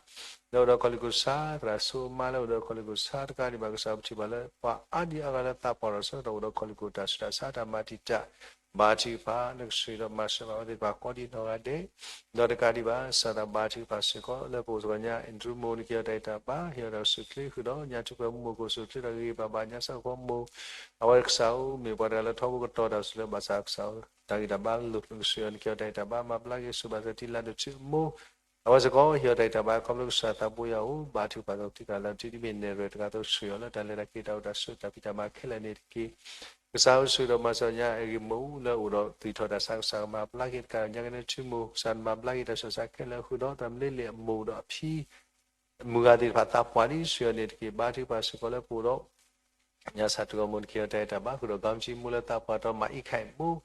လၢအိၣ်ဒီးခီၣ်လ့ၣ်ခိၣ်ဆါ သရၣ်စိအမါလၢအိၣ်ဒီးခီၣ်လ့ၣ်ခိၣ်ဆါတကးဒံးဘၣ် ကစၢ်ပထံၣ်ဘၣ်လၢပှၤအါဒံအါဂၤလၢသးပှၢ်ထီၣ်ဆၢကတီၢ်အိၣ်ဒီးခီၣ်လ့ၣ်ခိၣ်တၢ်ဆူးတၢ်ဆါတၢ်မၤတံာ်တာ် ဘါထုကဖၣ် နကဆှၢဒီးမၤစၢၤဘၣ်အဝဲသ့ၣ်တဖၣ်ကိးဒံနီၢ်ဂၤဒဲး ဒီးတကးဒံးဘၣ် ကစၢ်သးဘါထုကဖၣ်စ့ၢ်ကီး လၢပအိၣ်စ့ၢ်ကီးညါ Andrew မိၢ် နကဟ့ၣ်အီၤတၢ်ဂံၢ်တၢ်ဘါ ဟ့ၣ်အီၤတၢ်အိၣ်ဆူၣ်အိၣ်ချ့ဃုာ်ဒီး ညါထူၣ်ပှဲၤမူမိၢ်ကအိၣ်ဆူၣ်အိၣ်ချ့ဒီးဂ့ၤဂ့ၤဘၣ်ဘၣ် ညါစီၤကီမိၢ် အဝဲကစၢ်ဧၢ မ့ၢ်ပှၤတဂၤလၢထီဘိကတီၤတၢ်ဆူၣ်လၢဘၣ်ဆၣ်ကစၢ်ဧၢ တၢ်ဂံၢ်တၢ်ဘါလိၣ် နကဆှၢအီၤ နကဟ့ၣ်အီၤတၢ်ဂံၢ်တၢ်ဘါ မၤဘျါက့ၤဆူးဘၣ်စ့ၢ်ကီး တံၤလၤဒိၣ်ထူအမိၢ် အဝဲစ့ၢ်ကီး ဟ့ၣ်အီၤတၢ်ဂံၢ်တၢ်ဘါ ခီဖျိကစၢ်သးဘိယွၤအိၣ် ဘါထုကဖၣ်စ့ၢ်ကီး တံၤသရၣ်လၢတံၤဒ်မ့ၢ်နဲၣ်ရွဲၣ်တဂၤအသိး ဆှၢအီၤလၢတၢ်လဲၤတၢ်က့ၤတၢ်အိၣ်တၢ်ဆိးတၢ်ဖံးတၢ်မၤခဲလၢာ်န့ၣ်တက့ၢ်. ကစၢ်ဧၢ ဆှၢဒီးမၤစၢၤညါ အဲၣ်ဂ့ၤမူးလၢအိၣ်ဒီးသွံၣ်ထီၣ်တၢ်ဆါ ကစၢ်ကမၤဘျါက့ၤတကး ညါကနဲထူမိၢ် ကစၢ်မၤဘျါက့ၤတၢ်ဆူးတၢ်ဆါခဲလၢာ် ဃုာ်ဒီးသရၣ်မလ့လ့ၣ်အမိၢ်ဒီးအဖံ မုၢ်ဂၤသ့ၣ်တဖၣ်သးပှၢ်ဒ်ဆှၢအီၤန့ၣ်တက့ၢ်. ဘါထုကဖၣ်စ့ၢ်ကီးလၢပအိၣ်ဒီး ညါဆၣ်ထူၣ်ကီၢ်မိၢ် နကဟ့ၣ်အီၤတၢ်ဂံၢ်တၢ်ဘါ ဃုာ်ဒီး ကီမထံမိၢ်လၢသးပှၢ်တီၤ မၤအံးခၢၣ်မိၢ်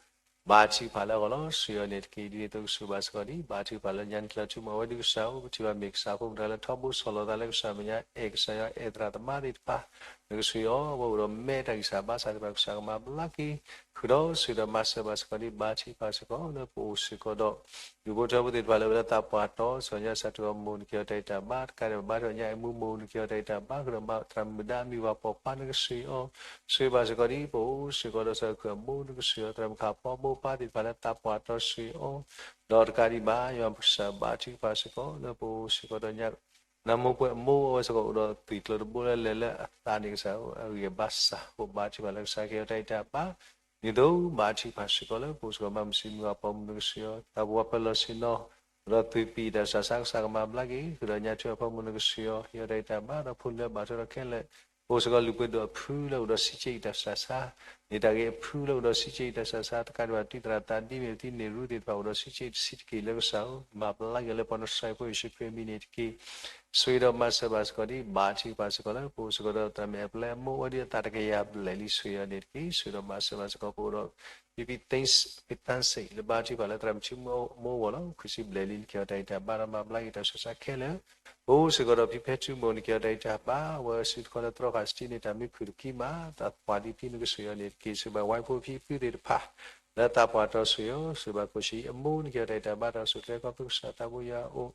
ဘါထုကဖၣ်လၢအဂီၢ်လီၤ. ဆှၢအီၤန့ၣ်တက့ၢ်. ဒ်န့ၣ်အသိးကဆူးဘၣ်စ့ၢ်ကီးဒ် ဘါထုကဖၣ်လၢညါနကလီၤထူမိၢ် အဝဲဒ်ကစၢ်ဧၢ ပထံၣ်ဘၣ်မ့ၢ်ကစၢ်ဖိမုၣ်တဂၤလၢထီဘိဆီၣ်လီၤသးလၢကစၢ်မဲာ်ညါ အဲၣ်ကစၢ်ယွၤအဲၣ်သရၣ်သမါသ့ၣ်တဖၣ် နကဆှၢအီၤ အဝဲအိၣ်ဒီးမဲာ်တၢ်ဂံၢ်စၢ်ဘါစၢ်သ့ၣ်တဖၣ် ကစၢ်ကမၤဘျါက့ၤ ဃုာ်ဒီးဆှၢဒီးမၤစၢၤဘၣ်စ့ၢ်ကီးဒ် ဘါထုကဖၣ်စ့ၢ်ကီးလၢပအိၣ်စ့ၢ်ကီးဒီး ဒူၣ်ဖိထၢဖိသ့ၣ်တဖၣ်လၢအဝဲလၢသးပှၢ်တီၤ စီၤညါဆၣ်ထူၣ်ကီၢ်မိၢ် နကဟ့ၣ်အီၤတၢ်ဂံၢ်တၢ်ဘါ တကးဒံးဘၣ် ဘါထုကဖၣ်ညါအဲၣ်မူမိၢ် နကဟ့ၣ်အီၤတၢ်ဂံၢ်တၢ်ဘါ ဃုာ်ဒီးသရၣ်မုၣ်ဒါအမံၤဝၤပိာ်ခွါ နကဆှၢအီၤ ဆှၢဘၣ်စ့ၢ်ကီးဒ် ပအိၣ်စ့ၢ်ကီးဒီးစီၤခုၣ်အမိၢ် နကဆှၢအီၤ သရၣ်မုၣ်ခါဖီမိၢ်ပၢ်သ့ၣ်တဖၣ်လၢသးပှၢ်တီၤဆှၢအီၤ ဒီးတကးဒံးဘၣ် ယွၤပကစၢ်ဘါထုကဖၣ်စ့ၢ်ကီးလၢပအိၣ်စ့ၢ်ကီးဒီးညါ နၢမူပှဲၤအမိၢ် အဝဲစ့ၢ်ကီးအိၣ်ဒီးသွံၣ်ကျိၤတဘိလၢလဲၤလၢအသးန့ၣ် ကစၢ်ဧၢ အဂံၢ်အဘါစၢ် ပဘါထုကဖၣ်လၢကစၢ်ကဟ့ၣ်အီၤတၢ်ဂံၢ်တၢ်ဘါ ဒ်သိးဘါထုကဖၣ်စ့ၢ်ကီးလၢပအိၣ်စ့ၢ်ကီး မၤမုၢ်ဆ့ၣ်မုၢ်ဂီၤပိာ်မုၣ် နကဆှၢအီၤ သးပှၢ်ပၢၤလီၢ်ဆ့ၣ်နီၤ ဒီးသွံၣ်ပံၣ်တၢ်ဆူးတၢ်ဆါ ကစၢ်ကမၤဘျါက့ၤ ဃုာ်ဒီးညါထူၣ်အဖီမိၢ် နကဆှၢအီၤ ဟ့ၣ်အီၤတၢ်ဂံၢ်တၢ်ဘါ ဒီးဖိလၢဘၣ်ထွဲဒီးခဲလၢာ် ပအိၣ်စ့ၢ်ကီး လုၢ်ပှ့ၤဒိၣ်အဖုလၢအိၣ်ဒီးစံးက့အံၤတၢ်ဆူးတၢ်ဆါ န့ၢ်တၢ်ဂ့ၤအဖုလၢအိၣ်ဒီးစံးက့အံၤတၢ်ဆူးတၢ်ဆါ တကးဒံးဘၣ် တံၤသရၣ်သးဒ်မ့ၢ်သံန့ၢ်ရူသ့ၣ်တဖၣ်အိၣ်ဒီးစံးက့အံၤတဆံးတက့ၢ်လၢကစၢ်ဧၢ မၤဘျါက့ၤလၢပှၤနီၢ်စဲးဖိယ့ၣ်ၡူးခရံာ်အမံၤန့ၣ်တက့ၢ်. ဆှၢဒီးမၤစၢၤဘၣ်စ့ၢ်ကီးဒ် ဘါထုကဖၣ်စ့ၢ်ကီးလၢ ပအိၣ်စ့ၢ်ကီးဒီးသရၣ်မုၣ်အဲၣ်ပျဲအမိၢ် အဝဲဒ်အသးတကယၤဘျဲၣ်လံ ဆှၢအီၤန့ၣ်တက့ၢ်. ဆှၢဒီးမၤစၢၤဘၣ်စ့ၢ်ကီး ပအိၣ်ဒီး ဖံဖံသ့စ့ၣ် လၢဘါထုကဖၣ်လၢသရၣ်မုၣ်ထံမိၢ်အမိၢ်အဂီၢ်လီၤ. ခွံဆံဘျဲၣ်လံ နကဟ့ၣ်အီၤတၢ်ဂံၢ်တၢ်ဘါဒီးမၤဘျါက့ၤတၢ်ဆူးတၢ်ဆါခဲလၢာ် ပအိၣ်စ့ၢ်ကီးဒီးဖံဖဲထူမိၢ် နကဟ့ၣ်အီၤတၢ်ဂံၢ်တၢ်ဘါ အဝဲစုတခီလၢတြီဃာ်စတံန့ၣ် တၢ်မံခူၣ်တကံမး သးပှၢ်ဒ်ဖံ နကဆှၢအီၤန့ၣ်တက့ၢ်. ဆှၢဘၣ်ဝဲဖိဖံဖုသ့ၣ်တဖၣ် လၢသးပှၢ်တီၤဆှၢအီၤ ဆှၢဘၣ်ခိၣ်ဆံးအမိၢ် နကဟ့ၣ်အီၤတၢ်ဂံၢ်တၢ်ဘါ တၢ်အိၣ်ဆူၣ်အိၣ်ချ့ ခီဖျိကစၢ်သးဘိယွၤအအိၣ်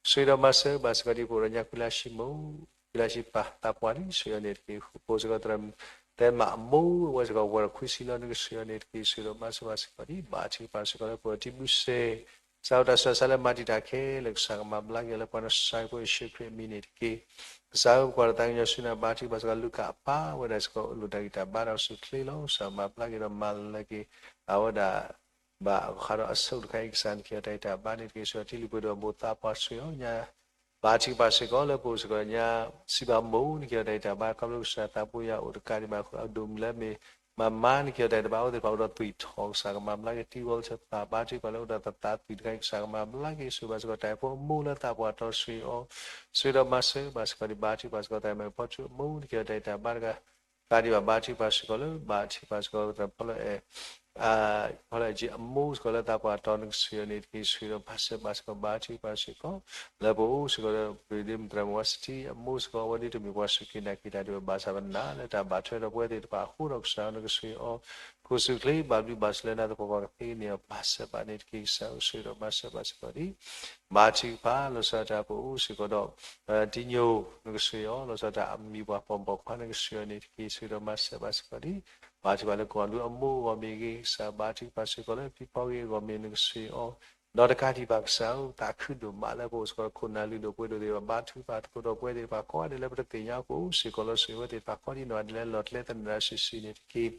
ဆှၢဒီးမၤစၢၤဘၣ်စ့ၢ်ကီးဒ် ပအိၣ်ဒီးညါခွံလါဆံမိၢ် ခွံလါဆံပၢ် သးပှၢ်လံဆှၢအီၤန့ၣ်တက့ၢ်. ပအိၣ်စ့ၢ်ကီးသရၣ်မုၣ် သဲမးအမိၢ် အဝဲစ့ၢ်ကီးဝဲၤခွံဆံလီၤ နကဆှၢအီၤန့ၣ်တက့ၢ်. ဆှၢဒီးမၤစၢၤဘၣ်စ့ၢ်ကီးဒ် ဘါထုကဖၣ်စ့ၢ်ကီးလၢပအိၣ်ဒီးတံၤဘျုးစဲး ကစၢ်ဧၢ တၢ်ဆူးတၢ်ဆါလၢမၤတံာ်တာ်ခဲလၢာ် ကစၢ်ကမၤဘျါက့ၤလၢပှၤနီၢ်စဲးဖိယ့ၣ်ၡူးခရံာ်အမံၤန့ၣ်တက့ၢ်. ကစၢ်ဧၢ ပကွၢ်ဒီးသးကညီၤဆူနၤ ဘါထုကဖၣ်စ့ၢ်ကီး လူၤကၣ်အပၢ် အဝဲဒၣ်စ့ၢ်ကီး အိၣ်ဒီးတၢ်ဂံၢ်တၢ်ဘါဒီးအိၣ်ဆူၣ်အိၣ်ချ့လီၤ. ကစၢ်မၤဘျါက့ၤဒီးမၤလၢက့ၤ အဝဲဒၣ် ဘၣ်ဃးဒီးအဆိတခါအံၤ ကစၢ်နကဟ့ၣ်အီၤတၢ်ဂံၢ်တၢ်ဘါန့ၣ်တက့ၢ်. ဆှၢအီၤတံၤလုၢ်ပှ့ၤဒိၣ်အဘိ သးပှၢ်ဆှၢအီၤညါ ဘါထုကဖၣ်စ့ၢ်ကီးလၢပအိၣ်စ့ၢ်ကီးညါ စံးဘၣ်မိၢ် နက့ၤအီၤတၢ်ဂံၢ်တၢ်ဘါ ခီဖျိကစၢ်သးပှ့ၤယၤအိၣ်တကးဒံးဘၣ် အဒိၣ်မုၢ်လၢမ့ၢ် မၤမါ နက့ၤအီၤတၢ်ဂံၢ်တၢ်ဘါအိၣ်သ့ၣ်တဖၣ်အိၣ်ဒီးသွံၣ်ထီၣ် ကစၢ်ကမၤဘျါက့ၤ တံၤဝီလၢတဖၣ် ဘါထုကဖၣ်လၢအိၣ်ဒီးသသးသွံၣ်တခါ ကစၢ်ကမၤဘျါက့ၤ ဆိၣ်ဂ့ၤဘၣ်စ့ၢ်ကီး တၢ်အဲၣ်ဖိအမိၢ်လၢသးပှၢ်တီဆှံအီၤ ဆိၣ်ဂ့ၤဒီးမၤစၢၤဘၣ်စ့ၢ်ကီးဒံး ဘါထုကဖၣ်စ့ၢ်ကီး တၢ်မၤဖီထူအမိၢ် နက့ၤအီၤတၢ်ဂံၢ်တၢ်ဘါတဂၤ ကးဒံးဘၣ် ဘါထုကဖၣ်စ့ၢ်ကီးလၢ ဘါထုကဖၣ်စ့ၢ်ကီး သရၣ်ဖီလၢအဲၣ် ဖီလၢအဲၣ်က့ၤအမိၢ်စ့ၢ်ကီးလၢသးပှၢ်တီ နကဆိၣ်ဂ့ၤအီၤန့ၣ်တက့ၢ် ဆိၣ်ဂ့ၤဒီးမၤစၢၤဘၣ်စ့ၢ်ကီး ဘါထုကဖၣ်စ့ၢ်ကီး လၢပအိၣ်စ့ၢ်ကီးဒီး ပဒ့မုၣ်သရၣ်မုၣ်ဝါစတံ အမိၢ်စ့ၢ်ကီး အဝဲဒၣ်တမ့ၢ်ပှၤစူၢ်က့ၤနာ်က့ၤတၢ်ဒံးဘၣ် ဘၣ်ဆၣ်ပနာ်လၢတၢ်ဘၣ်ထွဲဒီးပဝဲသ့ၣ်တဖၣ်အဃိဒီး ကစၢ်နကဆိၣ်ဂ့ၤအီၤ ခိၣ်ဆူၣ်ချ့ ဘၣ်ဘျုးဘၣ်ဆိၣ်လၢနၤသပှၢ်ပှၢ် ကသ့န့ၢ်အီၤ မၤစၢၤဘၣ်န့ၣ်တက့ၢ် ကစၢ်ဧၢ ဆိၣ်ဂ့ၤဒီးမၤစၢၤဘၣ်စ့ၢ်ကီးဒံး ဘါထုကဖၣ် လီၤဆီဒၣ်တၢ်ပအိၣ်စ့ၢ်ကီးဒီး တံညိၣ် နကဆိၣ်ဂ့ၤအီၤ လီၤဆီဒၣ်တၢ်အမံၤပှၢ်ပိာ်မုၣ်ပိာ်ခွါ နကဆိၣ်ဂ့ၤအီၤန့ၣ်တက့ၢ် ဆိၣ်ဂ့ၤဒီးမၤစၢၤဘၣ်စ့ၢ်ကီးဒံး ဘါထုကဖၣ်လၢကီၢ်လူအမိၢ်အဂီၢ်မ့ၢ်ဂ့ၤ ကစၢ်ဘါထုကဖၣ်စ့ၢ်ကီးလၢဖံဖီဂ့ၤအဂီၢ်မ့ၢ် နကဆိၣ်ဂ့ၤအီၤ ဒီးတကးဒံးဘၣ် ကစၢ်ဧၢ သးခုဒိၣ်မးလၢပအိၣ်စ့ၢ်ကီး ခိၣ်နၢ်လုၢ်ဒိၣ်ပှ့ၤဒိၣ်သ့ၣ်တဖၣ် ဘါထုကဖၣ်သကိးဒီးပဝဲသ့ၣ်တဖၣ်ကိးဂၤဒဲးလၢပတသ့ၣ်ညါအဃိ စ့ၢ်ကီးလီၤ ဆိၣ်ဂ့ၤဝဲသ့ၣ်တဖၣ်ကိးဒံးနီၢ်ဂၤဒဲးလၢလီၢ်ကျဲသနၢၣ်စုာ်စုာ်န့ၣ်တက့ၢ်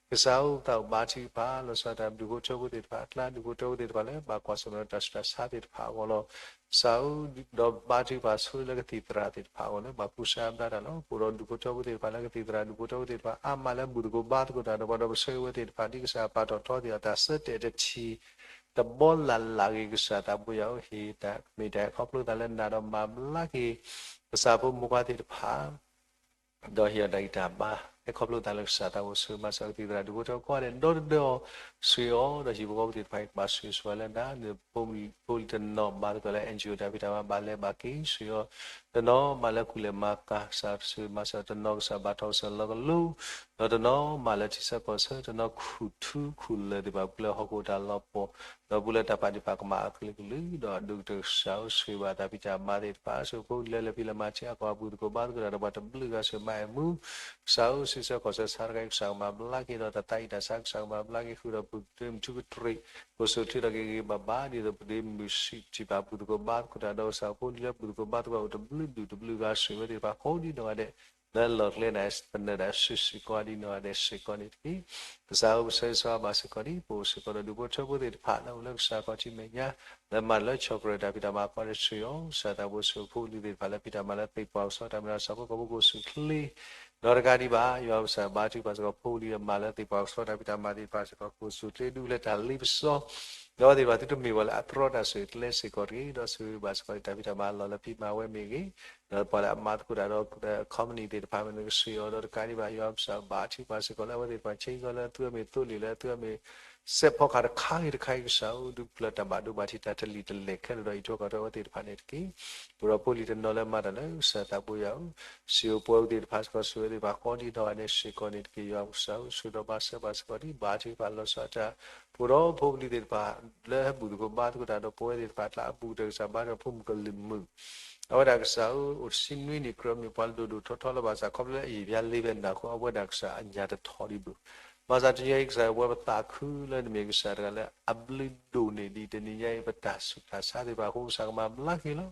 ကစၢ်ဧၢ သးအိၣ်ဘါထုကဖၣ် လီၤဆီဒၣ်တၢ်ဘျုးဖိထၢဖိသ့ၣ်တဖၣ်အကျါ ဒူၣ်ဖိထၢဖိသ့ၣ်တဖၣ်လၢ ဘၣ်ကွၢ်ဆၢၣ်မဲာ်ဒီးတၢ်ဆူးတၢ်ဆါသ့ၣ်တဖၣ်အဂီၢ်လီၤ. ကစၢ်ဧၢ ဒီးဘါထုကဖၣ်ဆိလၢကသံၣ်သရၣ်သ့ၣ်တဖၣ်အဂီၢ်လၢ ဘၣ်ကူစါဘျါတၢ်လီၤ. ပအိၣ်ဒီးဒူၣ်ဖိထၢဖိသ့ၣ်တဖၣ်လၢကသံၣ်သရၣ်ဒူၣ်ဖိထၢဖိသ့ၣ်တဖၣ် အါမးလၢဘူၣ်သကိးဘါသကိးတၢ်ဒီးပှၤဒီးပဆၢဂ့ၤဝဲသ့ၣ်တဖၣ် ဒ်ကစၢ်ပာ်ထီၣ်ထီသ့ၣ်အတၢ်ဆၢတဲာ်တထံၣ် တဘီလၢ်လၢ်ဂ့ၤ ကစၢ်သးဘိယွၤဧၢ ဟ့ၣ်တၢ်မ့ၢ်တၢ်ခီဖျိသးလၢနၤဒီးမၤဘျါက့ၤ ကစၢ်ဖိမုၣ်ခွါသ့ၣ်တဖၣ် ဒီးဟ့ၣ်အီၤတၢ်ဂံၢ်တၢ်ဘါ ဟဲခီဖျိသးလၢကစၢ်သးဘိ ဆိၣ်ဂ့ၤမၤစၢၤကသံၣ်သရၣ်ဒူၣ်ဖိထၢဖိကိးဂၤဒဲး ဒီတဒၢအီၤ ဆိၣ်ဂ့ၤအီၤ ဒီးဟံၣ်ဖိဃီဖိသ့ၣ်တဖၣ် ကဘၣ်ဆိၣ်ဂ့ၤဆိၣ်ဝါလၢနၤ ဖိလံၤတနီၤဘၣ်သကိးလၢ NGO တၢ်ဖံးတၢ်မၤဘၣ်လဲၤဘၣ်က့ၤ ဆိၣ်ဂ့ၤအီၤ တနီၤမၤလၢကူလဲၤမၤကၤ ကစၢ်ဆိၣ်ဂ့ၤမၤစၢၤ တနီၤကစၢ်ဘၣ်ထီၣ်ကစၢ်လီၤကလိ ဒီးတနီၤမၤလၢထံဆၢကီၢ်ဆၢ တနီၤခူၣ်ထူခူၣ်လၢာ်သ့ၣ်တဖၣ် ပူၤလၢဟီၣ်ခိၣ်တၢ်လီၤပှီၢ် ဒီးပူၤလၢတၢ်ပာ်ဒံးပာ်ကမၣ်အကလုာ်ကလုာ် ဒီးအဒိၣ်ကတၢၢ်ကစၢ်ဧၢ ဆိၣ်ဂ့ၤဘၣ်တၢ်ဖံးတၢ်မၤသ့ၣ်တဖၣ် ဆိၣ်ဂ့ၤဖိလၢလဲၤဖံးလဲၤမၤထံအကီၢ် ဘူၣ်သကိးဘါသကိးတၢ်ဒီးပှၤတဘျုးဂၤ ဆိၣ်ဂ့ၤမၤအဲၣ်မူ ကစၢ်ဧၢ ထံဆၢကီၢ်ဆၢဆါတခါအံၤ ကစၢ်ကမၤဘျါက့ၤဒီး တၢ်သးအံၤတၢ်ဆါ ကစၢ်ကမၤဘျါက့ၤ ဃုာ်ဒီးပူၤကတၢၢ်မုၢ်ထူကတြံး အိၣ်ဆူၣ်ချ့ထီၣ်က့ၤဂ့ၤဂ့ၤဘၣ်ဘၣ် ဒ်သိးပဒ့မုၣ်စံးထံၣ်ဘၣ် ဘူၣ်သကိးဘါသကိးတၢ်ဒီး ကစၢ်ဖိလၢဘူၣ်သကိးဘါသကိးအိၣ်တဘျုးဒူၣ်တဘျုးဂၤ ဆိၣ်ဂ့ၤဝဲသ့ၣ်တဖၣ် ကိးဒံးနီၢ်ဂၤဒဲး လၢလီၢ်ကျဲန့ၣ် ပနၢ်ဒၣ်စုာ်စုာ်ကိးဒံးနီၢ်ဂၤဒဲးစ့ၢ်ကီးန့ၣ်တက့ၢ်. ကစၢ်ဧၢ ပဆၢဂ့ၤဆၢဝါဘၣ်စ့ၢ်ကီးဒံး ပအိၣ်စ့ၢ်ကီးဒီးဒူၣ်ဖိထၢဖိသ့ၣ်တဖၣ် လၢအိၣ်လၢကစၢ်ခီၣ်ထံးမဲာ်ညါ လၢမၤလၢဆီၣ်ကရၢၢ်တၢ်ဖံးတၢ်မၤကိးဂၤဒဲး ဆိၣ်ဂ့ၤအီၤ ကစၢ်သးဘိ ဆိၣ်ဂ့ၤဖိလံၤသ့ၣ်တဖၣ်လၢဖံးတၢ်မၤလၢသ့ၣ်ပှၢ်ကဆှီ တၢ်မၤလၢကစၢ်ဖိကီၢ်ဖိကအိၣ်ဆူၣ်ချ့ ဒီးတကးဒံးဘၣ် ယွၤကစၢ်ဘါထုကဖၣ်စ့ၢ်ကီး ဖိလံၤလၢမၤလၢသ့ၣ်ပှၢ်ကဆှီ တၢ်ဖံးတၢ်မၤသ့ၣ်တဖၣ်စ့ၢ်ကီး ကအိၣ်ဆူၣ်ချ့ ဒူၣ်လၢတၢ်လ့ပစီ ဒီးအဝဲသ့ၣ်တဖၣ်သုတမ့ၢ်ပှၤလၢအတြီတၢ်ဆိၣ်ဂ့ၤကျဲစ့ၢ်ကီးတဂ့ၤ ဒီးဆိၣ်ဂ့ၤဘၣ်စ့ၢ်ကီး တၢ်ဖံးတၢ်မၤလီၢ်လၢဖံးမၤဝဲမ့ၢ်ဂ့ၤ ဒီးပှၤလၢအမၤသကိးတၢ်ဒီး company သ့ၣ်တဖၣ်မ့ၢ်ဂ့ၤ နကဆိၣ်ဂ့ၤအီၤ ဒီးတကးဒံးဘၣ် ယွၤကစၢ်ဘါထုကဖၣ်စ့ၢ်ကီးလၢအဝဲသ့ၣ်တဖၣ် ဆ့ကီးလၢအသုဝဲမ့ၢ်သိလ့ၣ်လၢအသုဝဲမ့ၢ် စဲးဖီကဟၣ်တခါဂ့ၤတခါဂ့ၤ ကစၢ်ဧၢ ဒုးပျၢၤတၢ်ဘၣ်ဒိဘၣ်ထံး တၢ်တလံာ်တလဲၢ်ခဲလၢာ်ဒီး အံးထွဲကွၢ်ထွဲအဝဲသ့ၣ်တဖၣ်န့ၣ်တက့ၢ်. ပအိၣ်ဒီးဖိလံၤတနီၤလၢမၤတၢ်လၢကစၢ်သးဘိယွၤဧၢ စံၣ်ဧိၤပှဲၤဧိၤသ့ၣ်တဖၣ်စ့ၢ်ကီး ဆိၣ်ဂ့ၤသ့ၣ်တဖၣ်ကိးဒံးနီၢ်ဂၤဒဲးစ့ၢ်ကီးန့ၣ်တက့ၢ်. ယွၤကစၢ်ဧၢ ဆိၣ်ဂ့ၤဒီးမၤစၢၤဘၣ်စ့ၢ်ကီးဒံး ဘါထုကဖၣ်လီၤဆီဒၣ်တၢ် ပအိၣ်ဒီးဖိပလံၤသ့ၣ်တဖၣ် လၢဟဲဘူၣ်သကိးဘါသကိးတၢ်ဒီးပဝဲသ့ၣ်တဖၣ်အကျါ အဘူးကတၢၢ်ကစၢ်ဘါထုကဖၣ်ဖိမုၣ်ကလုာ်မုၣ် အဝဲဒၣ်ကစၢ်ဧၢ အိၣ်တဆံနွံနံၣ် ကြၢးမ့ၢ်ပှၤဒိၣ်ဒိၣ်ထီထီလၢဘၣ်ဆၣ် ခီဖျိလၢအယံာ်ဘျါလ့ပနၢ်အဃိ အဝဲဒၣ်ကစၢ်အညၣ်တထီၣ်ဒံးဘၣ်. ဘၣ်ဆၣ်တနံၤအံၤ ကစၢ်ဧၢ ပဝဲပသးခုလၢနမ့ၢ်ကစၢ်တဂၤလၢအဘျုးဒိၣ်န့ၢ်ဒံး တနံၤညါအံၤ ပတၢ်ဆူးတၢ်ဆါသ့ၣ်တဖၣ်အဃိ ကစၢ်ကမၤဘျါက့ၤလီၤ.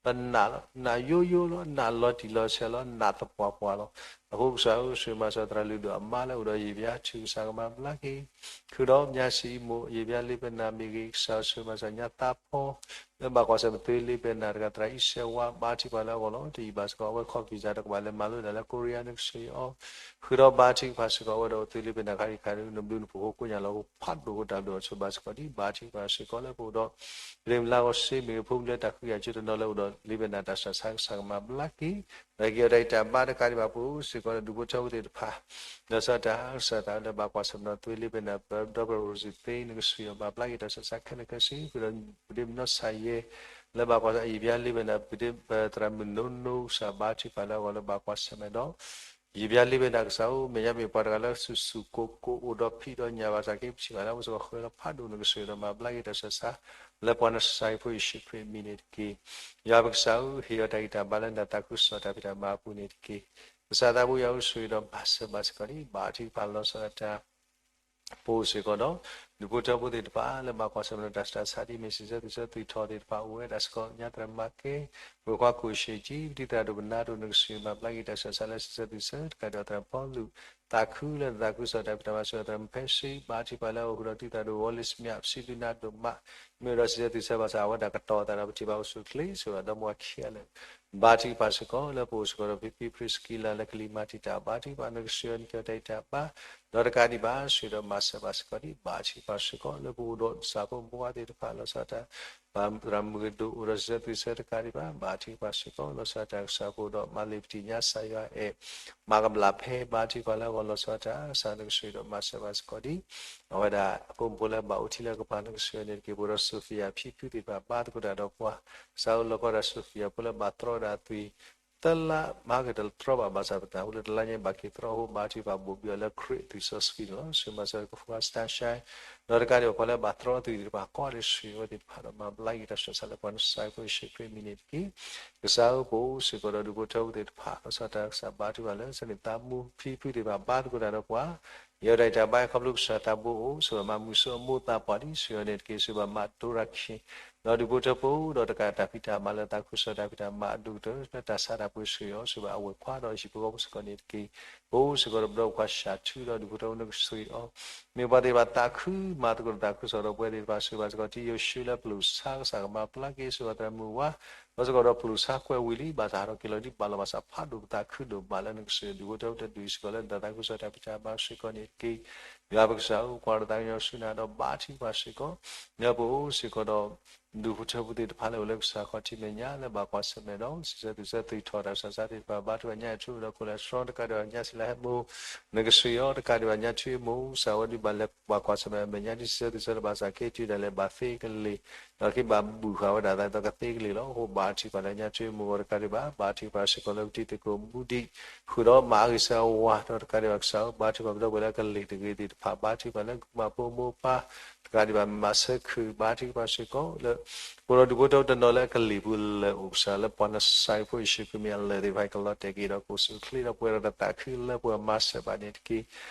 ပနာ်လီၤ, နာ်ယိယိလီၤ, နာ်လီၤတံၢ်လီၤဆဲးလီၤ, နာ်သပှၢ်ပှၢ်လီၤ. အဃိကစၢ်ဧၢ ဆိၣ်ဂ့ၤမၤစၢၤသရၣ်လုၢ်ဒိၣ်အမါလၢအိၣ်ဒီးယံာ်ဘျါထူၣ် ကစၢ်ကမၤဘျါက့ၤ ဃုာ်ဒီးမၠါစံမိၣ် ယံာ်ဘျါလ့ပနၢ်မ့ၢ်ဂ့ၤ ကစၢ်ဧၢ ဆိၣ်ဂ့ၤမၤစၢၤညါသးဖီ လၢဘၣ်ကွၢ်ဆၢၣ်မဲာ်သုလ့ပနၢ်တဂၤ သရၣ်အံၣ်စဲးဝါ ဘါထုကဖၣ်လၢအဂီၢ်လီၤ. တယံာ်ဘၣ်စ့ၢ်ကီး အဝဲခီၣ် visa တကဘၣ်လဲၤမၤလိတၢ်လၢ Korea နကဆိၣ်ဂ့ၤအီၤ ဃုာ်ဒီးဘါထုကဖၣ်စ့ၢ်ကီး အဝဲဒီးသုလ့ပနၢ်ခါဒံးခါဒံး နဘျုးနဖှိၣ်ဖိကိးညါလီၤ ပာ်ဒိၣ်ဃိတၢ်ဘျုးအီၤ ဆိၣ်ဘၣ်စ့ၢ်ကီးဒံး ဘါထုကဖၣ်စ့ၢ်ကီးလၢပအိၣ်ဒီး ပဒ့မုၣ်လါဂီၤစ့မ့ၢ်ဂ့ၤ ဖိမုၣ်လၢတၢ်ဃုဂၤကၠိတနီၤလၢအိၣ်ဒီးလ့ပနၢ်တၢ်ဆူးတၢ်ဆါ ကစၢ်ကမၤဘျါက့ၤ ဒီးက့ၤအီၤတၢ်ဂံၢ်တၢ်ဘါတကးဒံးဘၣ် ပအိၣ်စ့ၢ်ကီးဒီးဒူၣ်ဖိထၢဖိသ့ၣ်တဖၣ် လီၤဆီဒၣ်တၢ် ကစၢ်သးလၢဘၣ်ကွၢ်ဆၢၣ်မဲာ်ဒီးသုလ့ပနၢ် ဒီပုၢ်ဝဲၢ်ရိၣ်စံသ့ နကဆိၣ်ဂ့ၤအီၤ ဘၣ်ဘျါက့ၤတၢ်ဆူးတၢ်ဆါခဲလၢာ်ခဲဆ့ ဃုာ်ဒီးပဒ့မုၣ်နီၢ်ဆၣ်ယဲ လၢဘၣ်ကွၢ်ဆၢၣ် ယံာ်ဘျါလ့ပနၢ် ပဒ့မုၣ်သရၣ်မုၣ်နိနိ ကစၢ်ဘါထုကဖၣ်လၢအဂီၢ်လၢဘၣ်ကွၢ်ဆၢၣ်မဲာ်ဒီး ယံာ်ဘျါလ့ပနၢ်ကစၢ်ဧၢ မဲာ်ညါမ့ၢ်ပှၤတဂၤလၢစုာ်စုာ်ကိၢ်ကိၢ်အိၣ်ဒီးဖံးဒီးညၣ်ဘၣ်ဆၣ်က့ ပထံၣ်ဘၣ်လၢအဝဲစ့ၢ်ကီးဃၢၤလီၤဖးဒိၣ် နကဆိၣ်ဂ့ၤဒီးမၤဘျါက့ၤတၢ်ဆူးတၢ်ဆါ လၢပှၤနဆှၢဖိယ့ၣ်ၡူးခရံာ်အမံၤန့ၣ်တက့ၢ်. ယွၤပကစၢ်ဧၢ ဟ့ၣ်အီၤတၢ်ဂံၢ်တၢ်ဘါလၢနတၢ်သးခုကစီၣ်တၢ်ဖံးတၢ်မၤအပူၤန့ၣ်တက့ၢ်. ကစၢ်သးဘိယွၤဧၢ ဆိၣ်ဂ့ၤဒီးမၤစၢၤဘၣ်စ့ၢ်ကီးဒံး ဘါထုကဖၣ်လီၤဆီဒၣ်တၢ် ပအိၣ်စ့ၢ်ကီးဒီး ဒူၣ်ဖိထၢဖိသ့ၣ်တဖၣ် လၢဘၣ်ကွၢ်ဆၢၣ်မဲာ်ဒီးတၢ်ဆူးတၢ်ဆါဒ်အမ့ၢ် စံးဆၢသူၣ်ဆၢသုးထီၣ်သ့ၣ်တဖၣ်အိၣ်ဝဲဒၣ်စ့ၢ်ကီး ညါသရၣ်မၤကဲ ပှဲၤခွါခိၣ်ရှ့ၣ်ကၠံ ပတံၤသရၣ်ဒိၣ်ပနါဒိၣ် နကစၢ်မၤဘျါက့ၤတၢ်ဆူးတၢ်ဆါလၢစံးဆၢသူၣ်ဆၢ တကးဒံးသရၣ်ပီလူး သးခုလၢသးခုကစီၣ်တၢ်ဖံးတၢ်မၤစ့ၢ်ကီး သရၣ်မုၣ်ဖဲစံ ဘါထုကဖၣ်လၢအအိၣ်ဃုာ်ဒီးပတံၤသရၣ်ဒိၣ်ဝီလ့စမၠး ပစံဒုနါဒိၣ်မး မ့ၢ်ဝဲဒီးစံးဆၢသူၣ်ဆၢဘၣ်ဆၣ် အဝဲဒၣ်ကတီၤအသးဒီးပတံၤဘၣ်အိၣ်ဆူၣ်ချ့ စံးဘၣ်ဒီမါဝၤခံဂၤလၢာ် ဘါထုကဖၣ်စ့ၢ်ကီး လၢပအိၣ်စ့ၢ်ကီးဒီးဖံဖံ Priscilla လၢကလံၤမၤတံာ်တာ် ဘါထုကဖၣ် နကစၢ်ယွၤနကတဲာ်ကတီၤဘၣ် ဒီးတကးဒံးဘၣ် စံးဒီးမၤစၢၤဘၣ်စ့ၢ်ကီးဒံး ဘါထုကဖၣ်စ့ၢ်ကီး လၢပအိၣ်ဒီးစၢ်ဖိမုၢ်ဖိခွါသ့ၣ်တဖၣ် လီၤဆီဒၣ်တၢ် သရၣ်မုၣ်ကဒိၣ်အိၣ်ဒီးစံးဆၢသူၣ်ဆၢတကးဒံးဘၣ် ဘါထုကဖၣ်စ့ၢ်ကီး လီၤဆီဒၣ်တၢ်ကစၢ်ဖိဒီး မၤလ့ၤပတံၢ်ညါစၢ်ယွၤအဲၣ် မၤကဘျၣ်ဖဲ ဘါထုကဖၣ်လၢအဂီၢ် လီၤဆီဒၣ်တၢ်ကစၢ် နကစၢ်ဒီးမၤစၢၤဘၣ်စ့ၢ်ကီးဒံး အဝဲဒၣ်အဖိမုၣ်ဖိလၢဘၣ်အိၣ်ထံလၢကပၤ နကစၢ်ယွၤန့ၣ်တက့ၢ် ပအိၣ်ဒီး Sophia ဖံဖုသ့ၣ်တဖၣ် ဘါသကိးတၢ်ဒီးပှၤ ကစၢ်ဧၢ လီၢ်ကီၢ်ဒၣ် Sophia ဖိလၢဘၣ်တြီဒၣ်သွံၣ် သၢလါ မၤကတြီဘၣ်ဘၣ်ဆၣ်သနာ်က့လၢတလါညါဘၣ်က့ၤတြီအဃိ ဘါထုကဖၣ်ဘိၣ်ဘံၣ်အီၤလၢခရံာ်အသွံၣ်စီဆှံန့ၣ်လီၤ. စံးဘၣ်စ့ၢ်ကီး Sunshine ဒီးတကးဒံးဘၣ်ပှၤလၢဘၣ်တြီသွံၣ်သ့ၣ်တဖၣ် ကိးဂၤဒဲး စံးဝဲသ့ၣ်တဖၣ်ဒီး မၤဘျါက့ၤတၢ်ဆူးတၢ်ဆါလၢပှၤ နစၢ်ဖိယ့ၣ်ၡူးခရံာ်အမံၤန့ၣ်တက့ၢ်. ကစၢ်ဧၢ ပအိၣ်စ့ၢ်ကီးဒီးဒူၣ်ဖိထၢဖိသ့ၣ်တဖၣ် လီၤဆီဒၣ်တၢ်ကစၢ် ဘါထုကဖၣ်လၢ စနံၣ်သးမူ ဖံဖုသ့ၣ်တဖၣ် ဘါသကိးတၢ်ဒီးပှၤ ယဲဒၣ်တၢ်ဘါယွၤခီဖျိကစၢ်တၢ်ဘိအိၣ် စံးဘၣ်မၤမုာ်ဆိအမိၢ်သးပှၢ်ဒ်စံးဝဲန့ၣ်တက့ၢ် စံးဘၣ်မၤဒိရၤခံ ဒီးဒူၣ်ဖိထၢဖိ ဒီးတကးတၢ်ဖံးတၢ်မၤလၢသးခုကစီၣ်တၢ်ဖံးတၢ်မၤအဒိၣ်ကတၢၢ် လၢတၢ်ဆါတၢ်ပှ့ၤစ့ၢ်ကီး စံးဘၣ်အဝဲၢ်ခွါဒီးဟံၣ်ဖိဃီဖိစ့ၢ်ကီးန့ၣ်တက့ၢ်. ပအိၣ်စ့ၢ်ကီးဒီးပဒီပုၢ်ခွါ Shatu ဒီးဒူၣ်ဖိထၢဖိ နကစၢ်အီၤ မ့ၢ်ပှၤသ့ၣ်တဖၣ်သးခု မၤသကိးတၢ်သးခုကစီၣ်ဒီးပှၤသ့ၣ်တဖၣ် စံးဘၣ်စ့ၢ်ကီး ထံယိၤၡူလၢပျုၢ်ဆါကစၢ်ကမၤဘျါက့ၤ စံးဘၣ်သရၣ်မုၣ်ဝါ လီၤစ့ၢ်ကီးဒီးပျုၢ်ဆါကွဲးဝံၤလံ ဘၣ်ဆၣ်ဟးထီၣ်က့ၤလီၤဒ်ဘၣ်လီၤ ဘၣ်ဆၣ်ဖးဒိၣ်ပသးခုဒိၣ်မးလၢနကစၢ်ယွၤ ဒူၣ်ဖိထၢဖိတဒူၣ်စ့ၢ်ကီးလၢနတၢ်သးခုကစီၣ်တၢ်ဖံးတၢ်မၤစ့ၢ်ကီးန့ၣ်တက့ၢ်. ယွၤပကစၢ်ဧၢ ကွၢ်ဒီးသးကညီၤဆူနၤဒီးဘါထုကဖၣ်စ့ၢ်ကီး လၢပအိၣ်စ့ၢ်ကီးဒီး ဒူၣ်ဖိထၢဖိသ့ၣ်တဖၣ်လၢအိၣ်လၢကစၢ်ခီၣ်ထံးမဲာ်ညါ လၢဘၣ်ကွၢ်ဆၢၣ်မဲာ်ဒီး စံးဆၢသူၣ်ဆၢသုးထီၣ်တၢ်ဆူးတၢ်ဆါသ့ၣ်တဖၣ် ဘါထုကဖၣ်ညါအထူအဒီး ကိးလၢအဆှီ တကးဒံးဘၣ်ညါစံးလၢဟဲမိၢ် နကစၢ်အီၤ တကးဒံးဘၣ်ညါထွံအမိၢ် စံးဝဲဒၣ်ဘၣ်လဲၤဘၣ်ကွၢ်ဆၢၣ်မဲာ်အမဲာ်ညါ ဒ်စံးဆၢသုးဆၢလၢဘၣ်ဆၣ်က့ၤတုၤဒၣ်လဲာ်ဘၣ်သ့ကလ့ၢ် ဒီးက့ၤဘၣ်ဘူၣ်ဃာ်ဝဲဒၣ်သးဒီးကသ့ကလ့ၢ်လီၤ. အဃိဘါထုကဖၣ်လၢညါထွံအမိၢ်အဂီၢ်တကးဒံးဘၣ် ဘါထုကဖၣ်စ့ၢ်ကီးလၢပတံၤသကိးမူဒံး ဃုာ်ဒီးမၤအဂ့ၢ်စၢ်ဝါ ဒီးတကးဒံးဘၣ်ကစၢ်ဧၢ ဘါထုကဖၣ်ပဒီပုၢ်ဝဲၢ်လၢအကလ့ၢ်တဂ့ၤသ့ၣ်တဖၣ် ဘါထုကဖၣ်လၢကမၤဖိမိၢ်ပၢ် တကးဒံးဘၣ်မၤဆၢခုၣ် ဘါထုကဖၣ်စ့ၢ်ကီးလၢ ပအိၣ်ဒီးဒူၣ်ဖိထၢဖိတနီၤလၢအကလ့ၢ်ပူၤလၢအိၣ်ကစၢ်လၢပှၤနစၢ်ဖိယ့ၣ်ၡူးခရံာ်မ့ၢ်အလၢာ်သ့ၣ်တဖၣ် ကလီၤတဲာ်က့ၤဒီးကအိၣ်ဆူၣ်အိၣ်ချ့ဒီးပှဲၤဒီးတၢ်သးခုလၢပှဲၤမၤစၢၤဘၣ်န့ၣ်တက့ၢ်.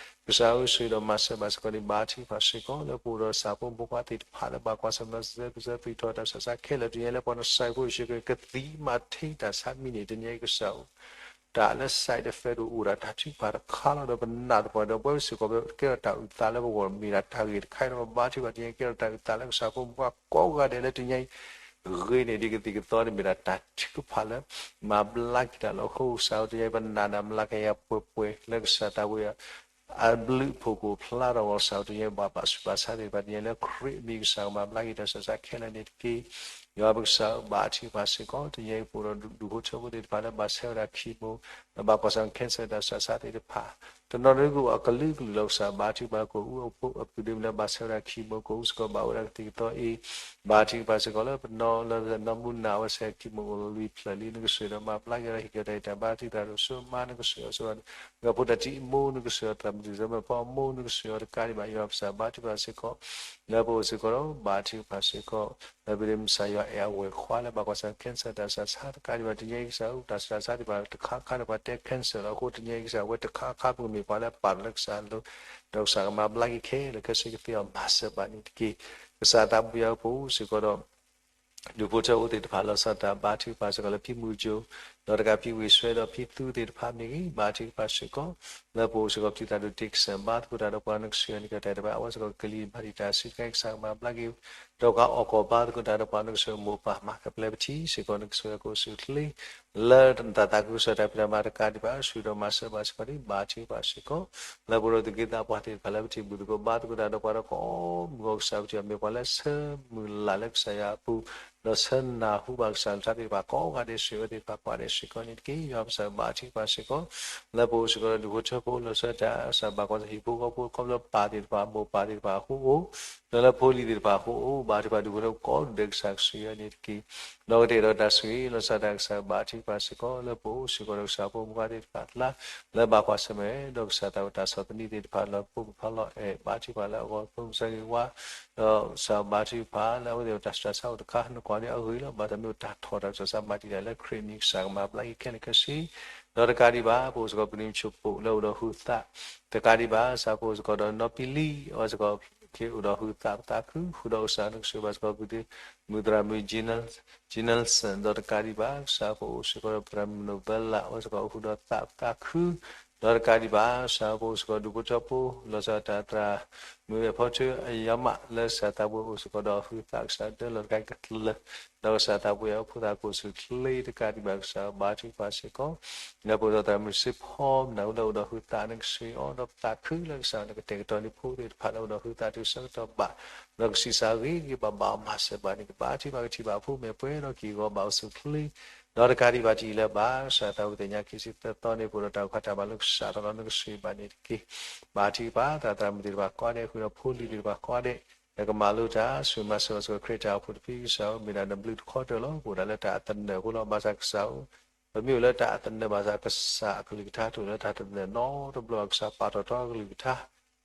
ကစၢ်ဧၢ စံးဒီးမၤစၢၤဘၣ်စ့ၢ်ကီးန့ၣ် ဘါထုကဖၣ်စ့ၢ်ကီးလၢပအိၣ်ဒီးစၢ်ဖိမုၣ်ဖိခွါသ့ၣ်တဖၣ်လၢဘၣ်ကွၢ်ဆၢၣ်မဲာ်ဒီးစံးဆၢသုးထီၣ်တၢ်ဆူးတၢ်ဆါခဲလၢာ် တနံၤအံၤလၢပှၤနစၢ်ဖိယ့ၣ်ၡူးခရံာ် ကသံမၤထံတၢ်ဆါမံၤန့ၣ် တနံၤအံၤကစၢ်ဧၢ တၢ်လၢ side effect အိၣ်ဒၣ်တၢ်ထုကဖၣ်တခါလီၤဒီးပနာ်သပှၢ်ဒီး ပဝဲစ့ၢ်ကီးကဲထီၣ်တၢ်အုၣ်သးလၢပဂီၢ်မ့ၢ်ဒၣ်တၢ်ဂ့ၢ်တခါဒီး ပဘါထုကဖၣ်တနံၤအံၤ ကဲထီၣ်တၢ်အုၣ်သးလၢကစၢ်ဖိမုၣ်ဖိခွါကိးဂၤဒဲးလၢတနံၤအံၤ ဂ့ၤန့ၢ်ဒ်ကသံၣ်ကသီန့ၣ် မ့ၢ်ဒၣ်တၢ်ထုကဖၣ်လၢ မၤဘျါက့ၤတၢ်လီၤ. အဃိကစၢ်ဧၢ တနံၤအံၤပနာ်ဒၣ်မျးကယၤပှဲၤပှဲၤလၢကစၢ်တၢ်ဝဲ အဘျုးအဖှိၣ်ကအိၣ်ဖျါထီၣ်အဂီၢ် ကစၢ်ဧၢ တနံၤအံၤပဘၣ်ပာ်ဆူးပာ်ဆါသ့ၣ်တဖၣ် တနံၤအံၤလၢခရံာ်အမံၤကစၢ်ကမၤဘျါက့ၤတၢ်ဆူးတၢ်ဆါခဲလၢာ်န့ၣ်တက့ၢ်. ယွၤပကစၢ်ဧၢ ဘါထုကဖၣ်စ့ၢ်ကီး တနံၤအံၤပအိၣ်ဒီးဒူၣ်ဖိထၢဖိသ့ၣ်တဖၣ်လၢဘၣ်ဆဲးဝဲဒၣ် chemo လၢဘၣ်ကွၢ်ဆၢၣ် cancer တၢ်ဆူးတၢ်ဆါသ့ၣ်တဖၣ် တနီၤနီၤကအိၣ်အကလုာ်ကလုာ်လီၤ ကစၢ်ဘါထုကဖၣ် ကအိၣ်အဖိအပုၢ်ဒ့မုၣ်လၢဘၣ်ဆဲးဝဲဒၣ် chemo ကအိၣ်စ့ၢ်ကီးဘၣ်ဝဲဒၣ်ကသံၣ်ကသီအံၤ ဘါထုကဖၣ်စ့ၢ်ကီးလၢပနီၢ်လၢနီၢ်မူနၢ်ဝဲဆဲး chemo အိၣ်လွံၢ်ဖျၢၣ်လံ နကစၢ်ဒီးမၤဘျါက့ၤဒီးဟ့ၣ်က့ၤတၢ်အံၤတၢ်ဘါထုကဖၣ်တၢ်ဒိၣ်စိမါ နကစၢ်အီၤစ့ၢ်ကီး ဒီးဖိတၢ်တံၤအမိၢ် နကစၢ်အီၤတၢ်မုၢ်တံၢ်စၢၤမ့ၢ်ဖီအမိၢ် နကစၢ်အီၤတကးဒံးဘၣ် ယွၤပကစၢ်ဘါထုကဖၣ်စ့ၢ်ကီး လၢပအိၣ်စ့ၢ်ကီးဒီး ဘါထုကဖၣ်စ့ၢ်ကီး လၢပဒ့မုၢ်ကစၢ်ယွၤအဲၣ်အဝဲၢ်ခွါလၢဘၣ်ကွၢ်ဆၢၣ် cancer တၢ်ဆူးတၢ်ဆါတကးဒံးဘၣ် တနံၤအံၤကစၢ်ဧၢ တၢ်ဆူးတၢ်ဆါသ့ၣ်တဖၣ်တခါခါဒီးပှၤတဲ cancer လီၤ. အဃိတနံၤအံၤကစၢ်ဝဲတခါခါပကမ့ၢ်ပှၤလၢပာ်လၢကစၢ်အလိၤ ဒီးကစၢ်ကမၤဘျါက့ၤခဲလၢာ်ခဲဆ့ကသ့အီၤ မၤစၢၤဘၣ်န့ၣ်တက့ၢ်. ကစၢ်သးဘိယွၤပအိၣ်စ့ၢ်ကီးဒီး ဒူၣ်ဖိထၢဖိသ့ၣ်တဖၣ် လီၤဆီဒၣ်တၢ်ဘါထုကဖၣ်စ့ၢ်ကီးလၢဖံမုၢ်ကၠိ ဒီးတကးဖံဝ့ၢ်စွဲဒီးဖံသူသ့ၣ်တဖၣ်မ့ၢ်ဂ့ၤ ဘါထုကဖၣ်စ့ၢ်ကီး လၢပအိၣ်စ့ၢ်ကီးပတံၤသရၣ်ဒိၣ်တ့ကစၢ် ဘါသကိးတၢ်ဒီးပှၤ နကစၢ်ယွၤန့ၣ်ကတဲာ်တဘၣ် အဝဲစ့ၢ်ကီးကလံၤမၤတံာ်တာ်စုကဝဲၤကစၢ်ကမၤဘျါက့ၤ ဒီးပှၤအီၣ်ကီၢ်ဘါသကိးတၢ်ဒီးပှၤ နကစၢ်မိၢ်ပၢ်မၤကပျဲပထံ စ့ၢ်ကီး နကစၢ်ယွၤကအိၣ်ဆူၣ်အိၣ်ချ့ လၢတၢ်သးခုကစီၣ်တၢ်ဖံးတၢ်မၤတကးဒံးဘၣ် ဆူၣ်ဒီးမၤစၢၤဘၣ်စ့ၢ်ကီးဒ် ဘါထုကဖၣ်စ့ၢ်ကီး လၢပအိၣ်ဒီးသူၣ်က့သးပှၢ်သ့ၣ်တဖၣ်လၢပထံၣ်ဘူၣ်သကိးဘါသကိးတၢ်ဒီးပှၤဒီးကိးမုၢ်ဂီၤ ကစၢ်ပထံၣ်အီၤမ့ၢ်ပှၤလၢဆၢမုၢ်လၢ်လၢကစၢ်ယွၤအပူၤ ဒီးဆၢနၢ်ဟူဘၣ်ကစၢ်လၢတၢ်သ့ၣ်တဖၣ်ကိးဂၤဒဲး စံးဝဲသ့ၣ်တဖၣ်ကိးဂၤဒဲးစ့ၢ်ကီးန့ၣ်တက့ၢ်. ယွၤပကစၢ်ဘါထုကဖၣ်စ့ၢ်ကီး လၢပအိၣ်စ့ၢ်ကီးဒီးဒူၣ်ဖိထၢဖိ လီၤဆီဒၣ်တၢ် ကစၢ်ဘၣ်ကွၢ်ဆၢၣ်ဟံၣ်ဖိဃီဖိ ခီဖျိပၢ်သ့ၣ်တဖၣ် မိၢ်ပၢ်သ့ၣ်တဖၣ်အဃိအိၣ် ဒီးလၢဖိလံၤသ့ၣ်တဖၣ်အဃိအိၣ် ဘါထုကဖၣ်ဒူၣ်ဖိထၢဖိကိးဂၤဒဲး ကစၢ်ကဆိၣ်ဂ့ၤန့ၣ်တက့ၢ်. ဒီးကတဲာ်ဒီးတၢ်ဆိၣ်ဂ့ၤ လီၤဆီဒၣ်တၢ် ကစၢ်ဘါထုကဖၣ်စ့ၢ်ကီး လၢပအိၣ်စ့ၢ်ကီးဒီးကစၢ်ဖိမုၣ်ဖိခွါသ့ၣ်တဖၣ်အကျါ လၢဘၣ်ကွၢ်ဆၢၣ်မဲာ် ဒီးကစၢ်သးဝဲတၢ်ဆီၣ်သနံးသ့ၣ်တဖၣ် လၢဖိမုၣ်ဖိခွါလီၤအဲၣ် ဘါထုကဖၣ်လၢအဂီၢ် ဖိမုၣ်ဆၢဂ့ၤဝါ ဒီးကစၢ်ဘါထုကဖၣ်လၢအဝဲသ့ၣ်တၢ်ဆူးတၢ်ဆါအိၣ်တခါ နကွၢ်လၢအဂ့ၤလီၤ ဘၣ်ဆၣ်မ့ၢ်တၢ်ထီၣ်တၢ်ဆူးတၢ်ဆါမၤတံာ်တာ်လၢခရံာ်အမံၤ ကစၢ်ကမၤဘျါက့ၤခဲလၢာ်ခဲဆ့ ဒီးတကးဒံးဘၣ် ပအိၣ်စ့ၢ်ကီးပနံၤမုၢ်ဆ့ၣ်ပိၣ်လၢအိၣ်ဒီးဟုးသး တကးဒံးဘၣ် ကစၢ်ပအိၣ်စ့ၢ်ကီးဒီးနီၢ်ပံလံ အဝဲစ့ၢ်ကီး ကအိၣ်ဒီးဟုသးပသးခု ဃုာ်ဒီးကစၢ်နကစၢ်ဘၣ်စ့ၢ်ကီး ပုၢ်သ့ၣ်မုၣ်သရၣ်မုၣ် Jean Nelson ဒီးတကးဒံးဘၣ် ကစၢ်ပအိၣ်စ့ၢ်ကီးဒီးပသရၣ်မုၣ် Nobella အဝဲစ့ၢ်ကီး အိၣ်ဃုာ်ဒီးသးပသးခု ဒီးတကးဒံးဘၣ် ကစၢ်ပအိၣ်စ့ၢ်ကီးဒူၣ်ဖိထၢဖိ လီၤဆီဒၣ်တၢ်သရၣ်မုၣ် အဖီထၢအယါမး လၢကစၢ်သးပူၤအိၣ်စ့ၢ်ကီးဒီးဟုသးကစၢ်ဒၢလီၤတကးကတၢၢ် ဒီးကစၢ်သးပူၤယၤအိၣ်ဖိသၣ်ကိၣ်ဆူၣ်ချ့တကးဒံးဘၣ် ကစၢ်ဘါထုကဖၣ်စ့ၢ်ကီး ဒီးပအိၣ်ဒီးသရၣ်မုၣ်စ့ဖီ မနုၤလၢအိၣ်ဒီးဟုသးနကစၢ်အီၤ ဒီးပသးခုလၢကစၢ်နကတဲာ်ကတီၤန့ၢ်ဖိသ့ၣ်တဖၣ် လၢအိၣ်ဒီးဟုသးတုၤဆၢကတီၢ်ဘၣ် ဒီးကဆံးစၢ်ဂ့ၤဂ့ၤဘၣ်ဘၣ်အီၤ မၤစၢၤဘၣ်န့ၣ် ကဘါထုကဖၣ်ကထံၣ်ဘၣ်အဖိမ့ၢ်ပှဲၤဒီးက့ၢ်ဂီၤဘၣ်အိၣ်ဆူၣ်ချ့ ဒီးတကးဒံးဘၣ်တယံာ်လၢၤဘၣ် ကစၢ်သးပူၤသ့ၣ်ညါခံဆံသၢသီန့ၣ် ပအိၣ်ဒီးတၢ်အိၣ်ခးတၢ်ဘၣ်လၢကစၢ်တနီၤနကစၢ်ဘၣ်န့ၣ်တက့ၢ် ဘါထုကဖၣ် သရၣ်သရၣ်မုၣ်သ့ၣ်တဖၣ်ကိးဂၤဒဲး ဃုာ်ဒီးဖိလံၤသ့ၣ်တဖၣ်ကိးဂၤဒဲး လၢကမၤလိတၢ် ဆိၣ်ဂ့ၤမၤစၢၤဘၣ်စ့ၢ်ကီးခရံာ်တၢ်အိၣ်ဖှိၣ်တဖုကစၢ်ဧၢ မ့ၢ်ဒၣ်နဘျုးတခီတၢၢ်လီၤ ပအိၣ်ဒၣ်လၢတၢ်အသနၢၣ်အဃိလီၤ ဘၣ်ဆၣ်ကစၢ်ဧၢ ပမ့ၢ်အိၣ်လၢတၢ်အသနၢၣ်ဘၣ်ဆၣ်ကစၢ်အကလုၢ်ကထါတအိၣ်လၢတၢ်တနၢၣ်နီတဘျီ ကစၢ်ပာ်ထီၣ်ထီအကလုၢ်ကထါ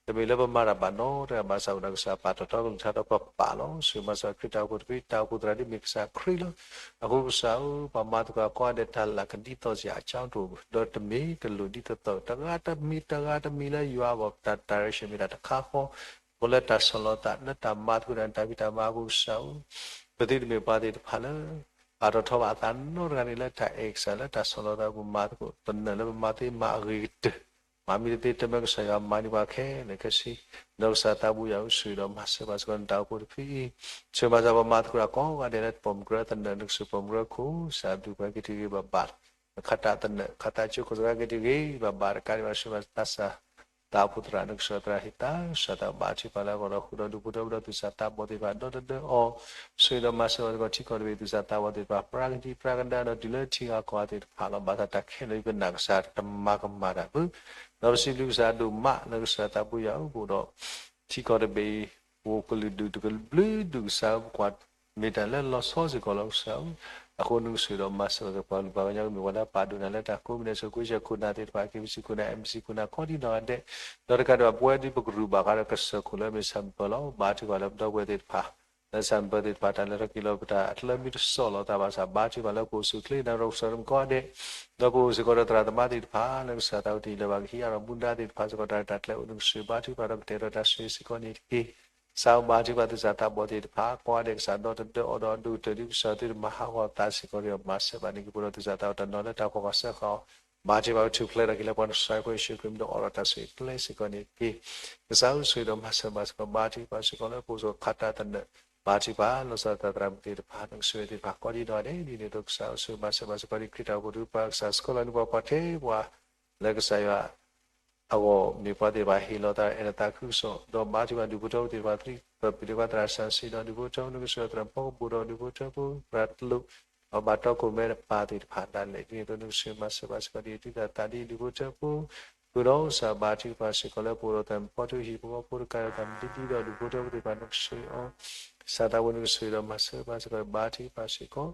တမ့ၢ်လၢပမၤတၢ်ဘၣ်နီတဂၤဘၣ်ဆၣ် အိၣ်ဒၣ်ကစၢ်ပာ်ထီၣ်ထီကလုၢ်ကထါဒီးပပာ်လီၤ ဆိၣ်ဂ့ၤမၤစၢၤခရံာ်တၢ်အိၣ်ဖှိၣ်တဖု တၢ်အိၣ်ဖှိၣ်သရၣ်ဒ်မ့ၢ်ကစၢ်ခရံာ်လီၤ. အဃိကစၢ်ဧၢ ပှၤမၤသကိးကိးဂၤဒဲး တၢ်လၢကဒ်သိးစ့ၢ်အကတီၢ် ဒီးတမ့ၢ်တလိၣ်ဒ်သိးသိး တဂၤတမံၤတဂၤတမံၤလၢယွၤအဂီၢ် တၢ် direction မ့ၢ်တၢ်တခါဃီ အဃိလၢတၢ်ဆီၣ်လီၤသး လၢတၢ်မၤသကိးတၢ် တၢ်ဖံးတၢ်မၤအပူၤကစၢ်ဧၢ ပသုတမ့ၢ်ပှၤသ့ၣ်တဖၣ်လၢ ပာ်ထီၣ်ထီဘၣ်အသးနီတဂၤန့ၣ် လၢတၢ်အဲၣ်ကစၢ်လၢတၢ်ဆီၣ်လီၤသးအပူၤ မၤသကိးသနၢၣ်လၢပမၤသ့မၤအဂ့ၤကတၢၢ် မၤမ့ၢ်တသ့တမၢကစၢ်ယွၤမၤန့ၢ်ပှၤခဲလၢာ်ခဲဆ့ ဒီးကစၢ်သးပူၤယွၤအိၣ်ဆိၣ်ဂ့ၤဒီးမၤစၢၤဘၣ်စ့ၢ်ကီးနတၢ်အိၣ်ဖှိၣ်တဖုအံၤ ဆိၣ်ဂ့ၤမၤစၢၤပှၤမၤသကိးတၢ်ကိးဂၤဒဲးလၢပိာ်မုၣ်ကရၢသနၢၣ် နကစၢ်ပိာ်မုၣ်ကရၢခိၣ် ကစၢ်ဒုးပှၤက့ၤတဂ့ၤဘၣ်ဘၣ် ခးတၢ်သနၢၣ် ခးတၢ်ကၠိခိၣ်သရၣ်က့ၤတဂ့ၤဘၣ်ဘၣ် တကးဒံးဘၣ်ဆိၣ်ဂ့ၤမၤစၢၤ သးပူၤသရၣ် နကစၢ်သရၣ်ဟ့ၣ်သါ ကစၢ်သးဘါထုကဖၣ်လၢအဂီၢ်ဒီးဃုာ်ဒီးဒူၣ်ဖိထၢဖိဒီးသူၣ်စၢ်သးဘီၣ်သ့ၣ်တဖၣ်ဒီတဒၢအီၤ ဆိၣ်ဂ့ၤဒီးမၤစၢၤဘၣ်စ့ၢ်ကီး ထံကီၢ်တဘ့ၣ်သူၣ်စၢ်သးဘီၣ်သ့ၣ်တဖၣ် ပြၢကဒံပြၢကဒါဒီးတုၤလၢထံဂၤကီၢ်ဂၤသ့ၣ်တဖၣ်လီၤ. ဘၣ်ဆၣ်တၢ်ခဲလၢာ်အံၤပနာ်ကစၢ်တမၤကမၣ်တၢ်ဘၣ် ဒီးပစံးဘျုးကစၢ်ဒိၣ်မးလၢကစၢ်သးပူၤယွၤအိၣ်ဘူးဒီး ထံကီၢ်တဘ့ၣ်အံၤ ပအိၣ်ကလုာ်ဒူၣ်တကလုာ်ဒူၣ်ကစၢ်ဧၢ ပကွၢ်မ့ၢ်တၢ်လၢလီၤဆီစ့ၢ်ကီးလီၤကစၢ်ဧၢ အဃိနကဆိၣ်ဂ့ၤဒီးမၤစၢၤဘၣ်စ့ၢ်ကီးပှၤကလုာ်ပှၤကညီ ကမ့ၢ်ပှၤလၢအပာ်ဒိၣ်နၤလၢတၢ်ကိးမံၤဒဲး စၢခိစၢခိၣ်နၢ်သ့ၣ်တဖၣ် KBC ခိၣ်နၢ် MBC ခိၣ်နၢ် ကိးဒံးနီၢ်ဂၤဒဲး ဒီးတကးဒံးဘၣ်ပဝဲဒ်ပကရူၢ်ဘၣ်ဃးဒီးကစၢၢ်ခိၣ်လၢမ့ၢ်ဆၣ်မုၢ်ပၢၤလီၤ. ဘါထုကဖၣ်လၢပဒီပုၢ်ဝဲၢ်သ့ၣ်တဖၣ် လၢဆၣ်မုၢ်ပၢၤသ့ၣ်တဖၣ် တၢ်လၢတၢ်ကျၢမ့ၢ်တဆီၣ်လီၤသးဘၣ်ဆၣ် ဘါထုကဖၣ်လၢကအိၣ်ဆူၣ်ချ့နၤဒီးကစၢ်တမံၤကိးဂၤဒဲး ဒီးပအိၣ်စ့ၢ်ကီးဒီးသရၣ်သမါသ့ၣ်တဖၣ် လၢကစၢ်သးဝံၣ်တယံာ်လၢၤဘၣ် ကဟံးအါထီၣ်မူဒါသ့ၣ်တဖၣ်စ့ၢ်ကီး တၢ်ရဲၣ်တၢ်ကျဲၤအိၣ် နကဆိၣ်ဂ့ၤဘါထုကဖၣ်ဒီးကတဲာ်ကတီၤတၢ်ဆိၣ်ဂ့ၤစ့ၢ်ကီးန့ၣ်တက့ၢ်. ကစၢ်ဧၢ ဘါထုကဖၣ်သူၣ်စၢ်သးဘီၣ်သ့ၣ်တဖၣ် ကိးဂၤဒဲး ကစၢ်ဒီတဒၢအီၤဒီးဒိၣ်ကတၢၢ်ဒ်ကစၢ်သုတမၤဟးဂီၤသးစ့ၢ်ကီးဒီး မၤစၢၤဘၣ်န့ၣ်က့ၤ ပဒီးသူၣ်စၢ်သးဘီၣ်တနီၤလၢတၢ်ဖှီၣ်ဃာ်စၢဃာ်အီၤ ဘါထုကဖၣ်ကထူၣ်ဖျဲးထီၣ်က့ၤလၢပှၤနဆှၢဖိယ့ၣ်ၡူးခရံာ်မံၤဒီးအိးထီၣ်တၢ်ဆိၣ်ဂ့ၤကျဲစ့ၢ်ကီးန့ၣ်တက့ၢ်. ကစၢ်ဧၢ ဆိၣ်ဂ့ၤဒီးမၤစၢၤဘၣ်စ့ၢ်ကီး ဘါထုကဖၣ်စ့ၢ်ကီးလၢပအိၣ်စ့ၢ်ကီးခးတၢ်သနၢၣ် ဘါထုကဖၣ် လီၤဆီဒၣ်တၢ်သရၣ်မုၣ်သ့ၣ်တဖၣ် နကဆိၣ်ဂ့ၤသ့ၣ်တဖၣ်ကိးဒံးနီၢ်ဂၤဒဲး ဒ်န့ၣ်အသိးကစၢ်ဧၢ ဆိၣ်ဂ့ၤမၤစၢၤဘၣ်စ့ၢ်ကီး ဒ်ခရံာ်တၢ်အိၣ်ဖှိၣ်တဖုပှၤကစၢ်ဆှၢလီၤန့ၢ်ပှၤပှၤထဲပှၤ လၢကစၢ်ယွၤ အဂီၢ်မ့ၢ်ပှၤသ့ၣ်တဖၣ်ဟ့ၣ်လီၤသးအဲၣ်လီၤသးခုကစီၣ် ဒီးဘါထုကဖၣ်ဒူၣ်ဖိထၢဖိသ့ၣ်တဖၣ် သရံးပၢပှၤသ့ၣ်တဖၣ်သရၣ်စၢ်စံးဒီးဒူၣ်ဖိထၢဖိ နကဆိၣ်ဂ့ၤသရၣ်မုၣ်ဖီကဘူးဒီးဒူၣ်ဖိထၢဖိ သရၣ်တလိၣ် ဒီးဘၣ်တီခိၣ်ရိၣ်မဲတပၤသ့ၣ်တဖၣ်ဒၣ်လဲာ် ဒ်န့ၣ်အသိးနကဆိၣ်ဂ့ၤမၤစၢၤဘၣ်စ့ၢ်ကီး ဒ်သုသးသးဒ်ဒူၣ်ဖိထၢဖိ ဃုာ်ဒီးကစၢ်ဘါထုကဖၣ်စ့ၢ်ကီးလၢပအိၣ်ဒီးသရၣ်မုၣ်ဖီကဘူးဟံၣ်ဖိဃီဖိတကးဒီးသရၣ်မုၣ်ဒ်ဒ်ဒီးဒူၣ်ဖိထၢဖိသ့ၣ်တဖၣ် နကဆိၣ်ဂ့ၤအီၤ ကစၢ်သးဝဲ နကဆိၣ်ဂ့ၤဒီးမၤစၢၤဘၣ်စ့ၢ်ကီး ဘါထုကဖၣ်စ့ၢ်ကီး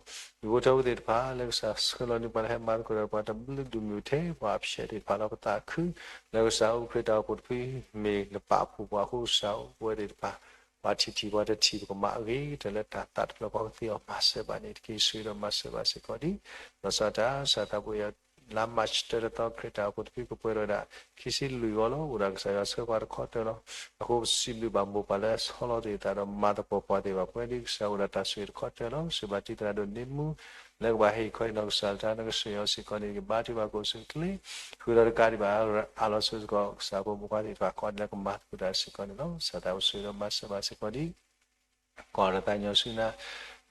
ဒူၣ်ဖိထၢဖိသ့ၣ်တဖၣ် လၢကစၢ်ဆှၢလီၤန့ၢ်ပှၤလၢဟဲမၤသကိးဒီးပှၤတဘျုးဒူၣ်မုၢ်ထဲ ပှၤအဖျဲၣ်သ့ၣ်တဖၣ်လီၤ ပသးခု လၢကစၢ်အိၣ်ခရံာ်တၢ်အိၣ်ဖှိၣ်တဖု မ့ၢ်နပာ်ဖှိၣ်ပှၤအဃိ ကစၢ်အိၣ်ပဝဲသ့ၣ်တဖၣ် ပှၤထံၣ်ထံၣ်ပှၤတထံၣ် ပကမၤအဂ့ၤကတၢၢ်လၢတၢ်သးတဖျၢၣ် ပှၤကသ့အီၤမၤစၢၤဘၣ်န့ၣ်တက့ၢ်. ဆိၣ်ဂ့ၤဒီးမၤစၢၤဘၣ်စ့ၢ်ကီးဒ် လီၤဆီဒၣ်တၢ် ကစၢ်သးပူၤယွၤ လါမၢ်ၡး တၢတသီ ခရံာ်တၢ်အိၣ်ဖှိၣ်တဖု ကပှဲၤဒီးဝဲဒၣ် ခံဆံလွံၢ်ဂီၤလီၤ. အိၣ်ဒၣ်ကစၢ်ယွၤဆှၢပှၤတခီတၢၢ်လီၤ. အဃိပစံးဘျုးဘၣ်မိၢ်ပၢ်လၢဆီလီၤသ့ၣ်သးဒီးမၤသကိးပှၤသ့ၣ်တဖၣ် ပဝဲဒ်ကစၢ်အိၣ်ဒၣ်တၢ်ဆိၣ်ဂ့ၤတခီတၢၢ်လီၤ. ဆိၣ်ဂ့ၤဘၣ်တံၤသရၣ်ဒိၣ်န့ၢ်မူ လၢကဘၣ်ဟ့ၣ်ခီဟ့ၣ်နီၤကစၢ်တၢ် နကဆိၣ်ဂ့ၤအီၤစ့ၢ်ကီးန့ၣ် ကဘါထုကဖၣ်ကအိၣ်ဆူၣ်ချ့ ဃုာ်ဒီးတကးဒံးဘၣ် အလီၤဆိစ့ၢ်ကီး ကစၢ်ဖိမုၣ်ခွါသ့ၣ်တဖၣ်ကိးဂၤဒဲးလၢကမၤသကိးတၢ်စ့ၢ်ကီးန့ၣ်လီၤ. ကစၢ်သးအိၣ်ဆိၣ်ဂ့ၤဒီးမၤစၢၤဘၣ်စ့ၢ်ကီးဒ် ကွၢ်ဒီးသးညီဆူနၤ,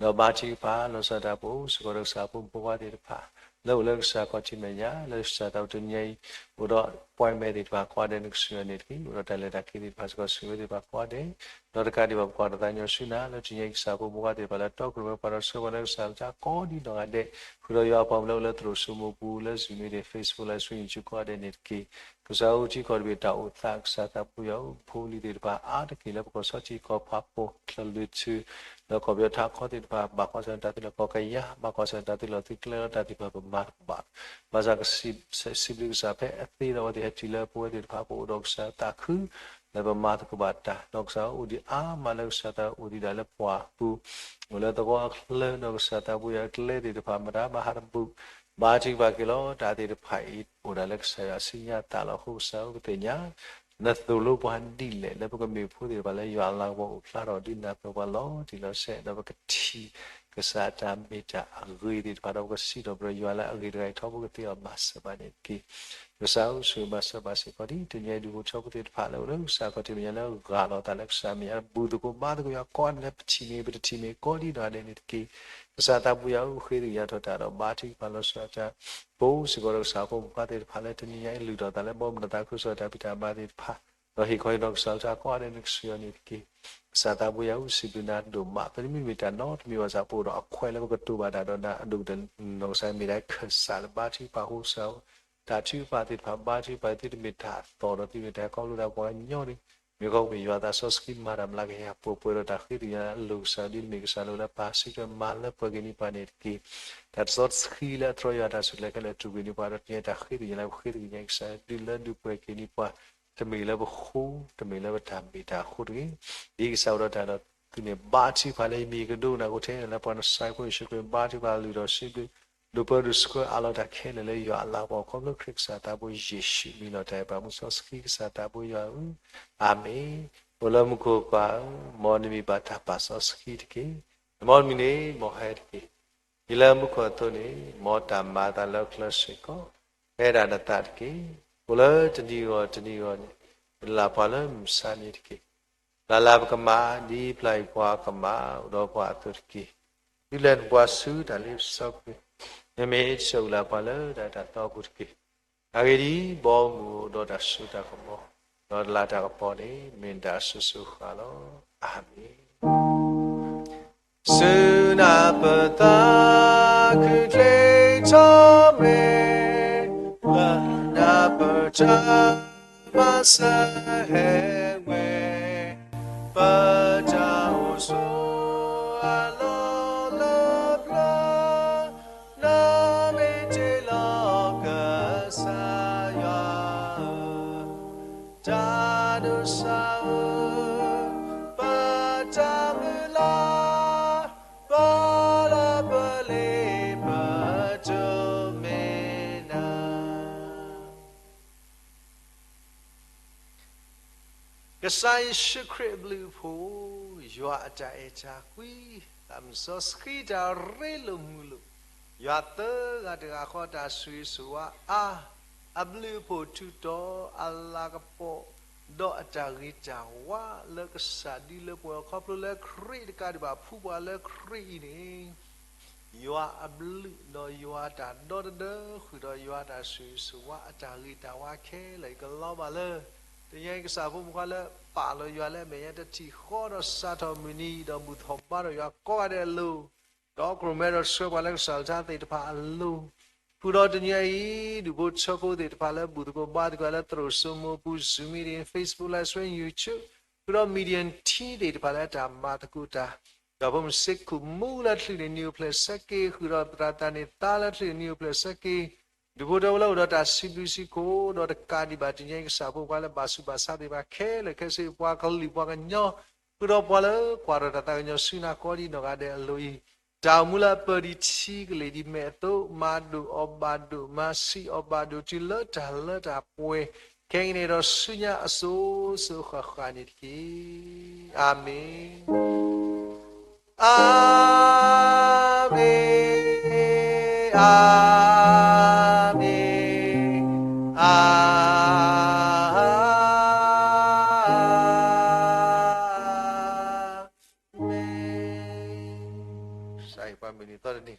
ဒီးဘါထုကဖၣ် လီၤဆီဒၣ်တၢ်ပအိၣ်စ့ၢ်ကီးဒီးကစၢ်ဖိမုၣ်ဖိခွါသ့ၣ်တဖၣ် လၢအိၣ်လၢကစၢ်ခီၣ်ထံးမဲာ်ညါ လၢကစၢ်သးအိၣ်တနံၤအံၤ အိၣ်ဒီး appointment သ့ၣ်တဖၣ်ကိးဂၤဒဲး နကဆိၣ်ဂ့ၤအီၤန့ၣ်တက့ၢ်. အိၣ်ဒီးတၢ်လဲၤတၢ်က့ၤသ့ၣ်တဖၣ်စ့ၢ်ကီး ဆိၣ်ဂ့ၤသ့ၣ်တဖၣ်ကိးဂၤဒဲး, ဒီးတကးဒံးဘၣ် ပကွၢ်ဒီးသးညီဆူနၤ လၢတနံၤအံၤ ကစၢ်ဖိမုၣ်ဖိခွါသ့ၣ်တဖၣ်လၢတီခိၣ်ရိၣ်မဲ ပှၤဒီးဆှၢပှၤလၢကစၢ်လၢတၢ်ကိးဒံးနီၢ်ဂၤဒဲး, ဃုာ်ဒီးယွၤအပှၤမုၣ်လၢအိၣ်လၢသရိာ်စိမိးပူၤ လၢ Zoom meeting, Facebook Live stream, YouTube ကိးဂၤဒဲးန့ၣ်တက့ၢ်. ကစၢ်ဧၢ ထံကီၢ်တဘ့ၣ်တၢ်အိၣ်သး ကစၢ်သးပူၤယွၤဧၢ ဖိလံၤသ့ၣ်တဖၣ် အါတက့ၢ်လၢပကီၢ်ဆီထံကီၢ်ဖးပိာ်ချၢၣ်လွံၢ်ထူၣ် လၢကီၢ်ပယီၤထးခီသ့ၣ်တဖၣ် ဘၣ်ကွၢ်ဆၢၣ်မဲာ်တၢ်သုးလီၢ်ကီၢ်ကယၤ ဘၣ်ကွၢ်ဆၢၣ်မဲာ်တၢ်သုးလီၢ်သုးကျဲလီၤတၢ်သ့ၣ်တဖၣ် ပမၤတကဘၣ် ဘၣ်ဆၣ်ကစံးဘျုးကစၢ်ဖဲအသ့ဒီးအဝဲသ့ၣ်ဟဲတုၤလၢပဝဲသ့ၣ်တဖၣ် ပအိၣ်ဒီးကစၢ်သးခု လၢပမၤသကိးဘၣ်တၢ် ဒီးကစၢ်အိၣ်ဒံးအါမးလၢကစၢ်သးအိၣ်ဒံးဒၣ်လၢပှၤပူၤ အိၣ်လၢသဝီအချၢ ဒီးကစၢ်သးပူၤယွၤကျဲသ့ၣ်တဖၣ် မတၤမၤဟးတဘူၣ် ဘါထုကဖၣ်က့ၤလီၤ တၢ်သ့ၣ်တဖၣ်အံၤ အိၣ်ဒၣ်လၢကစၢ်ယွၤအစုညါသးလီၤ. အဃိကစၢ်ဧၢ ပသ့ၣ်ညါ နသိၣ်လိပှၤဒ်လဲၣ် လၢပကမ့ၢ်ဖိသ့ၣ်တဖၣ်လၢယွၤအလၤကပီၤအိၣ်ဖျါထီၣ်ဒ်နၢ်ပၢၢ်ပှၤလီၤတံၢ်လီၤဆဲး ဒီးပကထံၣ်ကစၢ်တၢ်မ့ၢ်တၢ်အဂ့ၤသ့ၣ်တဖၣ် ဒီးပကစံးထီၣ်ပတြၢၤယွၤလၢအဂ့ၤတဂၤအံၤ ထီဘိကသ့အီၤမၤစၢၤဘၣ်န့ၣ်တက့ၢ်. ကစၢ်ဧၢ ဆိၣ်ဂ့ၤမၤစၢၤဘၣ်စ့ၢ်ကီးဒ်တနံၤအံၤ ဒူၣ်ဖိထၢဖိသ့ၣ်တဖၣ်လၢအိၣ်လၢကစၢ်ခီၣ်ထံးမဲာ်ညါလၢဂၢ်လီၤသးလၢကစၢ်မဲာ်ညါ ဘူၣ်သကိးဘါသကိးယွၤကိးဂၤဒဲးလၢ ပထံၣ်မ့ၢ်ပတထံၣ်မ့ၢ်ကိးဒ်နီၢ်ဂၤဒဲးန့ၣ်တက့ၢ်. ကစၢ်သးဘိယွၤဧၢ ဃ့ကညးထီၣ်တၢ်ဒီးဘါထုကဖၣ်လီၤဆီဒၣ်တၢ် ပအိၣ်စ့ၢ်ကီးဒီးကစၢ်ဖိမုၣ်ဖိခွါသ့ၣ်တဖၣ်လၢတနံၤညါအံၤ လုၢ်ထီၣ်သးလၢဘီမုၢ်နသးခုကစီၣ်တၢ်ဖံးတၢ်မၤသ့ၣ်တဖၣ် ဒီးဟ့ၣ်ခီဟ့ၣ်နီၤကစၢ်လၢတၢ်ကိးဂၤဒဲးန့ၣ်ကစၢ်ယွၤန့ၣ်တက့ၢ်. ကစၢ်သးဘိယွၤဧၢ စံးဘျုးနၤဒိၣ်မး ပတမ့ၢ်မ့ၢ်တၢ်နီတမံၤဘၣ်ဆၣ် ပအိၣ်ဒီးအခွဲးလၢပကတိၤဘၣ်တၢ်ဒီးနၤအဒိၣ်ကတၢၢ် နီၢ်ကစၢ်မ့ၢ်ဒၣ်ခၢၣ်စးလၢဘါထုကဖၣ်ဃိကစၢ်ဧၢ တၢ်ထုကဖၣ်သ့ၣ်တဖၣ် ဘါထုကဖၣ်သုတမ့ၢ်တၢ်သီၣ်ဒီးသုမ့ၢ်တၢ်ခီဖျိတၢ်ပှၤကညီန့ၣ် မ့ၢ်ခီဖျိမ့ၢ်ယွၤသးစီဆှံမၤတၢ်မျးကယၤ ပှဲၤပှဲၤဒီးတၢ်ဃ့သ့ၣ်ညါလၢအလိၤကစၢ် ဒ်မ့ၢ်ကစၢ်လၢလၢပၢ်စံးထွဲမၤလၢပှဲၤက့ၤန့ၢ်ပှၤန့ၣ်တက့ၢ်. တၢ်တသီတသဃံလၢအတြီယွၤတၢ်ဆူၣ်လဲခဲလၢာ်တူၢ်ကွံာ်န့ၢ်ပှၤဒီး တနံၤအံၤတၢ်ဃ့သ့ၣ်ညါလၢပဃ့သ့ၣ်ညါကစၢ် ဒုးလၢဒုးပှဲၤက့ၤန့ၢ်ပှၤ တမ့ၢ်လၢပဃိ တမ့ၢ်လၢပတၢ်မ့ၢ်တၢ်အဃိတဂ့ၤ. ဒ်ကစၢ်အိၣ်ဒီးတၢ်ဒီး သုန့ၣ်ဘါထုကဖၣ်လၢယမံၤကဒိကနၣ်ကအိၣ်ထဲန့ၣ်လၢပှၤနစၢ်ဖိယ့ၣ်ၡူးခရံာ် ဘါထုကဖၣ်လုၢ်ထီၣ်စံးဘျုး ဒိးပၢဒိးဆှၢအးလီၤတၢ်ခဲလၢာ်လၢယွၤအလၤကပီၤခီဖျိခရံာ်ကစၢ်သးဘိယ့ၣ်ၡူးမံၤလီၤတၢ်အဲၣ်ပှၤမူစီဆှံကစၢ်သးဘိယွၤဧၢ အၤမ့ၣ်. အိၣ်လၢမူခိၣ်ပၢ်ဧၢ မ်နမံၤဘၣ်တၢ်ပာ်စီဆှံတက့ၢ်. မ်နမံၤန့ၣ် မ်ဟဲတက့ၢ်. ဒ်လၢမူခိၣ်အသိးန့ၣ် မ်တၢ်မၤအသးလၢကျဲစ့ၢ်ကီး ဖဲဒၣ်နသးတက့ၢ်. အိၣ်လၢတနံၤဂီၢ်တနံၤဂီၢ်န့ၣ် လၢ်ပှၤလၢမုၢ်ဆါနံၤတက့ၢ်. လၢ်လၢ်ပကမၣ် ဒ်ပျၢ်ယွၤပှၤကမၣ် အိၣ်ဒီးပှၤအသိးတက့ၢ်. ဒုးလဲၤနုာ်ပှၤဆူတၢ်လ့ပစီပူၤ မ့မ့ၢ်တဆၢအုၣ်လၢ်ပှၤလၢတၢ်အဲၣ်တၢ်သီပူၤတက့ၢ်. အဂ့ၢ်ဒ်အံၤ, ဘီမုၢ်အိၣ်ဒီးတၢ်စိတၢ်ကမီၤ, ဒီးတလၤတၢ်ကပီၤန့ၣ် မ့ၢ်တၢ်အစိၤစိၤဃၣ်ဃၣ်လီၤ. အၤမ့ၣ်. စုနၢ်ပၢၢ်သးခုချ့ထီၣ်မဲာ်, လၢနၢ်ပၢၢ်တၢ်မၤစၢၤဟဲဝဲ, ပတၢ်အိၣ်ဆိးအလီၢ်လၢပျၢၤ, နမ့ၢ်တ့ၢ်လီၤကစၢ်ယွၤဧၢ, တၢ်ဒိးစၢ်ဧၢ, ပတၢ်မုၢ်လၢ်, ပလၢပလ့ပတိၢ်မ့ၢ်နၤ ကစၢ်ယ့ၣ်ၡူးခရံာ်အဘျုးအဖှိၣ်, ယွၤအတၢ်အဲၣ်တၢ်ကွံ, သးမုၢ်စီဆှံတၢ်ရ့လိာ်မုာ်လိာ်, ယွၤသၢဂၤတဂၤဃီတၢ်ဆိၣ်ဂ့ၤဆိၣ်ဝါအါ, အဘျုးအဖှိၣ်ထူးတီၤအလၤကပီၤ, ဒီးအတၢ်ဂ့ၤတၢ်ဝါလၢကစၢ်ဒ်လၢပှၤခီဖျိလၢခရံာ်တကးဒံးဘၣ်ဖုပှၤလၢခရံာ်အံၤန့ၣ် ယွၤအဘျုးဒီးယွၤအတၢ်ဒီသဒၢဃုာ်ဒီးယွၤအတၢ်ဆိၣ်ဂ့ၤဆိၣ်ဝါအတၢ်ဂ့ၤတၢ်ဝါခဲလၢာ်အံၤကလီၤဘၣ်လၢ တနံၤအံၤကစၢ်ဖိမုၣ်ခွါလၢပာ်လီၤယွၤလၢအမဲာ်ညါတထံၣ်ဃီဒီးစးထီၣ်မုၢ်နံၤဒီးဘူၣ်ထီၣ်ဘါထီၣ်ယွၤကိးဂၤဒဲးအလိၤ, ဒီးကြၢးမဲဒီးဆှၢပှၤလၢကစၢ်လၢထါသ့ၣ်တဖၣ်အလိၤ, ဃုာ်ဒီးတနံၤအံၤ ဒူၣ်ဖိထၢဖိသ့ၣ်တဖၣ်လၢဘူၣ်သကိးဘါသကိးလၢသရိာ်စိမိၤပူၤ Zoom meeting, Facebook Live Stream, YouTube, ဃုာ်ဒီး Media Team သ့ၣ်တဖၣ်လၢတၢ်မၤသကိးတၢ် ဒီးဖိမုၣ်စ့ခိၣ်မူလၢချံၣ်န့ၣ်နံၤအိၣ်ဖျဲၣ်ဆၢက့ၤ ဃုာ်ဒီးသရၣ်သးန့ၣ်သါလၢချံၣ်န့ၣ်နံၤအိၣ်ဖျဲၣ်ဆၢက့ၤ, ဒူၣ်ဖိထၢဖိလၢအိၣ်ဒီးတၢ်စံးဘျုးစံးဖှိၣ် ဒီးတကးဒံးဘၣ်တနံၤအံၤကစၢ်ဖိခွါလၢဘၣ်ဆူးဘၣ်ဆါသ့ၣ်တဖၣ်ခဲလၢာ်ခဲဆ့ ပှၤကလုာ်ပှၤကညီ, ဃုာ်ဒီးပှၤလၢကွၢ်ထီၣ်တၢ်သးကညီၤဆူနၤကိးဒ်နီၢ်ဂၤဒဲးအလိၤအံၤ, တၢ်အိၣ်မူလၢအပၢၢ်ဒံးထံကလ့ၢ်ဒံးမဲာ်အသိး မၤဒိၣ်အီၤဘၣ်ဒိၣ် မၤဆံးအီၤဘၣ်ဒိၣ် တုၤလၢတၢ်လၢတၢ်ပှဲၤ ခဲကနံၣ်ဒီးဆူညါအစိၤစိၤဃၣ်ဃၣ်န့ၣ်တက့ၢ်. အၤမ့ၣ်. အၤမ့ၣ်, အၤမ့ၣ်, အၤမ့ၣ်. ကစၢ်ယွၤပှၤမုၢ်နံၤသီတနံၤ